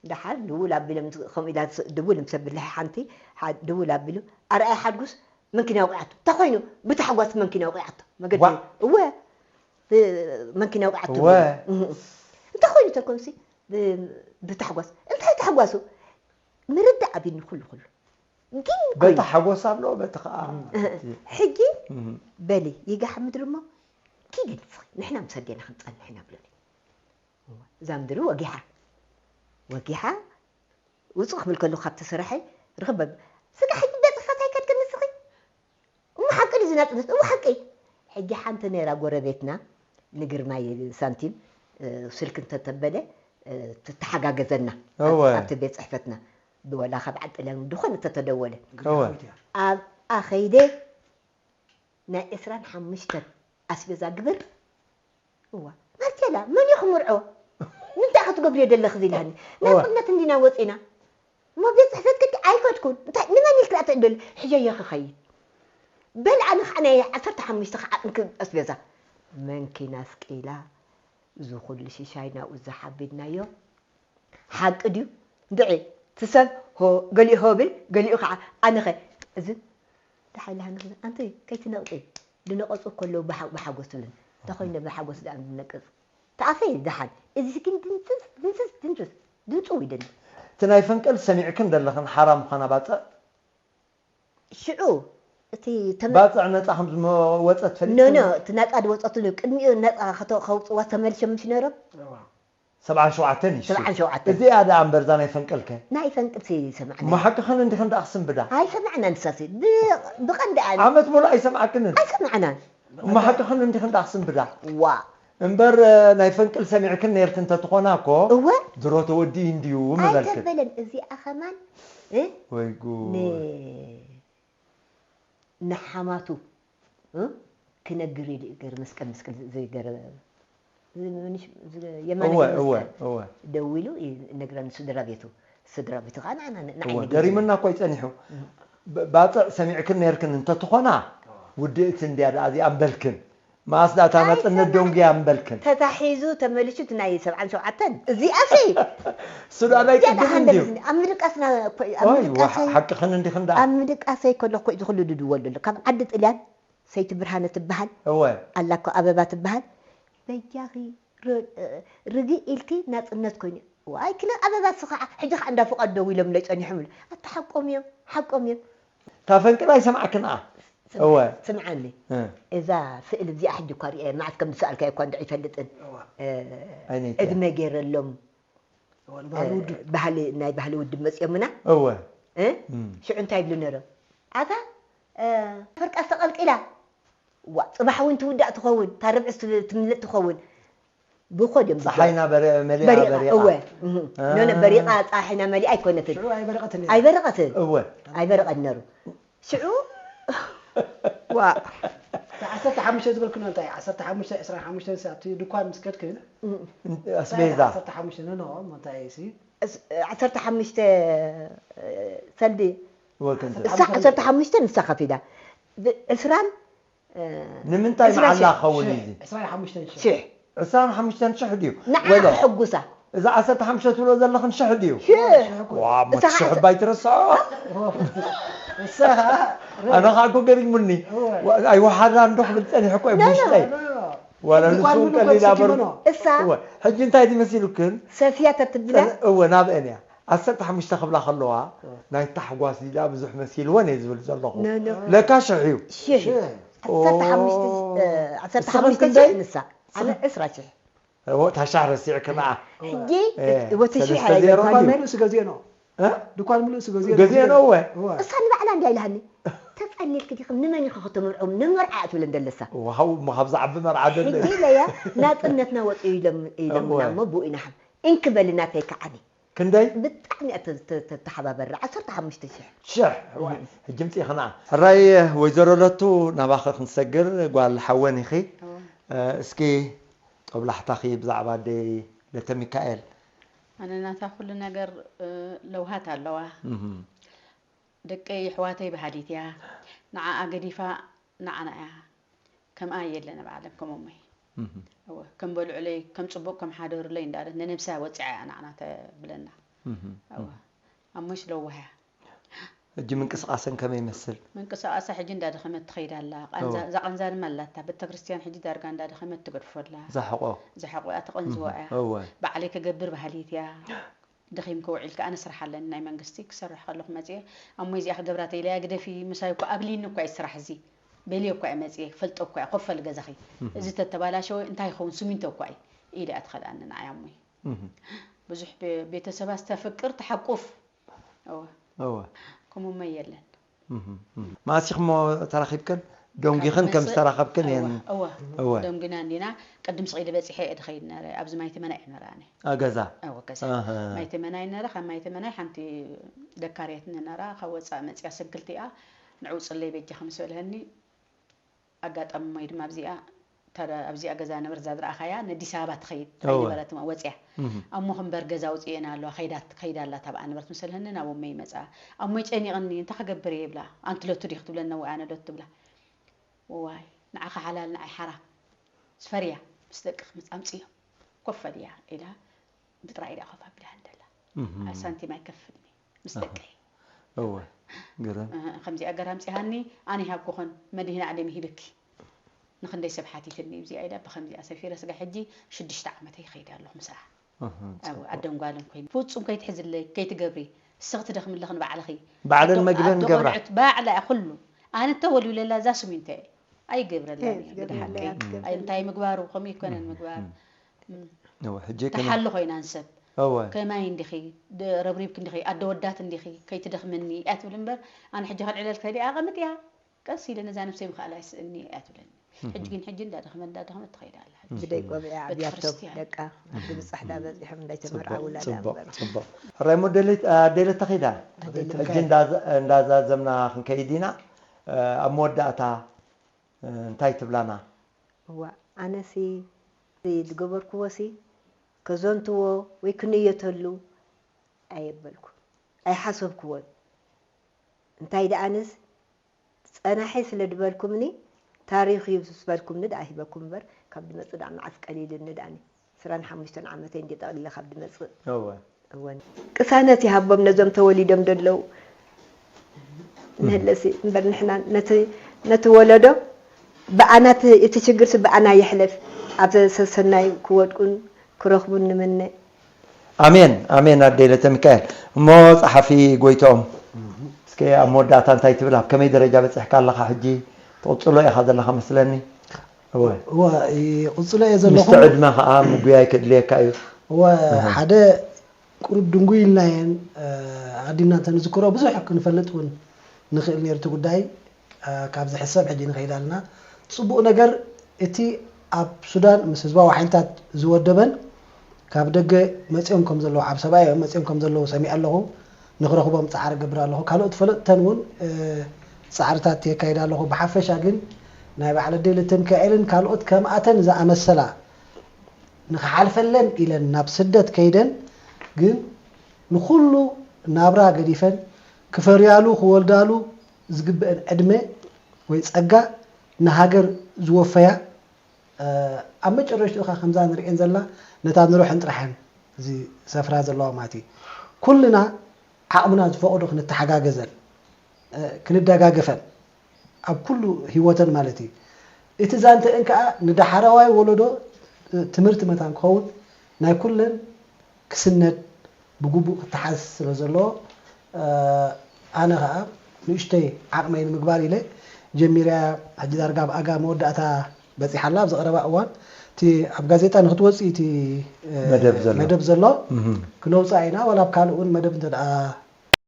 ደሓር ድውል ኣቢሎም ከምኡ ኢላ ትስ-፣ ድውል ምስ ኣቢላ ሓንቲ ሓ-፣ ድውል ኣቢሉ ኣርኣያ ሓድጉስ መንኪና ወቒዓቶ። እንታይ ኮይኑ? ብታሕጓስ መንኪና ወቒዓቶ። መገዲ ዋ! እወ። ብ-፣ መንኪና ወቒዓቶ። እወ። እህ። እንታይ ኮይኑ ተልኮምሲ? ብ-፣ ብታሕጓስ። እንታይ ታሕጓሱ? ምርዳእ ኣቢኒ ኩሉ ኩሉ። ግን በቲ ኮይኑ ሓጎስ ኣሎ፣ በቲ ኸኣ እህ። እቲ ሕጂ እህ። በሊ ይጋሕ ምድሪ እሞ ኪዲ ንስኺ፣ ንሕና ምስ ኣዴና ክንጸንሕ ኢና ብሉኒ። እዛ ምድሪ ወጊሓ፣ ወጊሓ ውጹእ ክብል ከለኹ ካብቲ ስራሐይ ርኽብ በብ-፣ ስጋ ሕጂ ቤት ጽሕፈት ኣይከድክን ንስኺ? እሞ ሓቂ ድዩ ዝናጽነት? እሞ ሓቂ። ሕጂ ሓንቲ ነይራ ጎረቤትና ንግርማይ ሳንቲም፣ እ፣ ስልኪ እንተተበለ፣ እ፣ ትተሓጋገዘና። እወ። ኣብቲ ቤት ጽሕፈትና። ብወላ ካብ ዓዲ ጥልያን ድኾነ እንተተደወለ። እወ። ኣብኣ ኸይደ ናይ ዕስራን ሓሙሽተን ኣስቤዛ ግብር። እዋ፣ ማርቴላ፣ መን እዩ ክምርዖ? ንምንታይ ክትገብርዮ ደለኺ? ኢላኒ። እዋ። ናጽነት እንዲና ወጺና። እሞ ቤት ጽሕፈት ክንዲ ኣይከድኩን። እንታይ፣ ንመን ኢልኪ ደኣ ትእደሊ? ሕጀዮ ክኸይድ። በል ኣነ ኸዓ ናይ ዓሰርተ ሓሙሽተ ኸዓ እንክ ኣስቤዛ። መንኪና ስቂላ፣ እዚ ኹሉ ሽሻይ ናብኡ ዝሓቢድናዮ። ሓቂ ድዩ? እንድዒ፣ እቲ ሰብ ሆ፣ ገሊኡ ሆ ብል፣ ገሊኡ ኸዓ ኣነኸ፣ እዚ ደሓን ኢልሃኒ ክብል፣ ኣንቲ ከይትነቕጺ፣ ዝነቐጹ ከለዉ ብሓ-፣ ብሓጎስ ትብልን። እንተ ኾይነ ብሓጎስ ደኣ ንነቅጽ። ተኣፈይ ደሓን። እዚ ግን ድንጽስ፣ ድንጽስ፣ ድንጽስ፣ ድምጹ ይደሊ። እቲ ናይ ፈንቅል ሰሚዕክን ዘለኽን ሓራ ምዃና ባጽዕ? ሽዑ፣ እቲ ተመ-፣ ባጽዕ ነጻ ከም ዝመ-፣ ወጸት ፈሊጥክን? ኖ፣ ኖ፣ እቲ ነጻ ዝወጸትሉ፣ ቅድሚኡ ነጻ ከተ-፣ ከውጽዋ ተመልሾም ምሽ ነይሮም? እዋ። ሰብዓን ሸውዓተን እዩ እሱ። ሰብዓን ሸውዓተን። እዚኣ ደኣ እምበር እዛ ናይ ፈንቅልከ? ናይ ፈንቅልሲ ሰማዕና። እሞ ሓቅኽን እንዲኽን ደኣ ክስንብዳ? ኣይሰማዕናን ንሳሲ። ብ-፣ ብቐንዲ ኣነ። ዓመት ሙሉእ ኣይሰማዕክንን? ኣይሰማዕናን። እሞ ሓቅኽን እንዲኽን ደኣ ክስንብዳ? ዋ። እምበር፣ እ፣ ናይ ፈንቅል ሰሚዕክን ነይርክን እንተትኾና እኮ፣ እወ። ድሮ ተወዲኡ እንድዩ ምበልክን። ኣይተበለን። እዚኣ ኸማን፣ እ? ወይ ጉድ። ን-፣ ንሓማቱ፣ እ? ክነግር ኢሉ እዩ ገይሩ መስቀል፣ መስቀል ዘይገረ-፣ ዝ-፣ ምንሽ-፣ ዝ-፣ የማነ እወ፣ ገብረ እወ፣ መስቀል እወ። ደዊሉ እዩ ነግረኒ ስድራ ቤቱ። ስድራ ቤቱ ኸዓ ንዓና፣ ንዓይ እወ፣ ነጊሩ። ገሪሙና እኮ እዩ ጸኒሑ። እም። ብ-፣ ባጽዕ ሰሚዕክን ነይርክን እንተትኾና፣ ውድእቲ እንድያ ደኣ እዚኣ እምበልክን። መኣስ ደኣ እታ ናጽነት ኣይሰማዕን። ደንጉያ እምበልክን። ተታሒዙ ተመሊሱ እቲ ናይ ሰብዓን ሸውዓተን። እዚኣሲ እሱ ደኣ ናይ እዚኣ ቅድም ደኣ እንድዩ። ሃንደበት ኣብ ምድቃስና እኮ፣ ኣብ ዋይ፣ ምድቃሰይ፣ ሓቅኽን እንዲኽን ደኣ። ኣብ ምድቃሰይ ከለኹ እዚ ኩሉ ድድወል ዘሎ። ካብ ዓዲ ጥልያን ሰይቲ ብርሃነ ትበሃል። እወ። ኣላ እኮ ኣበባ ትበሃል። በጃኺ ር-፣ ርግእ ኢልኪ ናጽነት ኮይኑ። ዋይ፣ ክነ ኣበባ እሱ ኸዓ፣ ሕጂ ኸዓ እንዳ ፍቓድ ደው ኢሎምለይ ጸኒሖም ኢሉ። ኣታ ሓቆም እዮም፣ ሓቆም እዮም። እታ ፈንቅል ኣይሰማዕክን ኣኣ። ስም-፣ እወ። ስምዓኒ። እ። እዛ ስእሊ እዚኣ ሕጂ እኳ ርእየ፣ መዓስ ከም ዝሰኣልካዮ እኳ እንድዒ ኣይፈልጥን። እወ። እ፣ ኣይነይትያ። ዕድመ ገይረሎም፣ እወ፣ ንባህሊ እ፣ ውድብ። ባህሊ፣ ናይ ባህሊ ውድብ መጺኦምና። እወ። እ? እም። ሽዑ እንታይ ይብሉ ነይሮም? ኣታ፣ እ፣ ፈርቃስ ተቐልቂላ። ዋ፣ ጽባሕ እውን ትውዳእ ትኸውን፣ እታ ርብዒ ስ-፣ ትምለጥ ትኸውን። ብኾድ እዮም ዝገ-፣ ጸሓይና በረ-፣ መሊኣ በሪቓ፣ በሪቓ። እወ። እህ። ኖ፣ ኖ፣ አ። በሪቓ ጸሓይና መሊኣ ኣይኮነትን። ሽዑ ኣይበረቐትን እያ። ኣይበረቐትን። እወ። ኣይበረቐን ነሩ። ሽዑ፣ ዋ። እታ ዓሰርተ ሓሙሽተ ዝበልክና እንታይ? ዓሰርተ ሓሙሽተ፣ ዕስራን ሓሙሽተን ኣብቲ ድኳን ምስ ከድክን፣ እም። እንታይ ኣስቤዛ። ዓሰርተ ሓሙሽተ፣ ኖ፣ ኖ፣ እንታይ ሲ? እስ-፣ ዓሰርተ ሓሙሽተ ሰልዲ። እወ፣ ክንዲ። እሳ ዓሰርተ ሓሙሽተ ንሳ ከፊላ። ብ-፣ ዕስራን እ፣ ንምንታይ ዕስራ መዓላ ሺሕ። ክኸውን እዩ እዚ? ዕስራን ሓሙሽተን ሺሕ። ሺሕ። ዕስራን ሓሙሽተን ሺሕ ድዩ? ንዓ ወለ። ክሕጉሳ። እዛ ዓሰርተ ሓሙሽተ ትብሎ ዘለኽን ሺሕ ድዩ? ሺሕ። ዋ፣ እሞ እታ እቲ ሺሕ ሓንቲ እባ ኣይትረስዖ። እሳ ኸዓ ኣነ ኸዓ እኮ ገሪሙኒ። እወ። ዋ፣ ኣይወሓዳን ዶ ክብል ጸኒሐ እኮ እየ ኖ፣ ኖ። ብውሽጠይ። ኖ፣ ኖ። ዋላ ንሱ እውን ቀሊል ኣበሉ። እሳ እወ። ሕጂ እንታይ ድዩ መሲሉክን? ሰፍያ ተትብላ? እወ፣ ናብአን እያ። ዓሰርተ ሓሙሽተ ክብላ ከለዋ፣ እወ። ናይ ታሕጓስ ኢላ ብዙሕ መሲልወን እየ ዝብል ዘለኹ። ኖ፣ ኖ። ለካ ሽሕ እዩ። ሽሕ። ሽሕ። ዓሰርተ ሓሙሽተ፣ ኦ። እ፣ ዓሰርተ ሓሙሽተ እስኽን ክንደይ? ሽሕ ንሳ። ኣነ ዕስራ ሽሕ። እወ፣ እታ ሻሕ ረሲዕክንኣ። ሕጂ፣ እ፣ እወ፣ እቲ ሽሕ ሰለስተ ዜሮ ኣይገባን። ማለት እዩ። ገዜኖ። እ? ድኳን ምሉእ ስገዜ ገዜ ነው ወይ? እዋ። እሳ ንባዕላ እንድያ ኢላሃኒ። ተጸኒልኪ ዲኺ ንመን ኢኺ ከተምርዖም? ንመርዓ እያ ትብለን ዘለሳ። ዋው፣ እሞ ካብ ዝዓቢ መርዓ ደለ። ሕጂ ኢለያ፣ ናጽነትና ወጺኡ ኢሎም፣ ኢሎምና እዋ። እሞ ብኡ ኢና ሓብ-፣ እንኪ በሊ ናተይ ከዓኒ። ክንደይ? ብጣዕሚ እያ ተ- ተ- ተ- ተሓባበርና። ዓሰርተ ሓሙሽተ ሽሕ። ሽሕ። ሕጂ ምጽኢኽና። ሕራይ ወይዘሮ ለቱ፣ ናባኸ ክንሰግር፣ ጓል ሓወን ኢኺ። እስኪ ጦብላሕታኺ ብዛዕባ ኣደይ ለተ ሚካኤል። ኣነ ናታ ኩሉ ነገር ለውሃት ኣለዋ። ደቀይ ኣሕዋተይ በሃሊት እያ። ንዓኣ ገዲፋ ንዓና እያ። ከምኣ የለን ኣብ ዓለም ከም እሞይ። እወ፣ ከም በልዑለይ፣ ከም ጽቡቕ ከም ሓደሩለይ እንዳለት ንነብሳ ወጺዓ እያ ንዓና ተብለና። እወ፣ ኣሞሽ ለዋህ እያ። ሕጂ ምንቅስቃሰን ከመይ ይመስል? ምንቅስቃሳ ሕጂ እንዳደኸመት ትኸይድ ኣላ። ቃንዛ- እዛ ቃንዛ ድማ ኣላታ። ቤተክርስትያን ሕጂ ዳርጋ እንዳደኸመት ትገድፎ ኣላ። ዛሕቆ። ዛሕቆ እያ ተቐንዝቦ እያ። እወ። ባዕለይ ክገብር በሃሊት እያ። ደኺምኪ ውዒልኪ ኣነ ስራሕ ኣለኒ ናይ መንግስቲ ክሰርሕ ከለኹ መፅየ ኣሞይ እዚኣ ክገብራ ተኢለያ ግደፊ ምሳይ እኮ ኣብሊኒ እኳ እዩ ስራሕ እዚ በልየ እኳ እየ መፅየ ክፈልጦ እኳ እየ ኮፈል ገዛኺ እዚ ተተባላሸወ እንታይ ይኸውን ስሚንቶ እኳ እዩ ኢለ እያ ትኸልኣኒ ንዓይ ኣሞይ ብዙሕ ቤተሰባ ዝተፍቅር ተሓቁፍ እወ እወ ከምኡመ የለን ማሲኽሞ ተራኺብክን ደንጒኽን ከም ዝተራኸብክን እየን እወ እወ ደንጒና እንዲና ቅድም ስቕ ኢለ በፂሐ እየ ድኸይድ ነረ ኣብዚ ማይ ተመና እየ ነረ ኣነ ኣገዛ እወ ገዛ ኣሃ። ማይ ተመና እየ ነረ ካብ ማይ ተመናይ ሓንቲ ደካርየት ንነራ ካብ ወፃእ መፅያ ስንክልቲ እያ ንዕውፅለይ በጃ ምስ በልሀኒ ኣጋጣሚ ማይ ድማ ኣብዚኣ እታ ኣብዚኣ ገዛ ነበርዛ ዝረኣኻያ ነዲስ ኣበባ ትኸይድ እወ። ኣይነበረትማ ወፅያ እሞ ክንበር ገዛ ኣውፅኤና ኣለዋ ከይዳ ኣላ ታብኣ ነበርት ምስ በልሀኒ ናብ እሞይ መፃ ኣሞይ ጨኒቕኒ እንታይ ክገብር እየ ይብላ ኣንቲ ሎቱ ዲኺ ትብለኒ እወ ኣነ ሎቱ ትብላ ዋይ ንዓኻ ሓላል ንዓይ ሓራም ስፈርያ ምስ ደቅኺ ምፅ ኣምፅዮ ኮፍ በልያ ኢላ ብጥራይ ኢዳ ኮፍ ኣቢላ እንደላ ሳንቲም ኣይከፍልኒ ምስ ደቀይ እወ ግርም ከምዚኣ ገር ኣምፂሃኒ ኣነ ይሃብኩኽን መድህን ዓለም ይሂብኪ ንክንደይ ሰብ ሓቲትኒ እዚኣ ኢላ ብከምዚኣ ሰፊረ ስጋ ሕጂ ሽዱሽተ ዓመተይ ይኸይድ ኣለኹ ምስኣ ኣደንጓልን ኮይኑ ፍፁም ከይትሕዝለይ ከይትገብሪ እስኺ ትደኽምለኽን ባዕልኺ ባዕለን መግበን ገብራ ባዕላ ኩሉ ኣነ ተወልዩለላ እዛ ስሚንቶ እየ ኣይገብረላን እየ ግደ ሓቀይ እንታይ ምግባሩ ከምኡ ይኮነን ምግባር ሕጂ ተሓሉ ኮይና ንሰብ ከማይ እንዲኺ ረብሪብክ እንዲኺ ኣደወዳት እንዲኺ ከይትደኽምኒ እያ ትብል እምበር ኣነ ሕጂ ከልዕለል ክኸዲ ኣቐምጥ እያ ቀስ ኢለ ነዛ ነብሰይ ምኽኣል ኣይስእኒ እያ ትብለኒ ሕጂ ግን ሕጂ እንዳደኽመ እንዳደኽመ ትኸይድ ኣላ ብደይ ቆቢዓ ኣብያቶም ደቃ ኣብ ግብፃሕ ዳበፂሖም እንዳይተመርዓ ውላዳ ነበሩ ሕራይ ሞ ኣደይለ ተኺዳ ሕጂ እንዳዛዘምና ክንከይድ ኢና ኣብ መወዳእታ እንታይ ትብላና እዋ ኣነሲ ዝገበርክዎሲ ከዘንትዎ ወይ ክንየተሉ ኣየበልኩ ኣይሓሰብክዎን እንታይ ደኣንስ ጸናሒ ስለ ድበልኩምኒ ታሪኽ እዩ ምስ በልኩምኒ ደኣ ሂበኩም እምበር ካብ ድመጽእ ደኣ መዓስ ቀሊልኒ ደኣኒ ዕስራን ሓሙሽተን ዓመተይ እንዲ ጠቕሊለ ካብ ድመጽእ እወ እወን ቅሳነት ይሃቦም ነዞም ተወሊዶም ደለዉ ንህለሲ እምበር ንሕና ነቲ ነቲ ወለዶ ብኣና እቲ እቲ ችግርሲ ብኣና ይሕለፍ ኣብ ሰሰናይ ክወድቁን ክረኽቡን ንምነ። ኣሜን ኣሜን ኣደይ ለተሚካኤል። እሞ ጸሓፊ ጎይትኦም እስከ ኣብ መወዳእታ እንታይ ትብል? ኣብ ከመይ ደረጃ በጺሕካ ኣለኻ ሕጂ? ትቕጽሎ ኢኻ ዘለኻ መስለኒ። እወ እወ ይቕጽሎ እየ ዘለኹ። ምስቲ ዕድመ ኸዓ ምጉያይ ከድልየካ እዩ። እወ ሓደ ቁሩብ ድንጉይ ኢልና እየን ኣዲምና እንተንዝክሮ ብዙሕ ክንፈልጥ እውን ንኽእል ነይሩ እቲ ጉዳይ። ካብ ዝሕሰብ ሕጂ ንኸይድ ኣለና። ጽቡቕ ነገር እቲ ኣብ ሱዳን ምስ ህዝባዊ ሓይልታት ዝወደበን ካብ ደገ መጺኦም ከም ዘለዉ ዓብ ሰብኣይ እዮም መጺኦም ከም ዘለዉ ሰሚዐ ኣለኹ። ንኽረኽቦም ጻዕሪ እገብር ኣለኹ። ካልኦት ፈለጥተን እውን ጻዕርታት የካይድ ኣለኹ። ብሓፈሻ ግን ናይ በዓል ኣደይ ለተሚካኤልን ካልኦት ከምኣተን ዝኣመሰላ ንኽሓልፈለን ኢለን ናብ ስደት ከይደን ግን ንኹሉ ናብራ ገዲፈን ክፈርያሉ ክወልዳሉ ዝግበአን ዕድመ ወይ ጸጋ ንሃገር ዝወፈያ ኣብ መጨረሽትኡ ኸዓ ከምዛ ንርእየን ዘለና ነታ ንሩሐን ጥራሐን ዝሰፍራ ዘለዋ ማለት እዩ። ኩልና ዓቕምና ዝፈቕዶ ክንተሓጋገዘን ክንደጋገፈን ኣብ ኩሉ ህይወተን ማለት እዩ። እቲ ዛንተአን ከዓ ንዳሕረዋይ ወለዶ ትምህርቲ መታን ክኸውን ናይ ኩለን ክስነድ ብግቡእ ክተሓዝ ስለ ዘለዎ ኣነ ከዓ ንእሽተይ ዓቕመይ ንምግባር ኢለ ጀሚረያ ሕጂ ዳርጋ ኣብ ኣጋ መወዳእታ በፂሓ ኣላ ኣብዚ ቀረባ እዋን እቲ ኣብ ጋዜጣ ንክትወፅእ እቲ መደብ ዘሎ ክነውፅኣ ኢና ዋላ ኣብ ካልእ እውን መደብ እንተ